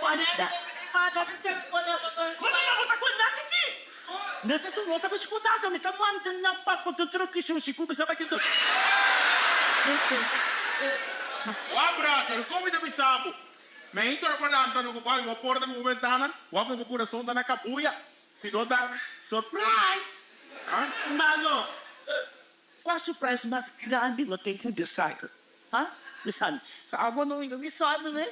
S5: Wak brother, kon mi ta bisa bo? Mi ainda no por lanta no ku bai bo porta ku bo bentana, wak bo kurason ta na kabuya, si no ta surprise! Ha?
S4: Mano, kua surprise mas grandi no tin ku Disciple? Ha? Bisa mi.
S1: Abo no bisa mi ne?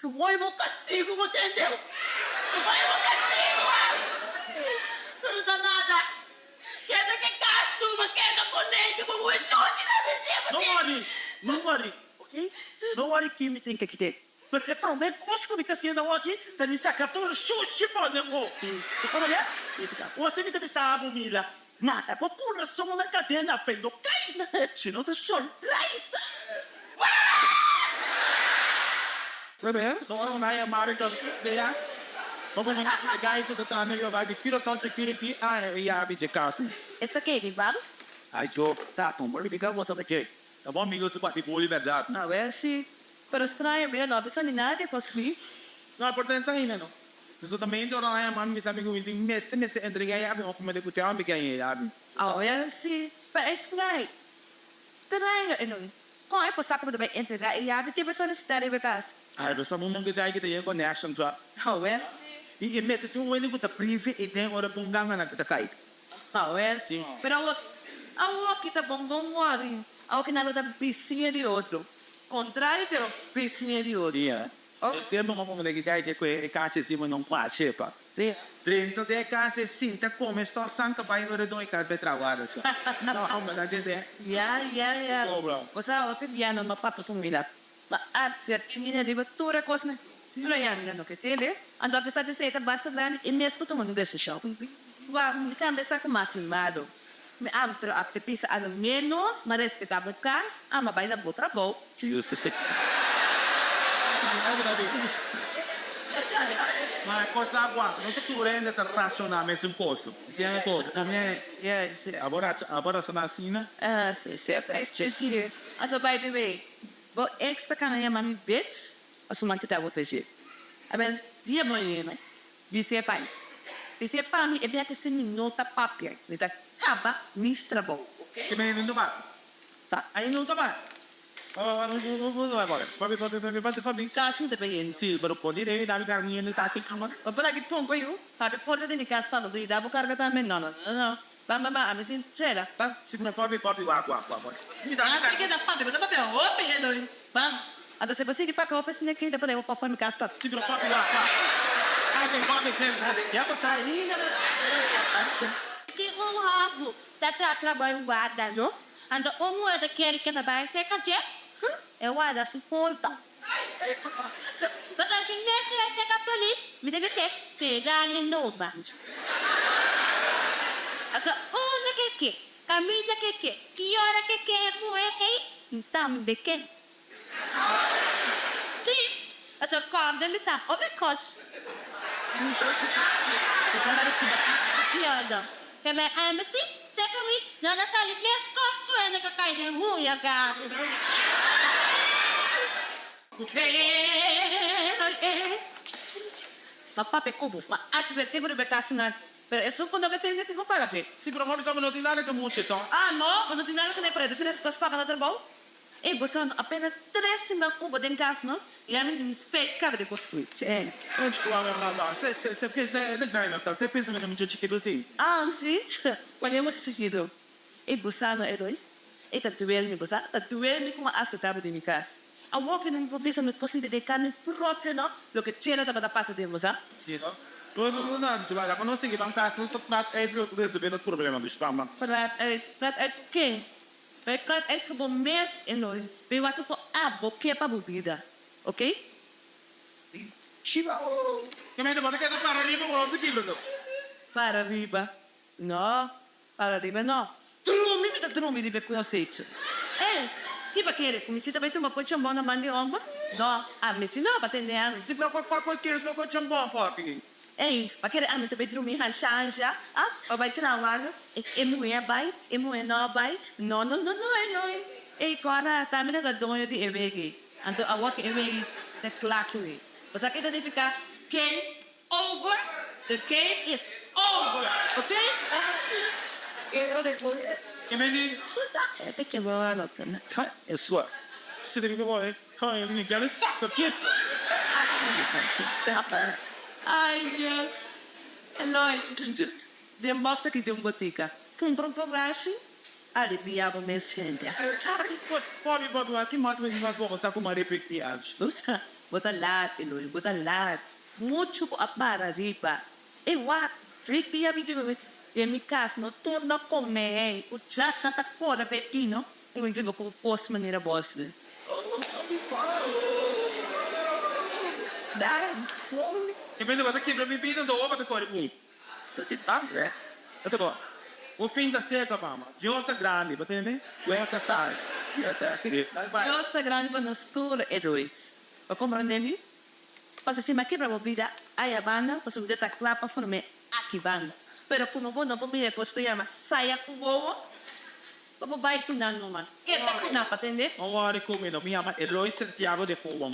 S1: Lo bai bo castigo bo tende.
S2: Lo bai bo castigo ah. Pero ta nada. Keda ke cas tuma keda con e ke bo muhe chuchi na den dje bo
S4: No
S2: tende.
S4: worry, no worry, ok? No worry ki mi tin ke kite. Pero e prome cos cu mi ta haciendo awor aki ta di saca tur shushi pone bo. Bo por oye? Ose mi ta bisa bo mira, mata bo curason na cadena pe no cay, sino ta surprise.
S6: So ora nan yama mi ta deas, bo por mira e guy ku ta traha medio bai di Curaçao Security a e yabi dje kas.
S1: Esta ke di bal?
S6: Ay jo, tato, bo ribica bo sa ta ke. Ta bo amigo su parti bo di berdad.
S1: Awe si, pero straño mi no a bisa ni nada di kos mi.
S6: No, por ta esaki ainda no. Solamente ora nan yama mi bisa mi ku mi tin mester mester entrega e yabi, mi a kumenta ku te homber ke a e yabi.
S1: Awe si, pero e straño, straño e no. Kon e por sa ku bo ta bai entregá e yabi tin persona sintá riba e kas?
S6: Ai, bo sa bo mon ku ta yega connection twa.
S1: Awe si.
S6: I e mester tin un hende ku ta prive i den ora ku un ganga nan ta kai.
S1: Awe si. Pero awor, awor ki ta bon bon wòri. Awor ki nan lo ta bisiña di otro. Kontrario pero bisiña di otro.
S6: Si, eh. Semper bo por mira ki ku e kas e sima non kwa chepa.
S1: Si.
S6: Drenta den e kas e sinta kome stof sanka bai ora don e kas bai traha warda so. No homber ta dese.
S1: Ya ya ya. Bo sa hopi bia no no papia ku mi la. Ma adverti riba tur e kosnan. Pero ya mi no ke tende. Anto apesar di esei ta basta grandi e mes ku tuma un desishon. Wak mi tambe sa ku mas mimado. Mi antro a pisa alo menos, ma respetá bo kas, ama bai na bo trabou.
S6: Ma e kos ta agua, no ta tur hende ta rasoná mesun kos. Abo rasoná asina?
S1: Anto by the way, bo ex ta kana yama mi bitch pasobra mi a kita bo feshi. Abel, dia bo yena. Bis'é pai. Bis'é pa mi e bia ke si mi no ta papia, mi ta kaba mi trabou, oke?
S6: Ke mei no ta basta.
S1: Ta.
S6: Ai no ta basta.
S1: Kas mi ta bayendo.
S6: Si, pero por di rei dami karga mi yendo ta si kama.
S1: Bo por aki pon pa yu, papi porta di mi kas pa bo yuda bo karga tambe. No, no, no, no. Ban, ban, ban, ami sin chela.
S6: Ban, si pero papi, papi, wak, wak, wak, wak.
S1: Asi ke ta papia, bo ta papia hopi eloy. Ban, anto si bo sigui papia hopi asina ke ta pone bo pafó mi kas ta.
S6: Si pero papi, wak, wak. Papi, papi, ya bo sa.
S3: Tin un hòmber ta traha trabou en warda, no? Anto un muhé ta kere ke ta bai serka dje, hm, e warda su porta. Pasobra si mester a serka polis, mi ta bis'é, Sera mi noba. Pasobra unda ke ke, kaminda ke ke, ki ora ke ke e muhé ei, mi tambe ke. Sí, pasobra kòrda mi sa hopi kos. Siordo, Ke men ami si, seka mi, nan ta sali meskos ku hende ka kai den huña gato.
S1: Ma papia ku bo, ma atvertí bo riba e kasnan, pero esun ku no ke tende tin ku paga p'e.
S6: Si, pero bo bisa bo no tin nada ke mucha, tò?
S1: Ah, no, bo no tin nada ke ne, pero e ta tene su kos paga na trabou. Ey, bo sa no apenas tres siman cu bo den cas no, y ami tin spijt caba di construi.
S6: Che. Se pensa e ta grandi nos ta, se pensa mi ta mucha chikitu si.
S1: Ah, si? Cual e mucha chikitu? Ey, bo sa no Eloy, e ta duel mi, bo sa, ta duel mi cu mi a acepta bo den mi cas. Awor cu mi por bisa mi por sinti den carne propio no, loke Chela tabata pasa den, bo sa?
S6: Si no? No, no, no, no, si nos sigui ban cas nos ta praat uit resolve nos problema, bichi.
S1: Praat uit? Praat uit cu ken? Bay praat uit ku bo mes Eloy, bay wak ku abo ke pa bo bida, ok?
S6: Shiba oh. Kemende bo ta keda para riba ku nos a kibra no?
S1: Para riba? No, para riba no. Drumi mi ta drumi riba e kosecha. Ey, ki bo kere ku mi si ta bay tuma poi chambon na man di homber? No, ami si no pa tende ami.
S6: Si pero kwa kwa kere sma poi chambon papi?
S1: Ey, pa kere ami ta bay drumi hansha hansha, ah, pa bay traha wak, e muhé a bay, e muhé no a bay, no, no, no, no, Eloy, ey, kòrda, ta mi ta doño di e wegi, anto awor ku e wegi ta kla ku mi. Bo sa ke ta nifiká game over? The game is over, ok?
S6: E meni.
S1: Ai Dios, Eloy, den bòfta ki den botika, kumpra un pobrashi, alivia bo mes hende. Bo ta laat, Eloy, bo ta laat. Muchu bo a para riba. E wak, Rick bia mi den mi kas no torna kome, ku Jack ta kore p'e I mi diba ku kos manera bos.
S6: E bende bo ta kibra mi bida anto opa ta kore ku mi. Ta bo. Bo fin ta seka mama. Dios ta grandi, bo tende? Dios ta
S1: Dios ta grandi pa nos tur e dois. Bo komprende mi? Pasobra si mi a kebra bo bida aya banda, pasobra mi ta kla pa form'é aki banda. Pero komo bo no por mira e kos ku yama saya ku wowo, bo por bai ku nan numa. Keda ku nan, pa tende?
S4: No wòri ku mi, no. Mi yama Eloy Santiago de Cuba.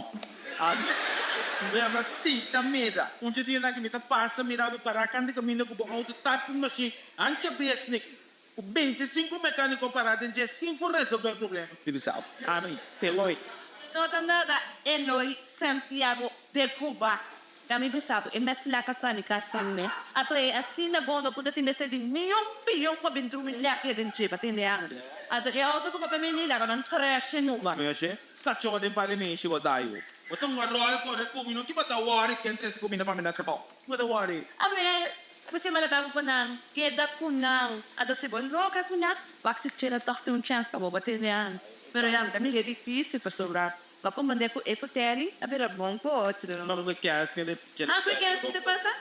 S4: Mi yama Sita Meda. Un dje dianan aki mi ta pasa mira bo pará kanta kaminda ku bo outo tap un mashin ancha besnik ku bintisinku mekániko pará den dje sin por resolvé e problema. Di bisa ami, Eloy.
S1: No ta nada, Eloy Santiago de Cuba. Ta mi bisa bo, e mes laka pa mi kas pa mi. Ato e asina bon no por ta tin mester di niun pion pa bin drumi lèk den dje pa tende ami. Ato e outo ku papia mi ni laga nan trèshe numa.
S4: Trèshe? Kachó den par di mishi bo ta yu. Bo ta un ròl kore ku mi no ki bo ta wòri ken trese kuminda pa mi na trabou. Ki bo ta wòri?
S1: Awe, P'esei mi a laga bo pa nan keda ku nan. Anto si bo logra ku nan, wak si chera tòg tin un chèns pa bo bo tene an. Pero ya mi ta mira e difísil pasobra bo a komprendé ku e ku Terry a bira bon ku otro.
S4: No ku kèrs ku e
S1: Ah, ku kèrs ku ta pasa?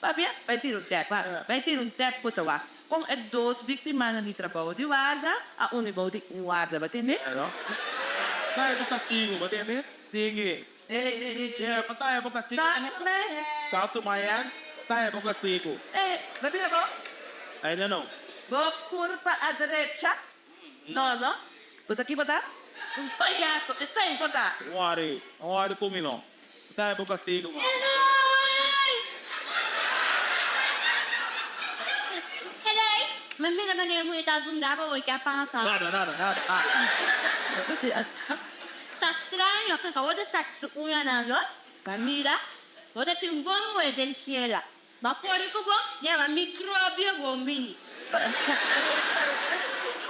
S1: Papia, bai tira un tèk, wak. Bai tira un tèk ku ta wak. Kon e dos víktimanan di trabou di warda a uni bou di un warda, bo tende?
S4: Ta e bo kastigu, bo tende? Sigui. Ta e bo kastigu. Ta tuma e, ta e bo kastigu.
S1: Bo bira bo?
S4: Ainda no.
S1: Bo kurpa a drecha? No, no. Bo sa ki bo ta? Un payaso, esei bo ta.
S4: Wari, wari ku mi no. Ta e bo kastigu.
S3: Eloi! Eloi! Mi mira manera ku e ta zundá pa bo, ke a pasa?
S4: Nada, nada, nada, nada.
S3: Ta straño ku bo ta saki su uñanan lo, ma mira, bo ta tin bon moe den shela, ma pone ku bo yama microbio bon bini.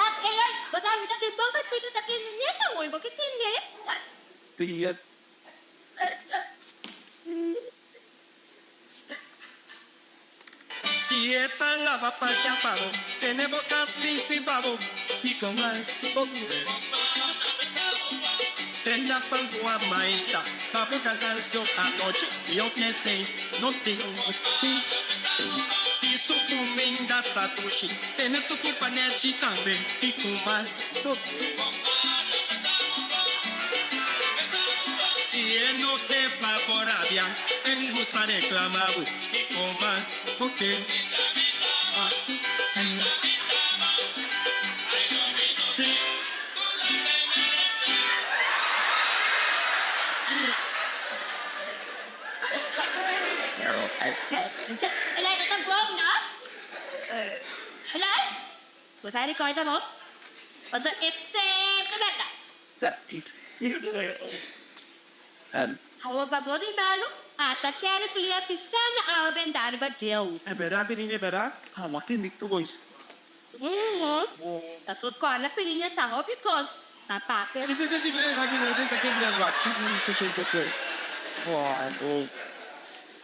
S3: Ak Eloy, bo ta mira tin bon kachito ta tende neta moe, bo ke tende?
S7: Si e ta laba paña pa bo, tene bo kas limpi pa bo, kiko mas bo kere? Prenda pan ku a maita pa bo kansansio anochi, yo p'esei no tin fin. Di su kuminda ta dushi, tene su kurpa nèchi tambe, kiko mas bo kere? Si e no te pa bo rabia, en gusta reclama bo kico mas bo ke.
S3: Elai ta bon no? Elai? Bo sa recorda bo? Pasobra e semper berdad. Awor pa bo di malu, ata kere flia pisá na awa bentá riba djeu.
S4: E berdad Pirinha e berdad? Amo a tende tur kos.
S3: Ta su kòrda Pirinha sa hopi kos ta papia.
S4: Si si si Pirinha sa ki sa ki Pirinha sa si si si si si.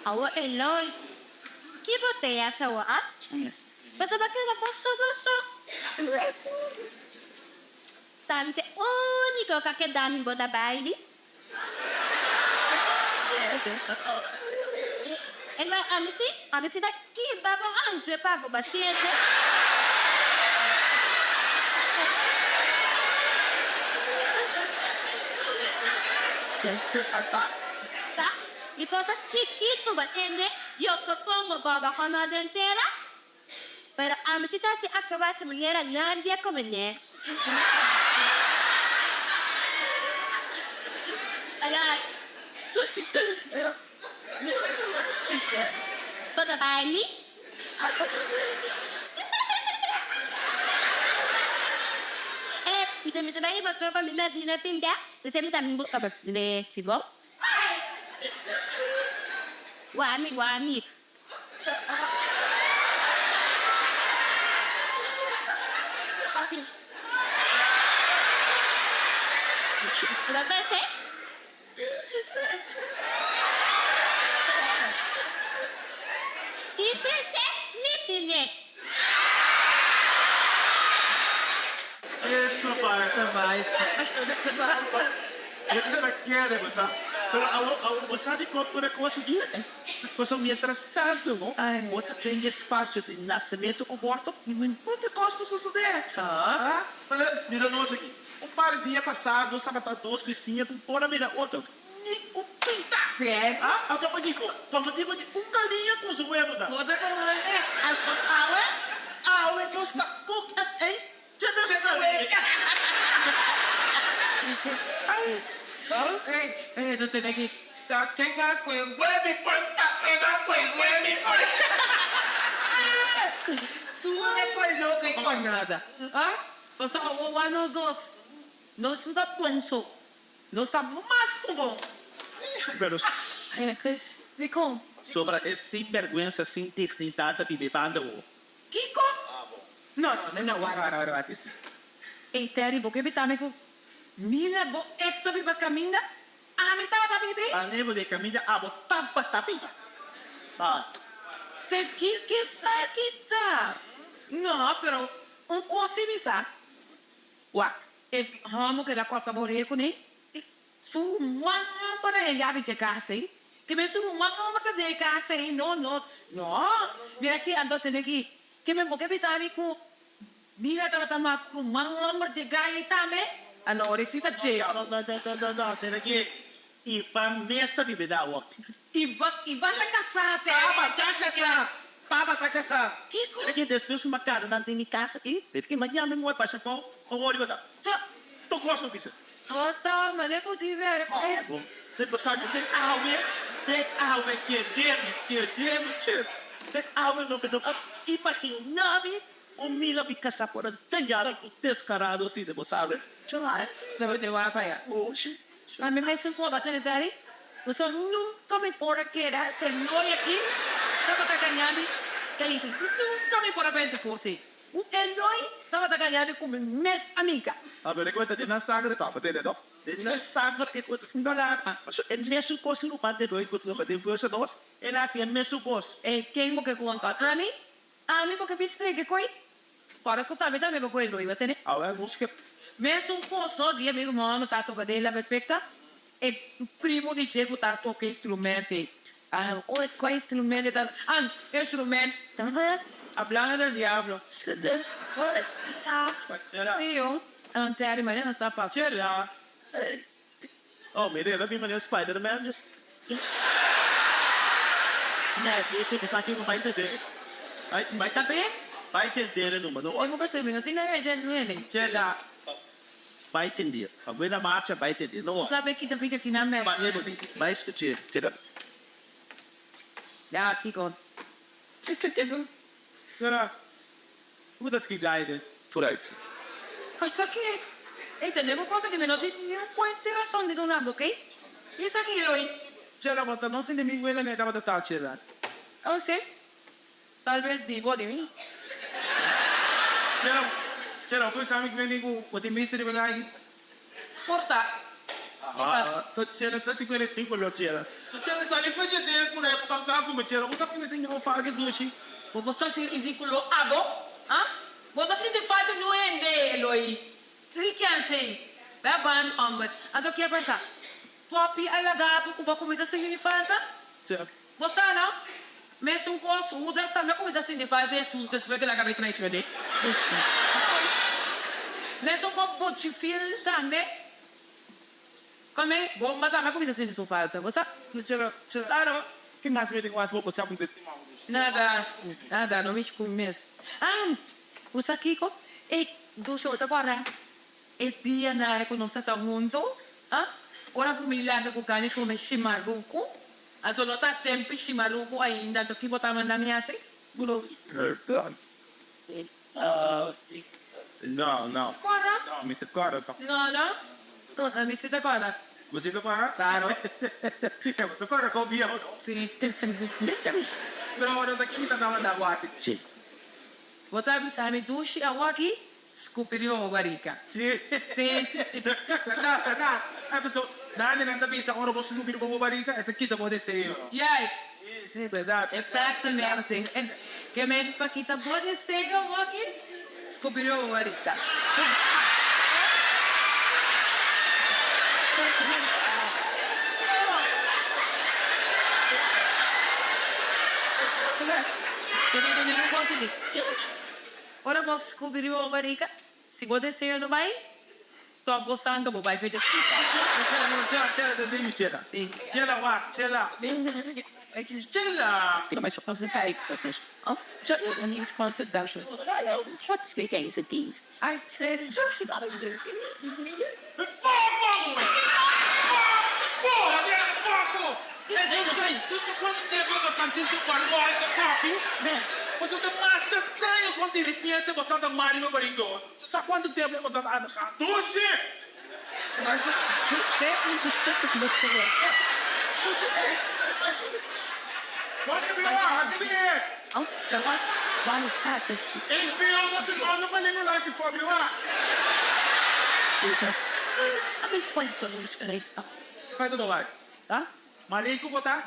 S3: Awor Eloy, ki bo te haci awor, ah? Pasobra keda bo so bo so. Tante único ka keda mi bo ta baili. Eloy, ami si, ami si ta kiba bo ansia pa bo batiente. Ta, mi por ta chikitu bo tende, yo por pongo boba kono den tera. Pero ami si ta hasi aproba su manera nadie a komene. Bo ta baili? Mi ta mi ta bai riba kama mi na dina pinda, mi ta mi buka si bo. Wami wami.
S4: Eso bai ta bai. Yo no ta kere bo sa. Pero awor awor bo sa dikon tur e kos aki? Pasobra mientras tanto bo ta den e espacio di nasementu ku morto, hopi kos ta sosodé. Mira nos aki, un par di dia pasá nos tabata dos bisiña ku por a mira otro ni un pinta. Ah, anto pakiko? Pa motibu di un galiña ku su webunan.
S1: Bo ta komprendé?
S4: Anto awe, awe nos ta cook and eat dje mesun galiña.
S1: Ey, ey, no tene ki ta kega ku e webi por ta kega ku e webi por. Tur e koi loke i koi nada. Ah, pasobra bo wak nos dos, nos no ta bon so. Nos ta mas ku bo.
S4: Pero sobra e sinberguensa sin dignidat ta biba e banda bo.
S1: Kiko? No, no, no, wak, wak, wak, wak. Ey Terry, bo ke bisa mi ku Mila bo ex ta biba kaminda? Ami tabata biba ei?
S4: Ane bo den kaminda abo tabata biba. Ah.
S1: Te kiko esaki ta? No, pero un kos si mi sa. Wak, e hòmber ku el a kòrta borea kuné, su ruman hòmber a yabi dje kas ei, ke men su ruman hòmber ta den e kas ei, no, no, no, mira aki, anto tene aki, ke men bo ke bisa mi ku Mira tabata mak ruman hòmber dje gai ei tambe? Anto ora e sita dje.
S4: No, no, no, no, no, tene aki, Ivan mes ta biba da awor.
S1: Ivan, Ivan ta kasá te.
S4: Tabata kasá, tabata kasá.
S1: Kiko?
S4: Mira ki despues ku mi a kara nan den mi kas aki, mira ki mañana mi wak pasa kon, awor riba ta.
S1: Ta.
S4: Tur kos no bisa.
S1: No ta, manera ku di bere.
S4: Bon, te pasa ku te awe, te awe kere mi, kere mi, che. Te awe no mi no a imaginá mi ku mi lo mi kasá por a dañá ku deskarado asina, bo sabe.
S1: Debe te wak aya. A mi mes un poco tene tari, pasobra nunca mi por a keda te noi aki tabata gaña mi Daisy. Nunca mi por a pensa cu si un Eloy tabata gaña mi cu mi mes amiga.
S4: A ver, e cuenta den nan sangre tabata tene, no? Den nan sangre e cuenta sin dolor. Pasobra e mesun cos cu ruman den noi cu loke den verso dos, el a haci e mesun cos.
S1: E ken bo ke conta? Ami? Ami bo ke bin spreek e coi? Ora cu tambe tambe bo cu Eloy bo tene.
S4: Awe busca.
S1: Mesun cos no di e mi ruman ta toca den la perfecta e primo di dje cu ta toca instrument ey ah oe cua instrument e ta ah instrument hablando del diablo si yo Terry mañana sta pa.
S4: Chela oh mira e ta bin manera spider man esaki no bai entender bai entender e number no Chela bai entender pa buena marcha bai entender no bai scuche Chela. Sera Hoe dat ski guide vooruit.
S1: Esaki e ta den un cosa ki mi no tin niun fuente rason di duna bo, oké? I esaki Eloy.
S6: Chela, bo ta no sinti mi wela mi a tabata ta, Chela.
S1: Oh, si? Tal bes di bo di mi.
S6: Chela, Chela, bo pensa mi ku mi ku bo tin mester riba aki?
S1: Por ta. Kisas.
S6: Ah, Chela, ta si ku e ridíkulo, Chela. Chela, sali for dje den ku repa pa ku mi, Chela. Bo sa ku mi sinti bo falta dushi.
S1: Bo por sa si ridíkulo abo? Ah? Bo ta sinti falta di un hende, Eloy. Rikianse, Bai a banda homber. Anto kier pensa, Poppy a laga bo ku bo a kuminsá sinti mi falta? Bo sa no? Mesun kos, Hudas tambe a kuminsá sinti falta di Hesus despues ku el a kaba di traishon'é. Mesun kos Bochifil tambe. Come, bomba tambe a cuminsa sinti su falta, bo sa?
S6: Claro. Ki mas mi tin cu haci pa bo sa cu mi ta stima bo?
S1: Nada, nada, no mishi cu mi mes. Ah, bo sa kico? Ey, Dulce, bo ta corda e dianan cu nos ta ta hunto? Ah, ora cu mi lanta cu gana di come shimarucu, anto no ta tempo di shimarucu ainda, anto ki bo ta manda mi haci?
S6: No, no.
S1: Corda?
S6: No, mi si corda.
S1: No, no. Mi si ta corda.
S6: Bo si ta corda?
S1: Claro.
S6: E bo sa corda con bieu, no?
S1: Si.
S6: Pero awor no ta kita tabata bo haci.
S1: Si. Bo ta bisa mi dushi awaki? Scupi riba bo barica.
S6: Si.
S1: Si.
S6: Berdad, berdad. E paso, nani nan ta bisa ora bo scupi riba bo barica e ta kita bo deseo.
S1: Juist.
S6: Si, si, berdad.
S1: Exactamente. Ke men pa kita bo deseo awaki? Scupi riba bo barica. Ora bo skubi riba bo barika, si bo deseo no bai, Stop gozando, bo bai fecha.
S4: Chela, chela, chela, chela. Chela, wak, chela. Chela. Marico bo ta?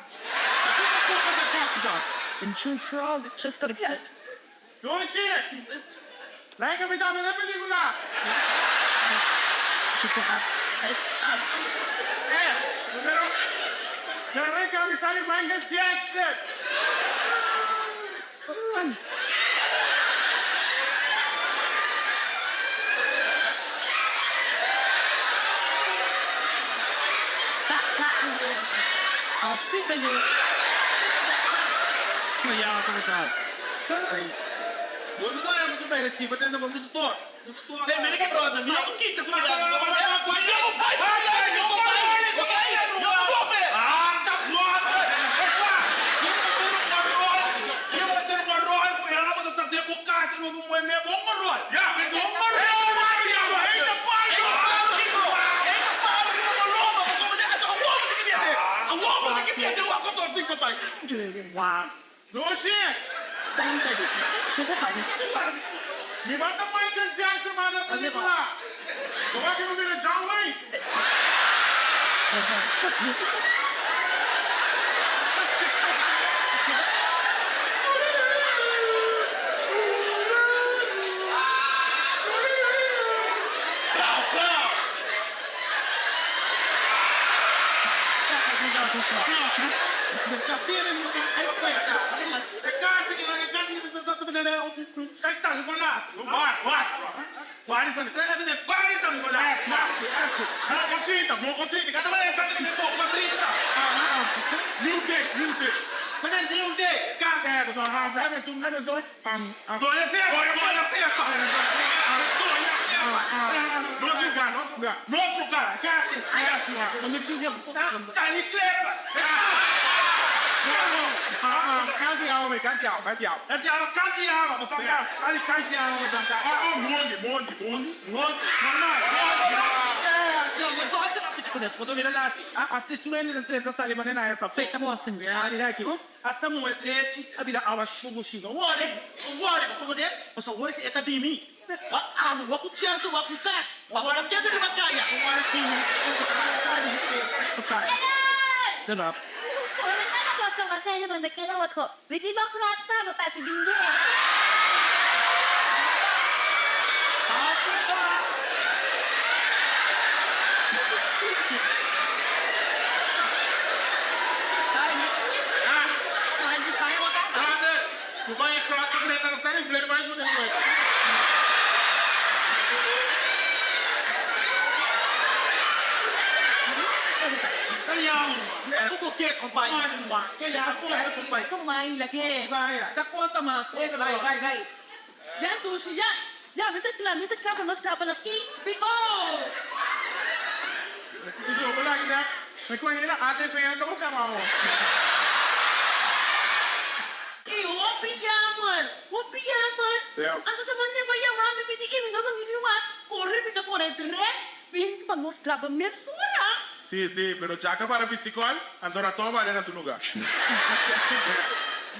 S5: Si, si, pero Chaka para pisticol, anto ratón vale na su lugar.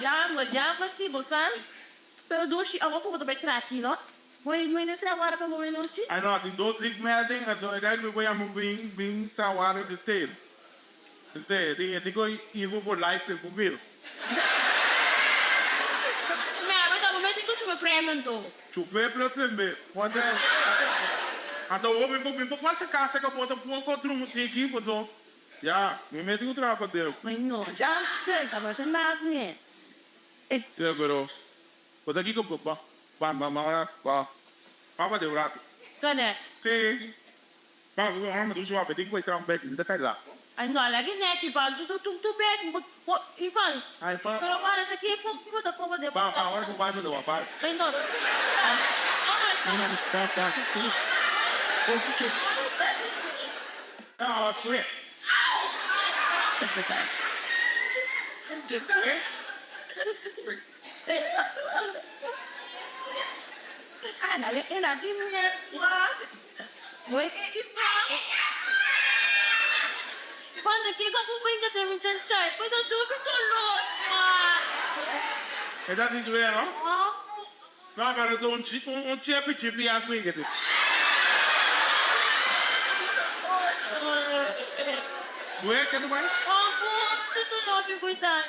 S1: Jammer, jammer, si, bo sa. Pero dushi, awor ku bo ta bai traha aki, no? Bo e no sa wara pa bo nochi?
S5: Ai no, tin dos ziekmelding, anto e dai mi bo yama bin, bin sa wara de teel. De teel, tin e tin ku Ivo for life den ku bil.
S1: Me abo ta bo mete ku chupa prem anto.
S5: Chupé plus lembe. Wante, anto awor mi por, mi por pasa casa ka bo ta poko drumi tiki, paso, ya, mi mete ku traha pa Deus.
S1: Ai no, ja, ta pasa nada ne.
S5: Ya, pero, bo ta kiko ba, ba, ba, ba, ba, ba de un rato.
S1: Kende?
S5: Sí. Ba, ba, ba, ba, tin ku e traha un bek, mi ta kai la.
S3: Ay no, lagi net Ivan, tu tu tu bek, Ivan.
S5: Ay, pa.
S3: Pero para ta ki ko ko ta ko de.
S5: Ba, ba, ora ku bai pa ba.
S3: Ay no.
S5: No, no, stop, stop. Ah, flip. E ta sinti wea no? No, pero ta un un chepi chipi as mi kete. Wea ke ta bai?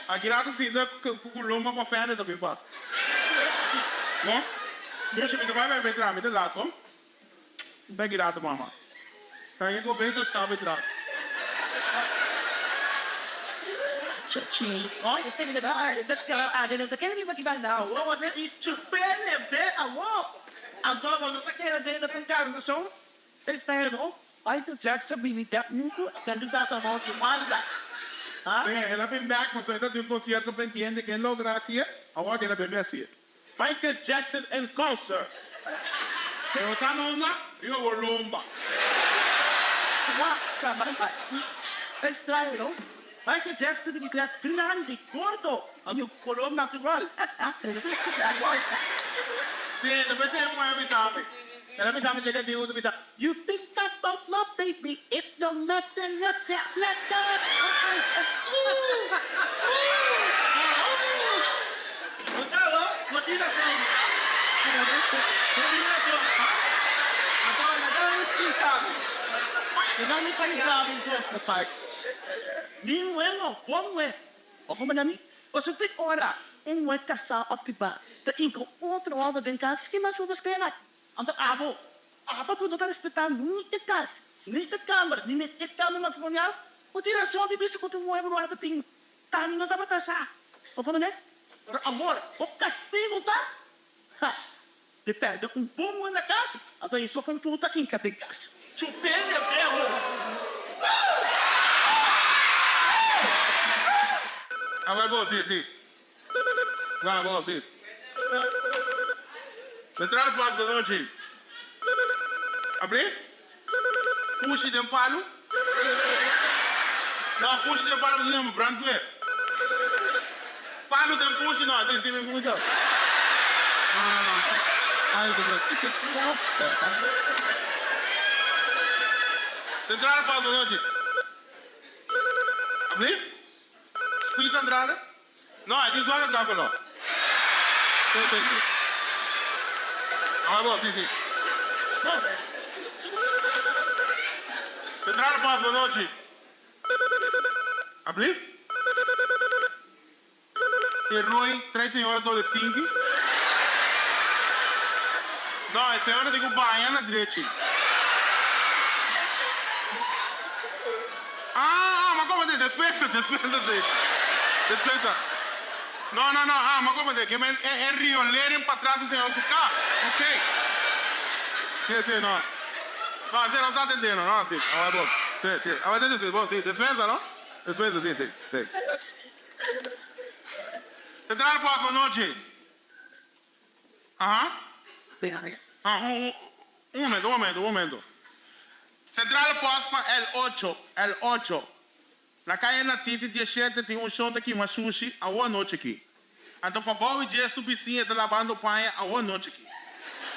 S5: Aki rato sinta ku lomba pa fende ta bin pasa. No? Dushi mi ta bai bai tra mi ta laat so. Ta girato mama. Ta ke ko beter stap e tra. El a bin bek pasobra e ta tin un concierto pendiente ken logra hacié awor ken a bebe hacié. Michael Jackson in concert. Pero sa no na riba bo lomba.
S4: Michael Jackson di krea grandi, gordo, anto color natural.
S5: Sí, despues e muher a bisa mi. El a bisa mi dje cantiga cu ta bisa, You think I don't know baby if no nothing yourself let go.
S4: Gonzalo, bo tin rason. Bo tin rason. Anto, laga mi splika bo. Laga mi splika bo un kos, Mafai. Mi muhé no, bo muhé. Bo komprende mi? Pasobra tur ora un muhé kasá òf pipá ta inka un otro hòmber den kas, ki mas bo por spera? Anto abo, abo ku no ta respetá ni e kas, ni e kamber, ni e kamber matrimonial, bo tin rason di bisa ku tur muhé bo ta tin Tami no tabata sa. Bo por mende? Pero awor, bo castigo ta, sa, di perde un bon muher na cas, anto e so computa hinca den cas. Chupende beo.
S5: Awor bo, si, si. Wak bo, si. Central Pas bo nochi. Abri? Pushi den palu? No, pushi den palu no yama brandweer. Palu den pushi no, así mi mucha. No, no, no. Ay, Central Pas bo nochi. Abri? Speed Andrade? No, e tin suave saco no. Sí, sí. Ahora bo, sí, sí. Central Post, bo nochi. Ablief? E rooi trae señora dole stinky? No, e señora tin cu baña na drechi. Ah, ah, ma como te despensa, despensa sí. Despensa. No, no, no, ah, ma como te, que men e, e riolering patras di señor su cas. Ok. Sí, sí, no. No, sí, no sa atendiendo, no, sí. Awor bo. Sí, sí. Awor te despensa, bo, sí, despensa, no? Despensa, sí, sí, sí. Central Post, bo nochi. Aha. Ah, un, un momento, un momento, un momento. Central Post pa El Ocho, El Ocho. Na Calle Natiti diesshete tin un shon ta kima shushi awo anochi aki. Anto pa bou dje su bisiña ta labando paña awo anochi aki.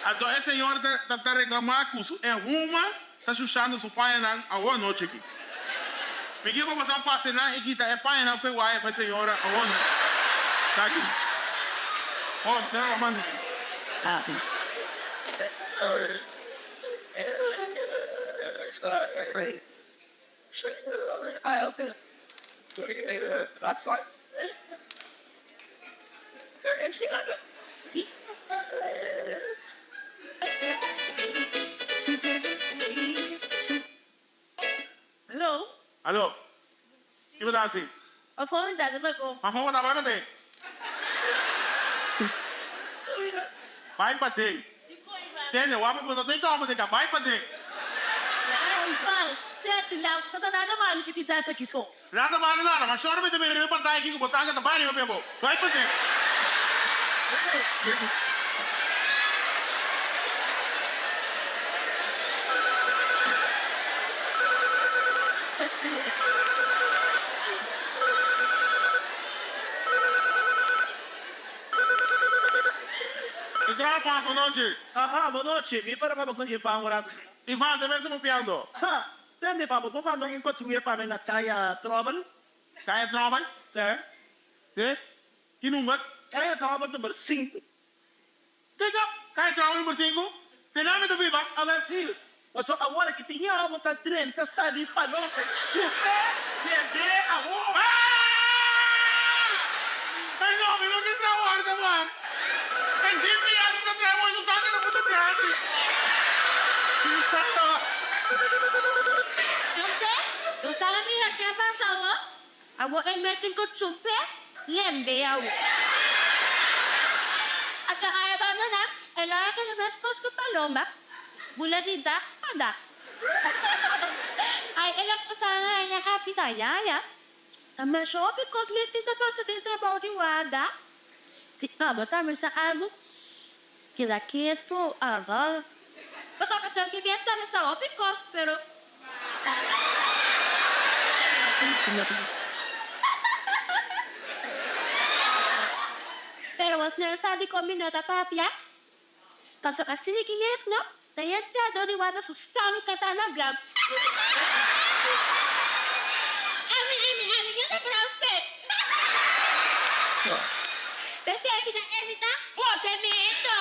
S5: Anto e señor ta ta ta reclama cu su e huma ta shushando su pañanan awo anochi aki. Mi ke pa bosan pasa nan i kita e pañanan fe waya pa e señora awo anochi. Taki. Oh, señora manda.
S3: Aló.
S5: Aló. Kiko ta hasi?
S3: Afó mi ta ta pagó.
S5: Afó bo ta bai paden? Bai paden. Tende, wak bo no tin kòmber den ka. Bai paden.
S2: Ivan, Ceci, Lau, sa ta nada malu ki tin ta esaki so.
S5: Nada malu nada, ma shor mi ta mira riba pantaya aki ku bo sanga ta bai riba pia bo. Bai paden. Entrada pas, bonochi.
S4: Aha, bonochi. Mi para pa bo con Ivan un rato.
S5: Ivan, te mester papiando.
S4: Ha, tende pa bo por manda un patruya pa mi na Kaya Tròbel.
S5: Kaya Tròbel?
S4: Sir.
S5: Si. Ki number?
S4: Kaya Tròbel number sinku.
S5: Kiko? Kaya Tròbel number sinku? Te nan mi ta biba?
S4: Awel si. Pasobra awor aki tin hende bo ta drenta sali pa loke. Chupe, bebe, awor.
S5: Ah! Ay no, mi no ke traha warda man. E GPS ta traha boso sa ke ta muchu grandi.
S3: Chumpe, bo sa a mira ke a pasa awor? Awor e meten ku chumpe lembe awor. Ata a e bandoná, e lo a keda meskos ku palomba, bula di dak pa dak. Ai, e las pasá aña aki ta yaya. Ta masha hopi kos misti ta pasa den trabou di warda. Si abo tambe sa algu, keda ketu abo. Pasobra esaki mes tambe sa hopi kos, pero. Pero bos no sa dikon mi no ta papia? Pasobra asina ki mes no ta entra dor di warda su sanka ta na blam. Ami, ami, ami no ta prospect. P'esei mi ta evitá botementu.